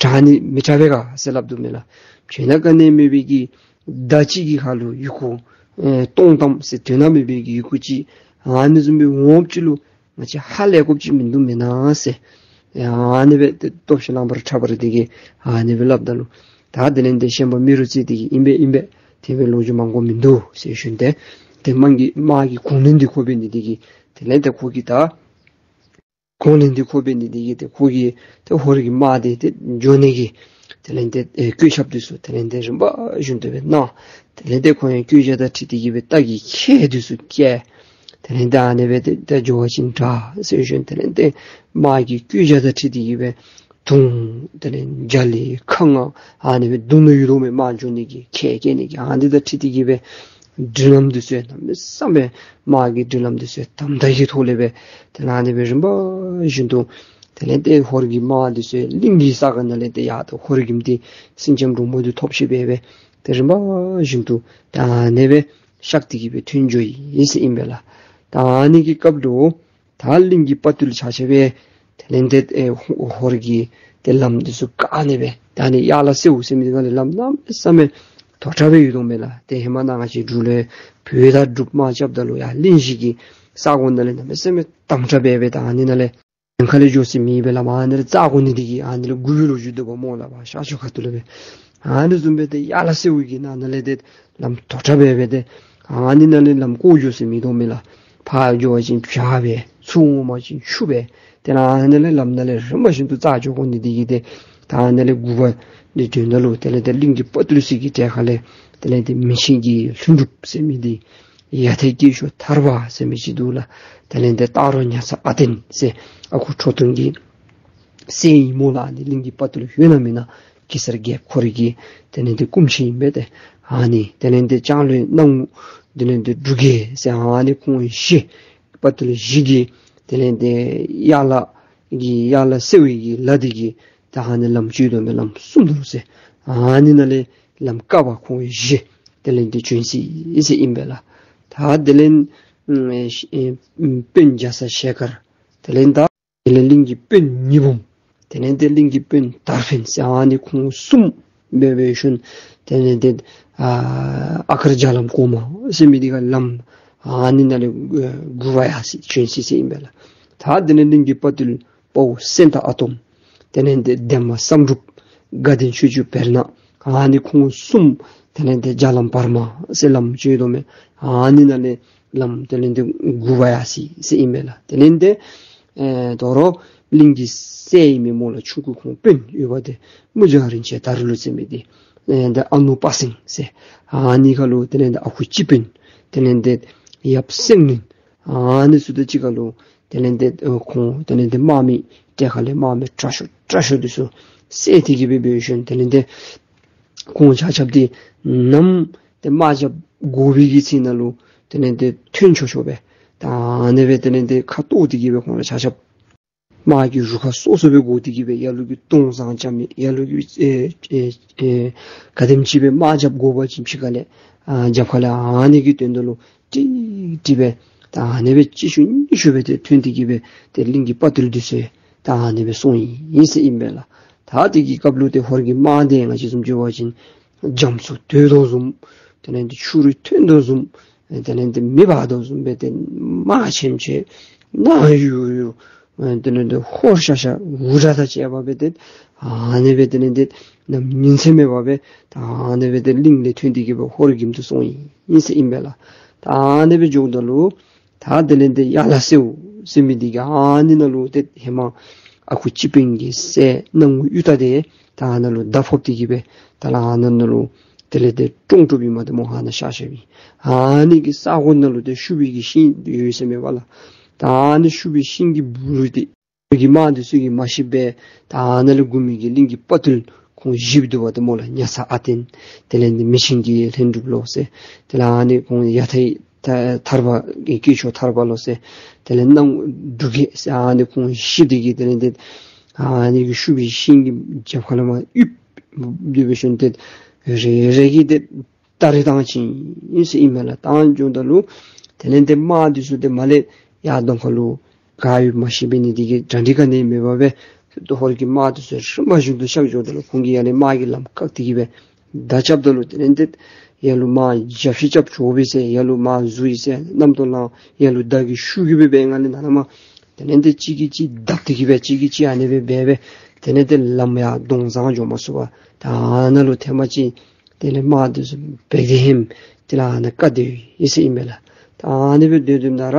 དྲག་ནི་མི་དྲག་པས་ག་ཟེར་སླབ་དོ་མས་ལགས། བྱོན་ན་ག་ནི་མེད་པའི་གི་མདའ་གཅིག་གི་ཁར་ལུ་ཡི་གུ་ཨེ་སྟོང་ཐམ་ཟེར་དོན་དག་མེད་པའི་གི་ཡི་གུ་ཅིག་ཨ་ནི་བཟུམ་སྦེ་འོངམ་ཅིག་ལུ་ང་བཅས་ཧ་ལས་དགོཔ་ཅིག་མིན་འདུག་མེན་ན་ཟེར། ཨ་ནི་སྦེ་ཏེ་སྟོབས་ཆེན་གླང་པོ་ཁྲ་འབར་འདི་གིས་ཨ་ནི་སྦེ་སླབ་ད་ལུ་ད་དེ་ལས་འདི་ཤན་པ་རྨེ་རུ་རྩེ་འདི་གིས་ཨིན་པས་ཨིན་པས། དེ་སྦེ་ལོ་རྒྱུས་མང་དགོཔ་མིན་འདུག་ཟེར་ཞུ་ནི་དེ། ཏེ་དམག་གི་དམག་གི་གོ་གནས་འདི་ཁོ་འབད་ནི་འདི་གིས་དེ་ལས་ཏེ་ཁོ་གིས་ད་གོ་གནས་འདི་ཁོ་འབད་ནི་འདི་གིས་ཏེ་ཁོ་གིས་ཏེ་ཧོར་གྱི་དམག་འདི་ཏེ་འགྱོ་ནི་གི་དེ་ལས་ཏེ་ཨེ་བཀོད་ཁྱབ་འདི་ཚུ་དེ་ལས་ཏེ་རིམ་པ་བཞིན་དུ་སྦེ་གནང་། དེ་ལས་ཏེ་ཁོང་གི་བཀོད་རྒྱ་དང་འཁྲིལ་ཏེ་གི་སྦེ་རྟ་གི་ཁལ་འདི་ཚུ་བཀལ། དེ་ལས་ཏེ་ཨ་ནི་སྦེ་ཏེ་ཏེ་འགྱོ་བ་ཅིན་དྲག་ཟེར་ཞུ་ནི། དེ་ལས་ཏེ་དམག་གི་བཀོད་རྒྱ་དང་འཁྲིལ་ཏེ་གི་སྦེ་དུང་དེ་ལས་རྒྱ་གླིང་ཁ་ང་ཨ་ནི་སྦེ་དུང་ནང་ཡོད་དོ་མས། དམག་འགྱོ་ནི་གི་ཁལ་བཀལ་ནི་གི་ཨ་ནི་དང་འཁྲིལ་ཏེ་གི་སྦེ་སྒྲིག་ལམ་འདི་ཚུ་གནམ་མེད་ས་མེད་དམག་གི་སྒྲིག་ལམ་འདི་ཚུ་དམ་དྲག་གི་ཐོག་ལས་སྦེ་དེ་ལས་ཨ་ནི་སྦེ་རིམ་པ་བཞིན་དུ་དེ་ལས་ཏེ་ཧོར་གྱི་དམག་འདི་ཚུ་གླིང་གི་ས་གོ་ནང་ལས་ཏེ་ཡར་ཏེ་ཧོར་གྱིས་ཏེ་སེང་ལྕམ་འབྲུག་མོ་འདི་ཐོབ་ཤི་སྦེ་སྦེ་ཏེ་རིམ་པ་བཞིན་དུ་ད་ཨ་ནི་སྦེ་གཤགས་ཏེ་གི་སྦེ་ཐོན་འགྱོ་ཡི་ཟེར་ཨིན་པས་ལགས། ད་ཨ་ནི་གི་སྐབས་ལུ་ད་གླིང་གི་དཔའ་བརྟུལ་ཆ་ཁྱབ་སྦེ་དེ་ལས་ཏེ་ཨེ་ཧོ་ཧོར་གྱི་ཏེ་ལམ་འདི་ཚུ་བཀག་ནི་སྦེ་ད་ཨ་ནི་ཡར་ལ་སེའུ་ཟེར་མི་འདི་ནང་ལས་ལམ་གནམ་མེད་ས་མེད་དོག་དྲགས་སྦེ་ཡོད་དོ་མས་ལགས། ཏེ་ཧེ་མ་ནཱ་ང་བཅས་འབྲུག་ལས་བོད་དང་འབྲུག་དམག་རྐྱབ་ད་ལུ་ཡར་གླིང་བཞི་གི་ས་གོ་ནང་ལས་གནམ་མེད་ས་མེད་དམ་དྲགས་སྦེ་སྦེ་ད་ཨ་ནི་ནང་ལས་ནམ་མཁའ་ལས་འགྱོ་ས་མེད་པའི་ལམ་ཨ་ནི་ལས་བཙག་དགོ་ནི་འདི་གིས་ཨ་ནི་ལས་སྒུག་པའི་ལོ་རྒྱུས་འདུག་པ་སྨོ་ལགས། ཤར་ཕྱོགས་ཁ་ཐུག་ལས་སྦེ་ཨ་ནི་བཟུམ་སྦེ་ཏེ་ཡར་ལ་སེའུ་གི་ནང་ན་ལས་ཏེ་ལམ་དོག་དྲགས་སྦེ་སྦེ་ཏེ་ཨ་ནི་ནང་ལས་ལམ་བཀོག་འགྱོ་ས་མེད་དོ་མས་ལགས། ཕར་འགྱོ་བ་ཅིན་བྱག་སྦེ་ཚུར་འོང་བ་ཅིན་ཆུ་སྦེ་ཏེ་ཨ་ནི་ལས་ལམ་ནང་ལས་རིམ་པ་བཞིན་དུ་བཙག་འགྱོ་དགོ་ནི་འདི་གིས་ཏེ་ད་ཨ་ནི་ལས་སྒུག་པ་འདི་དོན་དག་ལུ་དེ་ལས་ཏེ་གླིང་གི་དཔའ་བརྟུལ་ཚུ་གི་གྲལ་ཁ་ལས་དེ་ལས་ཏེ་མི་ཆེན་གྱི་ལྷུན་གྲུབ་ཟེར་མི་འདི་ཡར་ཐེག་སྐྱེས་མཆོག་ཐར་པ་ཟེར་མི་ཅིག་འདུག་ལགས། དེ་ལས་ཏེ་སྟག་རོང་ཉ་ཚ་ཨ་བརྟན་ཟེར་ཨ་ཁུ་ཁྲོ་ཐུང་གི་སྲས་ཨིན་སྨོ་ལགས། ཨ་ནི་གླིང་གི་དཔའ་བརྟུལ་ཡོད་ན་མེད་ན་ གེ་སར་རྒྱལཔོ་ཁོ་རའི་གི་དེ་ལས་འདི་སྐུ་མཆེད་ཨིན་པས་ཏེ། ཨ་ནི་དེ་ལས་འདི་ལྕང་ལོའི་སྣང་ངུ་དེ་ལས་འདི་འབྲུག་རྒྱལ་ཟེར་ཨ་ནི་ཁོང་བཞི་དཔའ་ཐུལ་བཞི་གིས་དེ་ལས་འདི་ཡར་ལ་གི་ཡར་ལ་སེརཝ་གི་ལ་འདི་གི་ད་ཨ་ནི་ལམ་ཅིག་འདུག་མས། ལམ་གསུམ་འདུག་ཟེར། ཨ་ནི་ནང་ལས་ལམ་དཀར་པ་ཁོང་བཞི་དེ་ལས་འདི་བྱོན་ཅི་ཟེར་ཨིན་པས་ལགས། ད་དེ་ལས་ཨེ་ཨེ་དཔོན་རྒྱ་ཚ་ཞལ་དཀར་དེ་ལས་ད་དེ་ལས་གླིང་གི་དཔོན་ཉི་འབུམ། དེ་ལས་དེ་གླིང་གི་དཔོན་དར་འཕེན་ཟེར་ཨ་ནི་ཁོང་གསུམ་འབད་འབད་ཞིནམ་དེ་ལས་དེ་ཨ་ཨ་དཀར་རྒྱ་ལམ་གོང་མ་ཟེར་མི་འདི་ཁར་ལམ་ཨ་ནི་ནང་ལས་ཨེ་དགུ་པ་ཡར་སོ་བྱོན་ཅི་ཟེར་ཨིན་པས་ལགས། ད་དེ་ལས་གླིང་གི་དཔའ་ཐུལ་དཔའ་བོ་སེང་སྟག་ཨ་དོམ། དེ་ལས་དེ་འདན་མ་བསམ་གྲུབ། དགའ་ལྡན་ཆོས་སྐྱོང་བེར་ནག། ཨ་ནི་ཁོང་གསུམ་དེ་ལས་དེ་རྒྱ་ལམ་བར་མ་ཟེར་ལམ་ཅིག་འདུག་མས། ཨ་ནི་ནང་ལས་ལམ་དེ་ལས་འདི་དགུ་པ་ཡར་སོ་ཟེར་ཨིན་མས་ལགས། དེ་ལས་འདི་ཨེ་དོ་རུང་གླིང་གི་སྲས་ཨིན་མས་སྨོ་ལགས། ཆུང་ཀུ་ཁོང་དཔོན་ཡོད་པ་དེ་མུ་བྱང་རིན་ཆེན་དར་ལུ་ཟེར་མི་འདི་ཨེ་འདི་ཨ་ནུ་དཔའ་སེང་ཟེར། ཨ་ནི་ཁར་ལུ་དེ་ལས་འདི་ཨ་ཁུ་སྤྱི་དཔོན། དེ་ལས་འདི་ཡབ་སེང་བློན། ཨ་ནི་ཚུ་དང་གཅིག་ཁར་ལུ་དེ་ལས་འདི་ཨེ་ཁོང་དེ་ལས་འདི་དམག་མི་གྲལ་ཁ་ལས་དམག་མི་དྲག་ཤོས་དྲག་ཤོས་འདི་ཚུ་བསད་དེ་གི་སྦེ་འབད་ཞིནམ་དེ་ལས་འདི་ཁོང་ཆ་ཁྱབ་འདི་ནམ་ཏེ་དམག་རྐྱབ་དགོ་པའི་གི་ཚེ་ནང་ལུ་དེ་ལས་འདི་ཐོན་ཆོག་ཆོག་སྦེ་ད་ཨ་ནི་སྦེ་དེ་ལས་འདི་ཁ་གཏོར་ཏེ་གི་སྦེ་ཁོང་ར་ཆ་ཁྱབ་དམག་གི་རུ་ཁག་སོ་སོ་སྦེ་བསྒོར་ཏེ་གི་སྦེ་ལ་ལུ་གིས་སྟོང་བཟང་རྐྱབ་མི་ལ་ལུ་གིས་ཨེ་ཨེ་ཨེ་ག་དེམ་ཅིག་སྦེ་དམག་རྐྱབ་དགོ་པ་ཅིན་ཕྱི་ཁ་ལས་ཨ་རྒྱབ་ཁ་ལས་ཨ་ནི་གི་དོན་དག་ལུ་ཀྲིག་ཀྲི་སྦེ་ད་ཨ་ནི་སྦེ་གཅིག་ཤུལ་གཉིས་ཤུལ་སྦེ་ཏེ་ཐོན་ཏེ་གི་སྦེ་ཏེ་གླིང་གི་དཔའ་ཐུལ་འདི་ཚུ་ད་ཨ་ནི་སྦེ་སོང་ཡི་ཟེར་ཨིན་པས་ལགས། ད་དེ་གི་སྐབས་ལུ་ཏེ་ཧོར་གྱི་དམག་འདི་ང་བཅས་བཟུམ་ཅིག་འབད་བ་ཅིན་རྒྱ་མཚོ་དོད་དོ་བཟུམ་དེ་ལས་འདི་ཆུ་རུད་ཐོན་དོ་བཟུམ་དེ་ལས་འདི་མེ་འབར་དོ་བཟུམ་སྦེ་ཏེ་དམག་ཆེམ་ཆེ་ནག་ཡུ་ཡུ་དེ་ལས་འདི་ཧོར་ཤ་ཤ་འུར་སྒྲ་དང་བཅས་པ་སྦེ་ཏེ་ཨ་ནི་སྦེ་དེ་ལས་འདི་ནམ་ཉིན་མཚན་མེད་པར་སྦེ་ད་ཨ་ནི་སྦེ་ཏེ་གླིང་ལས་ཐོན་ཏེ་གི་སྦེ་ཧོར་གྱི་མདོ་སོང་ཡི་ཟེར་ཨིན་པས་ལགས། ད་ཨ་ནི་སྦེ་འགྱོཝ་ད་ལུ་ད་དེ་ལས་འདི་ཡར་ལ་སེརཝ་ཟེར་མི་འདི་གི་ཨ་ནི་ནང་ལུ་ཏེ་ཧེ་མ་ཨ་ཁུ་སྤྱི་དཔོན་གྱི་སྲས་སྣང་ངུ་གཡུ་སྟག་འདི་ད་ཨ་ནཱ་ལུ་མདའ་ཕོག་སྟེ་གི་སྦེ་ད་ལ་ཨ་ནཱ་ནང་ལུ་དེ་ལས་འདི་བཀྲོངས་བཀྲོངསམ་ཨིན་མས། ཏེ་མོ་ཨ་ནཱ་གཤགས་གཤགསཔ་ཨིན། ཨ་ནི་གི་ས་གོ་ནང་ལུ་ཏེ་ཤུག་པའི་གི་ཤིང་ཡོད་ཟེར་མས་པ་ལགས། ད་ཨ་ནི་ཤུག་པའི་ཤིང་གི་སྦུག་ལུ་ཏེ་ཧོར་གྱི་དམག་འདི་ཚུ་གིས་མ་ཤེས་པར་ད་ཨ་ནཱ་ལུ་སྒུག་མི་གི་གླིང་གི་དཔའ་ཐུལ་ཁོང་བཞི་འདུག་པ་ཏེ་མོ་ལགས། ཉ་ཚ་ཨ་བརྟན། དེ་ལས་འདི་མི་ཆེན་གྱི་ལྷུན་གྲུབ་ལོ་ཟེར། དེ་ལས་ཨ་ནི་ཁོང་ཡ་ཐའི་ཐ་ཐར་པ་གི་སྐྱེས་མཆོག་ཐར་པ་ལོ་ཟེར། དེ་ལས་སྣང་འབྲུག་རྒྱལ་ཟེར་ཨ་ནི་ཁོང་བཞི་འདི་གིས་དེ་ལས་འདི་ཨ་ནི་གི་ཤུག་པའི་ཤིང་གི་རྒྱབ་ཁ་ལས་མར་ཡུདཔ་ཡུདཔ་སྦེ་ཞིནམ་ཏེ་རེ་རེ་གིས་ཏེ་སྟ་རེ་བཏང་ཅི་ཨིན་ཟེར་ཨིན་མས་ལགས། བཏང་འགྱོཝ་ད་ལུ་དེ་ལས་འདི་དམག་འདི་ཚུ་ཏེ་མར་ལས་ཡར་གདོང་ཁ་ལུ་ག་ཡོད་མ་ཤེས་པའི་ནི་དེ་གིས་གྲ་སྒྲིག་ག་ནི་མེད་པར་སྦེ་ཧོར་གྱི་དམག་འདི་ཚུ་རིམ་པ་བཞིན་དུ་གཤགས་འགྱོཝ་ད་ལུ་ཁོང་གིས་ཡར་ལས་དམག་གི་ལམ་བཀག་སྟེ་གི་སྦེ་མདའ་རྐྱབ་ད་ལུ་དེ་ལས་འདི་ཡར་ལུ་མར་རྒྱབ་བཤུད་རྐྱབ་འགྱོ་བས་ཟེར། ཡར་ལུ་མར་འཛུལ་ཡི་ཟེར། གནམ་སྟོང་ལངས། ཡར་ལུ་མདའ་གི་ཤུགས་ཀྱིས་སྦེ་འབད་ང་ལས་ནཱ་ལས་མར་དེ་ལས་འདི་གཅིག་གིས་གཅིག་བརྡབ་སྟེ་གི་སྦེ་གཅིག་གིས་གཅིག་ཨ་ནི་སྦེ་འབད་སྦེ་དེ་ལས་འདི་ལམ་ཡར་གདོང་བཟང་འགྱོ་མ་ཚུགས་པར་ད་ཨ་ནཱ་ལུ་ཐེངས་མ་ཅིག་དེ་ལས་དམག་འདི་ཚུ་འབད་དེ་ཧེམ་དེ་ལས་ཨ་ནཱ་བཀག་སྡོད་ཡི་ཟེར་ཨིན་མས་ལགས། ད་ཨ་ནི་སྦེ་སྡོད་སྡོདཔ་ད་ར་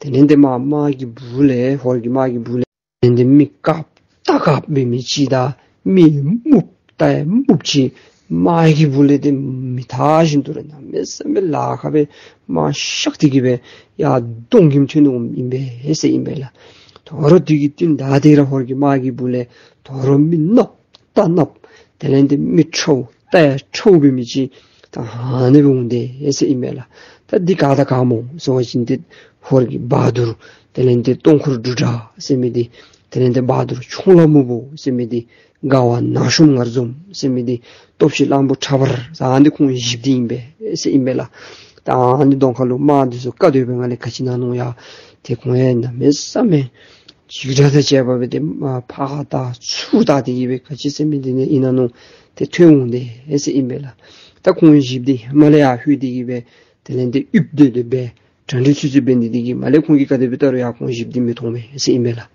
དེ་ལས་འདི་དམག་དམག་གི་སྦུག་ལས་ཧོར་གྱི་དམག་གི་སྦུག་ལས་དེ་ལས་འདི་མི་དཀརཔོ་རྟ་དཀརཔོ་འབད་མི་ཅིག་དང་མི་སྨུགཔོ་རྟ་ཡང་སྨུགཔོ་ཅིག་དམག་གི་སྦུག་ལས་འདི་མི་ཐར་བཞིན་དུ་ར་གནམ་མེད་ས་མེད་ལཱ་ཁག་སྦེ་དམག་གཤགས་ཏེ་གི་སྦེ་ཡར་གདོང་གི་ཐོན་འོངམ་ཨིན་པས་ཟེར་ཨིན་པས་ལགས། དོ་རུང་དེ་གི་རྟིང་བདའ་སྟེ་ར་ཧོར་གྱི་དམག་གི་སྦུག་ལས་དོ་རུང་མི་གནགཔོ་རྟ་གནགཔོ་དེ་ལས་འདི་མི་ཁྲཝ་རྟ་ཡང་ཁྲཝ་འབད་མི་ཅིག་ད་ཨ་ནི་སྦེ་འོང་དེས་ཟེར་ཨིན་མས་ལགས། ད་འདི་ག་དང་ག་སྨོ་ཟེར་བ་ཅིན་འདི་ཧོར་གྱི་བ་དུར་དེ་ལས་འདི་སྟོང་འཁོར་འབྲུག་སྒྲ་ཟེར་མི་འདི་དེ་ལས་འདི་བ་དུར་ཁྱུང་ལྷ་སྨུག་པོ་ཟེར་མི་འདི་དགའ་བ་ནག་ཤོམ་ངར་འཛོམས་ཟེར་མི་འདི་སྟོབས་ཆེན་གླང་པོ་ཁྲ་འབར་ཟེར་ཨ་ནི་ཁོང་བཞི་འདི་ཨིན་པས་ཟེར་ཨིན་མས་ལགས། ད་ཨ་ནི་གདོང་ཁ་ལུ་དམག་འདི་ཚུ་བཀག་སྡོད་པའི་སྒང་ལས་ག་ཅི་ཨིན་ན་མནོ་ཡ། ཏེ་ཁོང་ཡང་གནམ་མེད་ས་མེད་འཇིགས་སྐྲག་དང་བཅས་པ་སྦེ་ཏེ་མར་ཕར་བལྟ་ཚུར་བལྟ་སྟེ་གི་སྦེ་ག་ཅི་ཟེར་མི་འདི་ནི་ཨིན་ན་མནོ་སྟེ་ཐོན་འོང་དེས་ཟེར་ཨིན་པས་ལགས། ད་ཁོང་བཞི་འདི་མར་ལས་ཡར་ལྷོད་དེ་གི་སྦེ་དེ་ལས་འདི་ཡུདཔ་སྡོད་སྡོདཔ་སྦེ་གྲ་སྒྲིག་ཚུན་ཚོད་འབད་ནི་དེ་གིས་མར་ལས་ཁོང་གིས་ག་དེ་སྦེ་བལྟ་རུང་ཡང་ཁོང་བཞི་འདི་མི་མཐོང་པས་ཟེར་ཨིན་པས་ལགས།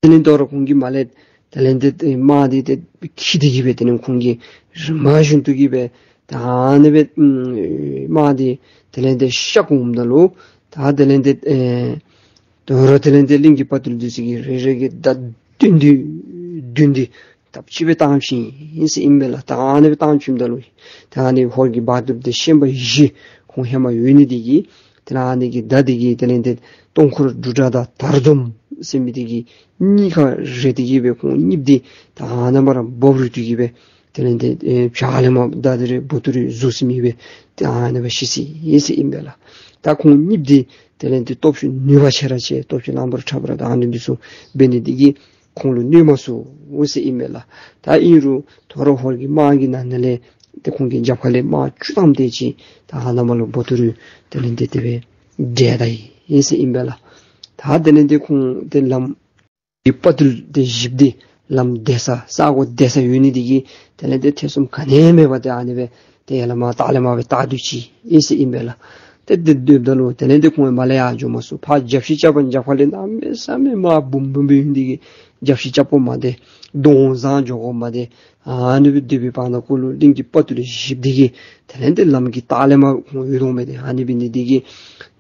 དེ་ལས་དོ་རུང་ཁོང་གིས་མར་ལས་དེ་ལས་འདི་དམག་འདི་ཏེ་འཁྱིད་དེ་གི་སྦེ་དེ་ལས་ཁོང་གིས་རིམ་པ་བཞིན་དུ་གི་སྦེ་ད་ཨ་ནི་སྦེ་དམག་འདི་དེ་ལས་འདི་གཤགས་འོངམ་ད་ལུ་ད་དེ་ལས་འདི་ཨེ་དོ་རུང་དེ་ལས་འདི་གླིང་གི་དཔའ་རྟུལ་འདི་ཚུ་གིས་རེ་རེ་གིས་མདའ་བདུན་བདུན་བདུན་བདུན་སྟབས་གཅིག་སྦེ་བཏང་བྱིན་ཡི་ཟེར་ཨིན་པས་ལགས། ད་ཨ་ནི་སྦེ་བཏང་བྱིནམ་ད་ལུ་ད་ཨ་ནི་ཧོར་གྱི་བ་དུར་འདི་ཤན་པ་བཞི་ཁོང་ཧེ་མ་ཡོད་ནི་དེ་གིས་དེ་ལས་ཨ་ནི་གི་མདའ་འདི་གིས་དེ་ལས་འདི་སྟོང་འཁོར་འབྲུག་སྒྲ་དང་དར་འཛོམས་ཟེར་མི་འདི་གི་གཉིས་ཁར་རེག་སྟེ་གི་སྦེ་ཁོང་གཉིསཔོ་འདི་ད་ཨ་ནཱ་མར་ར་འབབ་རུལ་ཏེ་གི་སྦེ་ དེ་ལས་ཏེ་ཨེ་བྱག་ལས་མར་བདའ་སྟེ་ར་བོ་ཏུ་རུ་བཟུང་ཟིན་མི་སྦེ་ཏེ་ཨ་ནི་སྦེ་ཤི་ཡི་ཟེར་ཨིན་པས་ལགས། ད་ཁོང་གཉིས་འདི་དེ་ལས་ཏེ་སྟོབས་ཤུགས་ནུས་པ་ཆེ་ར་ཆེ། སྟོབས་ཤུགས་རླངས་པ་ར་ཁྲབ་ར་ད་ཨ་ནི་འདི་ཚུ་འབད་ནི་འདི་གིས་ཁོང་ལུ་གནོད་མ་ཚུགས་ཟེར་ཨིན་པས་ལགས། ད་ཨིན་རུང་དོ་རུང་ཧོར་གྱི་དམག་གི་ནང་ན་ལས་ཏེ་ཁོང་གི་རྒྱབ་ཁ་ལས་དམག་བཅུ་ཐམ་དེ་ཅིག་ད་ཨ་ནཱ་མར་ལུ་བོ་ཏུ་རུ་དེ་ལས་ཏེ་དེ་སྦེ་བསྒྲལ་ད་ཡི་ཟེར་ཨིན་པས་ལགས། ད་དེ་ལས་ཏེ་ཁོང་ཏེ་ལམ་གྱི་དཔའ་རྟུལ་དེ་བཞིཔོ་འདི་ལམ་བདའ་ས་ས་གོ་བདའ་ས་ཡོད་ནི་འདི་གིས་དེ་ལས་ཏེ་ཐེ་ཚོམ་ག་ནི་མེད་པར་ཏེ་ཨ་ནི་སྦེ་ཏེ་ཡར་ལས་མར་ལྟག་ལས་མར་སྦེ་བལྟ་སྡོད་ཅི་ཨིན་ཟེར་ཨིན་པས་ལགས། ཏེ་དེ་སྡོདཔ་ད་ལུ་དེ་ལས་ཏེ་ཁོང་མར་ལས་ཡར་འགྱོ་མ་ཚུགས། ཕར་རྒྱབ་ཤིག་རྐྱབ་པ་ན་རྒྱབ་ཁ་ལས་གནམ་མེད་ས་མེད་དམག་འབུམ་འབུམ་སྦེ་ཡོད་ནི་འདི་གིས་རྒྱབ་ཤིག་རྐྱབ་དགོཔ་མ་དེ་གདོང་བཟང་འགྱོ་དགོཔ་མ་དེ་ཨ་ནི་སྦེ་སྡོད་པའི་བར་ན་ཀོ་ལུ་གླིང་གི་དཔའ་རྟུལ་བཞིཔོ་འདི་གིས་དེ་ལས་ཏེ་ལམ་གྱི་ལྟག་ལས་མར་ཁོང་ཡོད་དོ་མས། ཏེ་ཨ་ནི་འབད་ནི་འདི་གིས་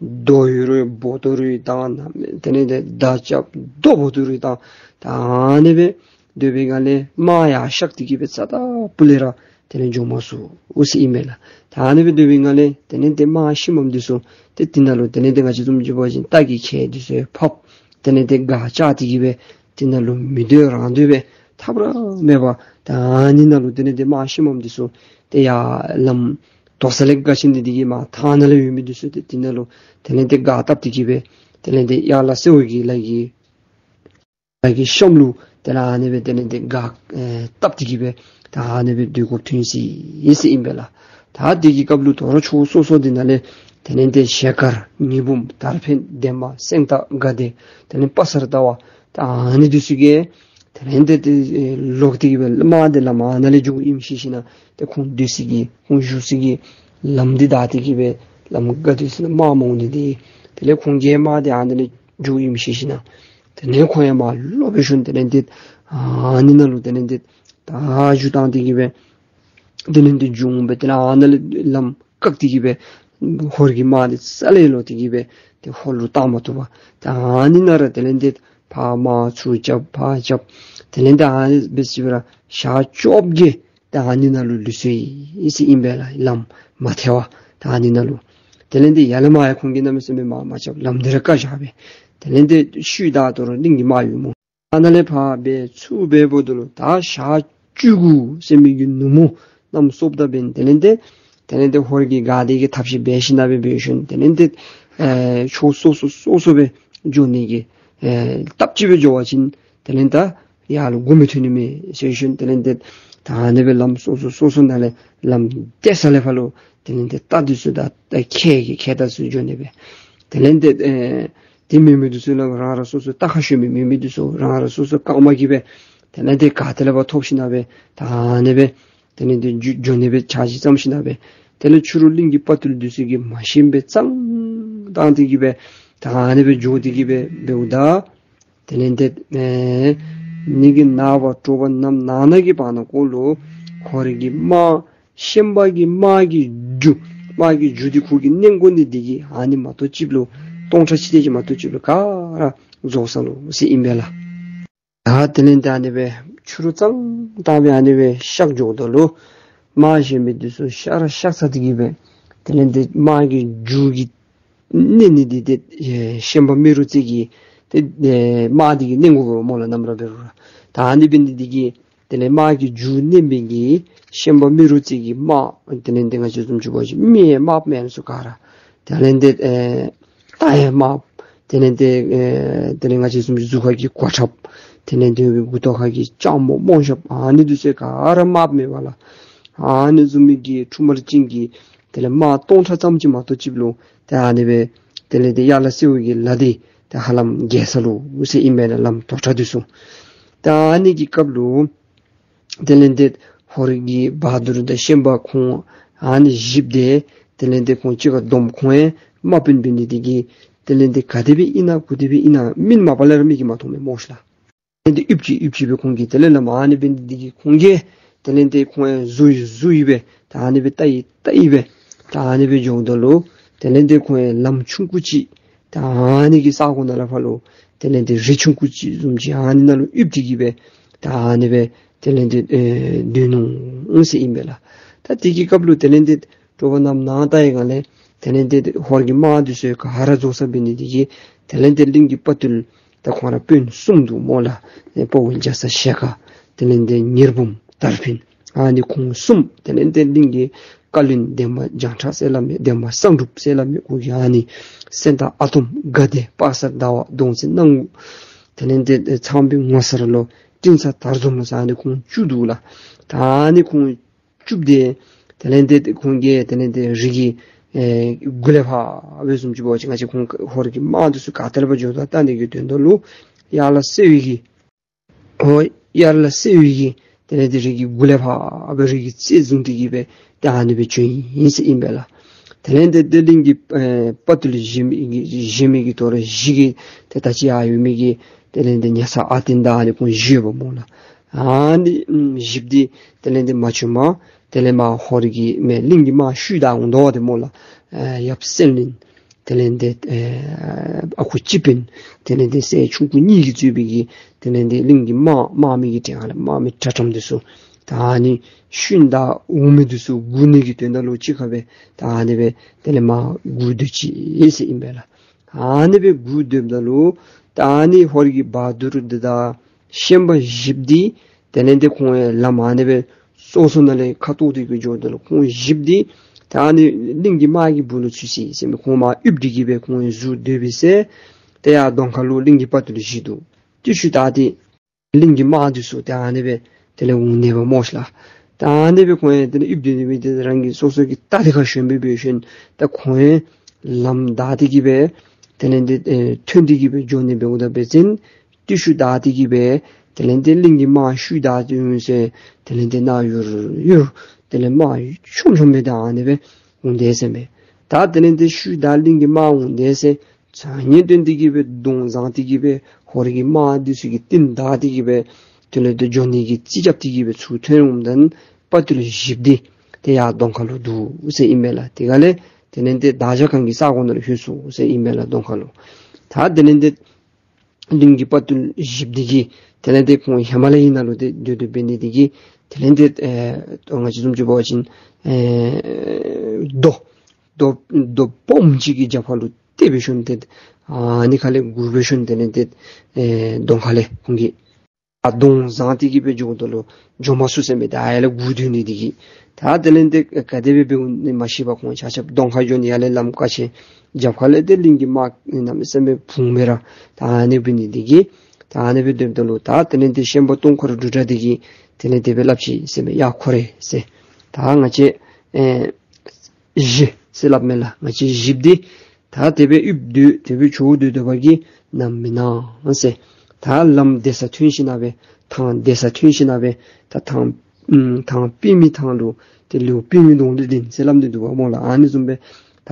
རྡོ་ཡོད་རུང་བོ་ཏུ་རུ་བཏང་ན་དེ་ལས་ཏེ་མདའ་རྐྱབ་རྡོ་བོ་ཏུ་རུ་བཏང་། ད་ཨ་ནི་སྦེ་སྡོད་པའི་སྒང་ལས་དམག་ཡར་གཤགས་ཏེ་གི་སྦེ་རྩ་དང་སྤུ་ལས་ར་དེ་ལས་འགྱོ་མ་ཚུགས་ཟེར་ཨིན་པས་ལགས། ད་ཨ་ནི་སྦེ་སྡོད་པའི་སྒང་ལས་དེ་ལས་ཏེ་དམག་ཤི་མམ་འདི་ཚུ་ཏེ་དེ་ནང་ལུ་དེ་ལས་ཏེ་ང་བཅས་བཟུམ་ཅིག་འབད་བ་ཅིན་རྟ་གི་ཁལ་འདི་ཚུ་ཕབ། དེ་ལས་ཏེ་སྒར་བཅག་སྟེ་གི་སྦེ་དེ་ནང་ལུ་མི་སྡོད་རང་སྡོད་སྦེ་ཐབས་ར་མེད་པར་ད་ཨ་ནི་ནང་ལུ་དེ་ལས་ཏེ་དམག་ཤི་མམ་འདི་ཚུ་ཏེ་ཡར་ལམ་དོག་ས་ལས་བརྒལ་ཞིནམ་འདི་གིས་མར་ཐང་ནང་ལུ་ཡོད་མི་འདི་ཚུ་ཏེ་དེ་ནང་ལུ་དེ་ལས་ཏེ་སྒར་བཏབ་སྟེ་གི་སྦེ་དེ་ལས་ཏེ་ཡར་ལ་སེ་འོ་གི་ལ་གི་ལ་གི་གཤམ་ལུ་དེ་ལས་ཨ་ནི་སྦེ་དེ་ལས་ཏེ་སྒར་ཨེ་བཏབ་སྟེ་གི་སྦེ་ད་ཨ་ནི་སྦེ་སྡོད་དགོཔ་ཐོན་ཅི་ཨིན་ཟེར་ཨིན་པས་ལགས། ད་དེ་གི་སྐབས་ལུ་དོ་རུང་ཕྱོགས་སོ་སོ་འདི་ནང་ལས་དེ་ལས་ཏེ་ཞལ་དཀར་ཉི་འབུམ་དར་འཕེན་འདན་མ་སེང་སྟག་དགའ་བདེ་དེ་ལས་དཔའ་གསར་ཟླ་བ་ད་ཨ་ནི་འདི་ཚུ་གིས་དེ་ལས་ཏེ་ཏེ་ལོག་སྟེ་གི་སྦེ་དམག་འདི་ལམ་ཨ་ནཱ་ལས་འགྱོཝ་ཨིནམ་ཤེས་ཞིན་ན་ཏེ་ཁོང་སྡོད་ས་གི་ཁོང་བཞུགས་ས་གི་ལམ་འདི་བདའ་སྟེ་གི་སྦེ་ལམ་བཀག་སྡོད་ས་ལུ་དམག་མང་ནི་འདི་དེ་ལས་ཁོང་གིས་དམག་འདི་ཨ་ནཱ་ལས་འགྱོཝ་ཨིནམ་ཤེས་ཞིན་ན་དེ་ལས་ཁོང་ཡང་མར་ལོག་སྦེ་ཞིནམ་དེ་ལས་ཏེ་ཨ་ནི་ནང་ལུ་དེ་ལས་ཏེ་ད་རྒྱུག་བཏང་སྟེ་གི་སྦེ་དེ་ལས་ཏེ་འགྱོ་འོང་སྦེ་དེ་ལས་ཨ་ནཱ་ལས་ལམ་བཀག་སྟེ་གི་སྦེ་ཧོར་གྱི་དམག་འདི་རྩ་ལས་ལོག་སྟེ་གི་སྦེ་ཏེ་ཧོར་ལུ་བཏང་མ་བཏུབ་པར་ད་ཨ་ནི་ནང་ར་དེ་ལས་ཏེ་ཕར་དམག་ཚུར་རྐྱབ་ཕར་རྐྱབ་དེ་ལས་ཏེ་ཨ་ནི་སྦེ་ཅིག་སྦེ་ར་ཞག་བཅོ་བརྒྱད་ད་ཨ་ནི་ནང་ལུ་ལུས་སོ་ཡི་ཟེར་ཨིན་པས་ལགས། ལམ་མ་ཐལ་བར་ད་ཨ་ནི་ནང་ལུ་དེ་ལས་ཏེ་ཡར་ལས་མར་ཡང་ཁོང་གིས་གནམ་མེད་ས་མེད་དམག་མ་རྐྱབ། ལམ་འདི་ར་བཀག་བཞག་པས། དེ་ལས་ཏེ་ཤུལ་ད་དོ་རུང་གླིང་གི་དམག་ཡོད་སྨོ། ཨ་ནཱ་ལས་ཕར་འབད་ཚུར་འབདཝ་ད་ལུ་ད་ཞག་བཅུ་དགུ་ཟེར་མི་གི་ནུབ་མོ་གནམ་སྲོཝ་ད་འབདན་དེ་ལས་ཏེ་དེ་ལས་ཏེ་ཧོར་གྱིས་ག་དེ་གི་ཐབས་ཤེས་འབད་ཞིན་ན་སྦེ་འབད་ཞིནམ་དེ་ལས་ཏེ་ཨེ་ཕྱོགས་སོ་སོ་སོ་སོ་སྦེ་འགྱོ་ནི་གི་ཨེ་སྟབས་གཅིག་སྦེ་འགྱོ་བ་ཅིན་དེ་ལས་ད་ཡར་ལུ་འགོ་མི་ཐོན་ནི་མས་ཟེར་ཞིནམ་དེ་ལས་ཏེ་ད་ཨ་ནི་སྦེ་ལམ་སོ་སོ་སོ་སོ་ནང་ལས་ལམ་བདའ་ས་ལས་ཕར་ལུ་དེ་ལས་ཏེ་རྟ་འདི་ཚུ་དང་ད་ཁལ་གྱི་ཁལ་རྟ་ཚུ་འགྱོ་ནི་སྦེ་དེ་ལས་ཏེ་ཨེ་དེ་མེད་མི་འདི་ཚུ་ལུ་རང་རང་སོ་སོ་རྟ་ཁར་ཞོན་མི་མེད་མི་འདི་ཚུ་རང་རང་སོ་སོ་རྐངམ་གིས་སྦེ་དེ་ལས་ཏེ་ག་ཏེ་ལས་ཕར་ཐོབ་ཞིན་ན་སྦེ་ད་ཨ་ནི་སྦེ་དེ་ལས་ཏེ་འགྱོ་འགྱོ་ནི་སྦེ་འཆར་གཞི་བརྩམས་ཞིན་ན་སྦེ་དེ་ལས་ཕྱི་རུ་གླིང་གི་དཔའ་རྟུལ་འདི་ཚུ་གིས་མ་ཤེསཔ་སྦེ་ཙང་བཏང་སྟེ་གི་སྦེ་ད་ཨ་ནི་སྦེ་འགྱོ་སྟེ་གི་སྦེ་འབདཝ་ད་དེ་ལས་ཏེ་ཨེ་ནི་གི་ནངས་པ་དྲོ་པ་ནམ་ནངས་ནངས་ཀྱི་བར་ན་ཀོ་ལུ་ཧོར་གྱི་དམག་ཤན་པ་གི་དམག་གི་རྒྱུ་དམག་གི་རྒྱུ་འདི་ཁོ་གིས་མནན་དགོ་ནི་འདི་གིས་ཨ་ནི་མ་གཏོགས་ཅིག་ལུ་སྟོང་ཕྲག་གཅིག་དེ་ཅིག་མ་གཏོགས་ཅིག་ལུ་ག་ར་རྫོགས་སོ་ནུག་ཟེར་ཨིན་པས་ལགས། ད་དེ་ལས་ཏེ་ཨ་ནི་སྦེ་ཕྱི་རུ་ཙང་ཏང་སྦེ་ཨ་ནི་སྦེ་གཤགས་འགྱོཝ་ད་ལུ་དམག་གཞན་མི་འདི་ཚུ་གཤགས་ར་གཤགས་ཚར་ཏེ་གི་སྦེ་དེ་ལས་ཏེ་དམག་གི་རྒྱུ་གི་མནན་ནི་འདི་ཏེ་ཨེ་ཤན་པ་རྨེ་རུ་རྩེ་གི་ཏེ་ཨེ་དམག་འདི་གིས་མནན་དགོ་པས་སྨོ་ལགས། ནམ་ར་འབད་རུང་ར་ད་ཨ་ནི་འབད་ནི་འདི་གིས་དེ་ལས་དམག་གི་རྒྱུ་མནན་མི་གི་ཤན་པ་རྨེ་རུ་རྩེ་གི་དམག་དེ་ལས་ཏེ་ང་བཅས་བཟུམ་ཅིག་འབད་བ་ཅིན་མི་ཡང་དམག་མེན་ཚུ་ག་ར་དེ་ལས་ཏེ་ཨེ་རྟ་ཡང་དམརཔོ། དེ་ལས་ཏེ་ཨེ་དེ་ལས་ང་བཅས་བཟུམ་གཟུགས་ཁ་གི་གོ་ཁྲབ། དེ་ལས་ཏེ་མགུ་ཏོ་ཁ་གི་སྤྱང་མོ་རྨོག་ཞྭ་ཨ་ནི་འདི་ཚུ་ག་ར་དམརཔོ་མས་པ་ལགས། ཨ་ནི་བཟུམ་མའི་གི་ཁྲུམས་ཅན་གྱི་དེ་ལས་དམག་སྟོང་ཕྲག་ཙམ་ཅིག་མ་གཏོགས་ཅིག་ལུ་ཏེ་ཨ་ནི་སྦེ་དེ་ལས་ཏེ་ཡར་ལ་སེ་འོ་གི་ལ་འདི་ཏེ་ཧ་ལམ་རྒྱས་ས་ལུ་ཟེར་ཨིན་པས་ལགས། ལམ་དོག་དྲགས་འདི་ཚུ། ཏེ་ཨ་ནི་གི་སྐབས་ལུ་དེ་ལས་ཏེ་ཧོར་གྱི་བ་དུར་དང་ཤན་པ་ཁོང་ཨ་ནི་བཞིཔོ་འདི་དེ་ལས་ཏེ་ཁོང་གཅིག་ཁར་བསྡོམས་ཁོང་ཡང་དམག་དཔོན་འབད་ནི་འདི་གིས་དེ་ལས་ཏེ་ག་དེ་སྦེ་ཨིན་ན་གུ་དེ་སྦེ་ཨིན་ན་མིང་མ་པ་ལས་ར་མིག་གིས་མ་མཐོང་མས་སྨོ་ཤིག་ལགས། དེ་ལས་ཏེ་ཨིབ་ཅིག་ཨིབ་ཅིག་སྦེ་ཁོང་གིས་དེ་ལས་ལམ་ཨ་ནི་འབད་ནི་འདི་གིས་ཁོང་གིས་དེ་ལས་ཏེ་ཁོང་ཡང་བཟུང་ཡི་བཟུང་ཡི་སྦེ་ད་ཨ་ནི་སྦེ་བལྟ་ཡི་བལྟ་ཡི་སྦེ་ད་ཨ་ནི་སྦེ་འགྱོཝ་ད་ལུ་དེ་ལས་ཏེ་ཁོང་ཡང་ལམ་ཆུང་ཀུ་ཅིག་ད་ཨ་ནི་གི་ས་གོ་ནང་ལས་ཕར་ལུ་དེ་ལས་ཏེ་རི་ཆུང་ཀུ་ཅིག་བཟུམ་ཅིག་ཨ་ནི་ནང་ལུ་ཨིབ་སྟེ་གི་སྦེ་ད་ཨ་ནི་སྦེ་དེ་ལས་ཏེ་ཨེ་སྡོད་ནུག་ཟེར་ཨིན་པས་ལགས། ད་དེ་གི་སྐབས་ལུ་དེ་ལས་ཏེ་དྲོ་པ་ནམ་ནངས་ད་ཡི་ག་ལས་དེ་ལས་ཏེ་ཧོར་གྱི་དམག་འདི་ཚུ་ག་ར་རྫོགས་ས་འབད་ནི་འདི་གིས་དེ་ལས་ཏེ་གླིང་གི་དཔའ་རྟུལ་ད་ཁོང་ར་དཔོན་གསུམ་འདུག་སྨོ་ལགས། ཨེ་དཔའ་བོ་རྒྱ་ཚ་ཞལ་དཀར་དེ་ལས་ཏེ་ཉེར་འབུམ་དར་འཕེན་ ཨ་ནི་ཁོང་གསུམ་དེ་ལས་ཏེ་གླིང་གི་བཀའ་བློན་འདན་མ་བྱང་ཁྲ་ཟེར་སླབ་མི་འདན་མ་བསམ་གྲུབ་ཟེར་སླབ་མི་ཁོང་གིས་ཨ་ནི་སེང་སྟག་ཨ་དོམ་དགའ་བདེ་དཔག་བསམ་ཟླ་བ་གདོང་བཙན་སྣང་ངུ་དེ་ལས་ཏེ་ཚངས་པའི་ངོ་མཚར་ལོ་སྤྲིན་ཚ་དར་འཛོམས་ལོ་ཟེར་ཨ་ནི་ཁོང་བཅུ་འདུག་ལགས། ད་ཨ་ནི་ཁོང་བཅུ་དེ་དེ་ལས་ཏེ་ཁོང་གིས་དེ་ལས་ཏེ་རི་གི་ཨེ་མགུ་ལས་ཕར་སྦེ་བཟུམ་ཅིག་འབད་བ་ཅིན་ང་བཅས་ཁོང་ཧོར་གྱི་དམག་འདི་ཚུ་ག་ཏེ་ལས་ཕར་འགྱོ་དོ་བལྟ་ནི་གི་དོན་དག་ལུ་ཡར་ལ་སེ་བའི་གི་ཨོ་ཡར་ལ་སེ་བའི་གི་དེ་ལས་ཏེ་རི་གི་མགུ་ལས་ཕར་སྦེ་རི་གི་རྩེ་བཟུང་སྟེ་གི་སྦེ་ད་ཨ་ནི་སྦེ་བྱོན་ཡི་ཟེར་ཨིན་པས་ལགས། དེ་ལས་ཏེ་དེ་གླིང་གི་ཨེ་དཔའ་བརྟུལ་བཞེས་མི་གི་བཞེས་མི་གི་དོ་རུང་བཞི་གི་ཏེ་ད་ཅི་ཡར་ཡོད་མི་གི་དེ་ལས་ཏེ་ཉ་ཚ་ཨ་བརྟན་དང་ཨ་ནི་ཁོང་བཞི་ཡོདཔ་སྨོ་ལགས། ཨ་ནི་ཨམ་བཞིཔོ་འདི་དེ་ལས་ཏེ་མ་བྱོནམ་དེ་ལས་མར་ཧོར་གྱི་མི་གླིང་གི་དམག་ཤུལ་བདའ་འོང་དོ་བ་དེ་སྨོ་ལགས། ཨེ་ཡབ་སེང་བློན་དེ་ལས་ཏེ་ཨེ་ཨ་ཁུ་སྤྱི་དཔོན་དེ་ལས་ཏེ་སྲས་ཆུང་ཀུ་གཉིས་ཀྱིས་གཙོས་པའི་གི་དེ་ལས་ཏེ་གླིང་གི་དམག་དམག་མི་གི་གྲས་ཁ་ལས་དམག་མི་དྲག་དྲགས་འདི་ཚུ་ད་ཨ་ནི་ཤུལ་བདའ་འོང་མི་འདི་ཚུ་སྒུག་ནི་གི་དོན་དག་ལུ་གཅིག་ཁར་སྦེ་ད་ཨ་ནི་སྦེ་དེ་ལས་མར་སྒུག་སྡོད་ཅི་ཟེར་ཨིན་པས་ལགས། ཨ་ནི་སྦེ་སྒུག་སྡོདཔ་ད་ལུ་ད་ཨ་ནི་ཧོར་གྱི་བ་དུར་འདི་དང་ཤན་པ་བཞིཔོ་འདི་དེ་ལས་ཏེ་ཁོང་ཡང་ལམ་ཨ་ནི་སྦེ་སོ་སོ་ནང་ལས་ཁ་ཐུག་སྟེ་གི་འགྱོཝ་ད་ལུ་ཁོང་བཞིཔོ་འདི་ད་ཨ་ནི་གླིང་གི་དམག་གི་སྦུག་ལུ་ཚུད་ཅི་ཟེར་མི་ཁོང་མར་ཡིབ་སྟེ་གི་སྦེ་ཁོང་ཡང་ཟུར་སྡོད་པའི་ཚེ་ཏེ་ཡར་གདོང་ཁ་ལུ་གླིང་གི་དཔའ་བརྟུལ་བཞི་འདུག། ཏེ་ཤུལ་བདའ་སྟེ་གླིང་གི་དམག་འདི་ཚུ་ཏེ་ཨ་ནི་སྦེ་དེ་ལས་འོང་ནི་སྦེ་སྨོ་ལགས། ད་ཨ་ནི་སྦེ་ཁོང་ཡང་དེ་ལས་ཡིབ་སྡོད་ནི་སྦེ་ཏེ་རང་གི་སོ་སོ་གི་རྟ་དེ་ཁར་ཞོན་སྦེ་འབད་ཞིནམ་ད་ཁོང་ཡང་ལམ་བདའ་སྟེ་གི་སྦེ་དེ་ལས་ཏེ་ཨེ་ཐོན་ཏེ་གི་སྦེ་འགྱོ་ནི་འབདཝ་ད་འབད་བ་ཅིན་ཏེ་ཤུལ་བདའ་སྟེ་གི་སྦེ་དེ་ལས་ཏེ་གླིང་གི་དམག་ཤུལ་བདའ་སྟེ་འོང་ཟེར་དེ་ལས་ཏེ་ནཱ་ཡུར་ཡུར་དེ་ལས་དམག་ཆོམ་ཆོམ་སྦེ་ད་ཨ་ནི་སྦེ་འོང་དེས་ཟེར་མས། ད་དེ་ལས་ཏེ་ཤུལ་བདའ་གླིང་གི་དམག་འོང་དེས་ཟེར་ཚ་ཉེ་སྟོན་ཏེ་གི་སྦེ་གདོང་བཟང་སྟེ་གི་སྦེ་ཧོར་གྱི་དམག་འདི་ཚུ་གི་རྟིང་བདའ་སྟེ་གི་སྦེ་དེ་ལས་ཏེ་འགྱོ་ནི་གི་རྩིས་རྐྱབ་སྟེ་གི་སྦེ་ཚུར་ཐོན་འོངམ་ད་དཔའ་བརྟུལ་བཞིཔོ་འདི་ཏེ་ཡར་གདོང་ཁ་ལུ་འདུག་ཟེར་ཨིན་མས་ལགས། དེ་ཁ་ལས་དེ་ལས་ཏེ་བདག་ཅག་གང་གི་ས་གོ་ནང་ལུ་ལྷོད་སོང་ཟེར་ཨིན་མས་ལགས། གདོང་ཁ་ལུ། ད་དེ་ལས་ཏེ་གླིང་གི་དཔའ་བརྟུལ་བཞིཔོ་འདི་གིས་དེ་ལས་ཏེ་ཁོང་ཧེ་མ་ལས་ཨིན་ན་ལུ་ཏེ་སྡོད་སྡོད་འབད་ནི་འདི་གིས་དེ་ལས་ཏེ་ཨེ་ང་བཅས་བཟུམ་ཅིག་འབད་བ་ཅིན་ཨེ་རྡོ་རྡོ་རྡོ་སྦོམ་ཅིག་གི་རྒྱབ་ཁ་ལུ་ཏེ་འབད་ཞིནམ་ཏེ་ཨ་ནི་ཁ་ལས་སྒུར་འབད་ཞིནམ་དེ་ལས་ཏེ་ཨེ་གདོང་ཁ་ལས་ཁོང་གིས་ཨ་གདོང་བཟང་སྟེ་གི་སྦེ་འགྱོཝ་ད་ལུ་འགྱོ་མ་ཚུགས་ཟེར་མས། ད་ཨ་ཡར་ལས་སྒུར་སྡོད་ནི་འདི་གིས་ད་དེ་ལས་ཏེ་ག་དེ་སྦེ་འབདཝ་ཨིན་ན་མ་ཤེས་པར་ཁོང་ཆ་ཁྱབ་གདོང་ཁར་འགྱོ་ནི་ཡར་ལས་ལམ་དཀའ་ཆེ་རྒྱབ་ཁ་ལས་ཏེ་གླིང་གི་དམག་གནམ་མེད་ས་མེད་སྦེ་འབུངམ་སྦེ་ར་ད་ཨ་ནི་འབད་ནི་འདི་གིས་ད་ཨ་ནི་སྦེ་སྡོདཔ་ད་ལུ་ད་དེ་ལས་ཏེ་ཤན་པ་སྟོང་འཁོར་འབྲུག་སྒྲ་འདི་གིས་དེ་ལས་དེ་སྦེ་སླབ་ཅི་ཟེར་མས། ཡ་ཁོ་རེ་ཟེར། ད་ང་བཅས་ཨེ་བཞི་ཟེར་སླབ་མས་ལགས། ང་བཅས་བཞིཔོ་འདི་ད་དེ་སྦེ་ཡིབ་སྡོད་དེ་སྦེ་བྱོག་སྡོད་སྡོད་པ་གིས་ནམ་མི་ནང་ཟེར། ད་ལམ་བདེ་ས་ཐོན་ཞིན་ན་སྦེ་ཐང་བདེ་ས་ཐོན་ཞིན་ན་སྦེ་ད་ཐང་ཨམ་ཐང་པདྨའི་ཐང་ལུ་ཏེ་ལེའུ་པདྨའི་གདོང་ལུ་ལྡིང་ཟེར་སླབ་ནི་འདུག་པ་སྨོ་ལགས། ཨ་ནི་བཟུམ་སྦེ་ད་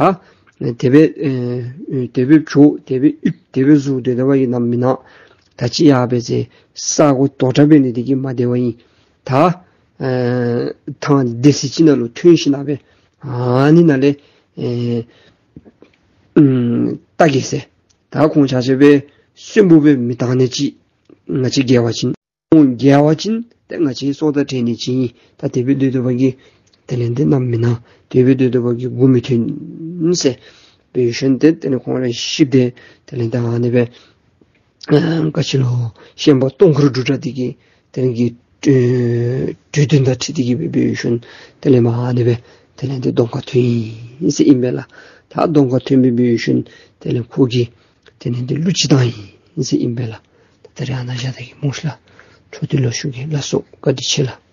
དེ་སྦེ་ཨེ་དེ་སྦེ་བྱོག་དེ་སྦེ་ཡིབ་དེ་སྦེ་བཟུང་སྡོད་སྡོད་པ་གིས་ནམ་མི་ནང་ད་ཅི་ཡར་འབད་ཟེར་ས་གོ་དོག་དྲགས་འབད་ནི་འདི་གིས་མ་བདེ་བ་ཨིན། ད་ཨེ་ཐང་བདེ་སའི་ཅིག་ནང་ལུ་ཐོན་ཞིན་ན་སྦེ་ཨ་ནི་ནང་ལས་ཨེ་ཨམ་བལྟ་གེ་ཟེར། ད་ཁོང་ཆ་ཁྱབ་སྦེ་གསོན་པོ་སྦེ་མི་བཏང་ནི་ཅིག་ང་བཅས་རྒྱལ་བ་ཅིན་ཁོང་རྒྱལ་བ་ཅིན་ཏེ་ང་བཅས་སྲོག་དང་བྲལ་ནི་ཅིག་ཨིན། ད་དེ་སྦེ་སྡོད་སྡོད་པ་གིས་དེ་ལས་ཏེ་ནམ་མི་ནང་དེ་སྦེ་སྡོད་སྡོད་པ་གིས་མགུ་མི་ཐོན་ཟེར་འབད་ཞིནམ་ཏེ་དེ་ལས་ཁོང་ར་བཞིཔོ་འདི་དེ་ལས་ཏེ་ཨ་ནི་སྦེ་ཨ་ག་ཅི་ལོ་ཤན་པ་སྟོང་འཁོར་འབྲུག་སྒྲ་འདི་གིས་དེ་ལས་ཀྱི་ཨེ་གྲོས་དོན་དང་འཁྲིལ་ཏེ་གི་སྦེ་འབད་ཞིནམ་དེ་ལས་མར་ཨ་ནི་སྦེ་དེ་ལས་ཏེ་གདོང་ཁར་ཐོན་ཡི་ཟེར་ཨིན་པས་ལགས། ད་གདོང་ཁར་ཐོན་སྦེ་འབད་ཞིནམ་དེ་ལས་ཁོ་གིས་དེ་ལས་ཏེ་གླུ་ཅིག་བཏང་ཡི་ཟེར་ཨིན་པས་ལགས། ད་ད་རེས་ཨ་ནཱ་བཞག་ད་གེ་སྨོ་ལགས། འཕྲོ་འདི་ལུ་ཞུ་གེ་ལགས་སོ། བཀའ་དྲིན་ཆེ་ལགས།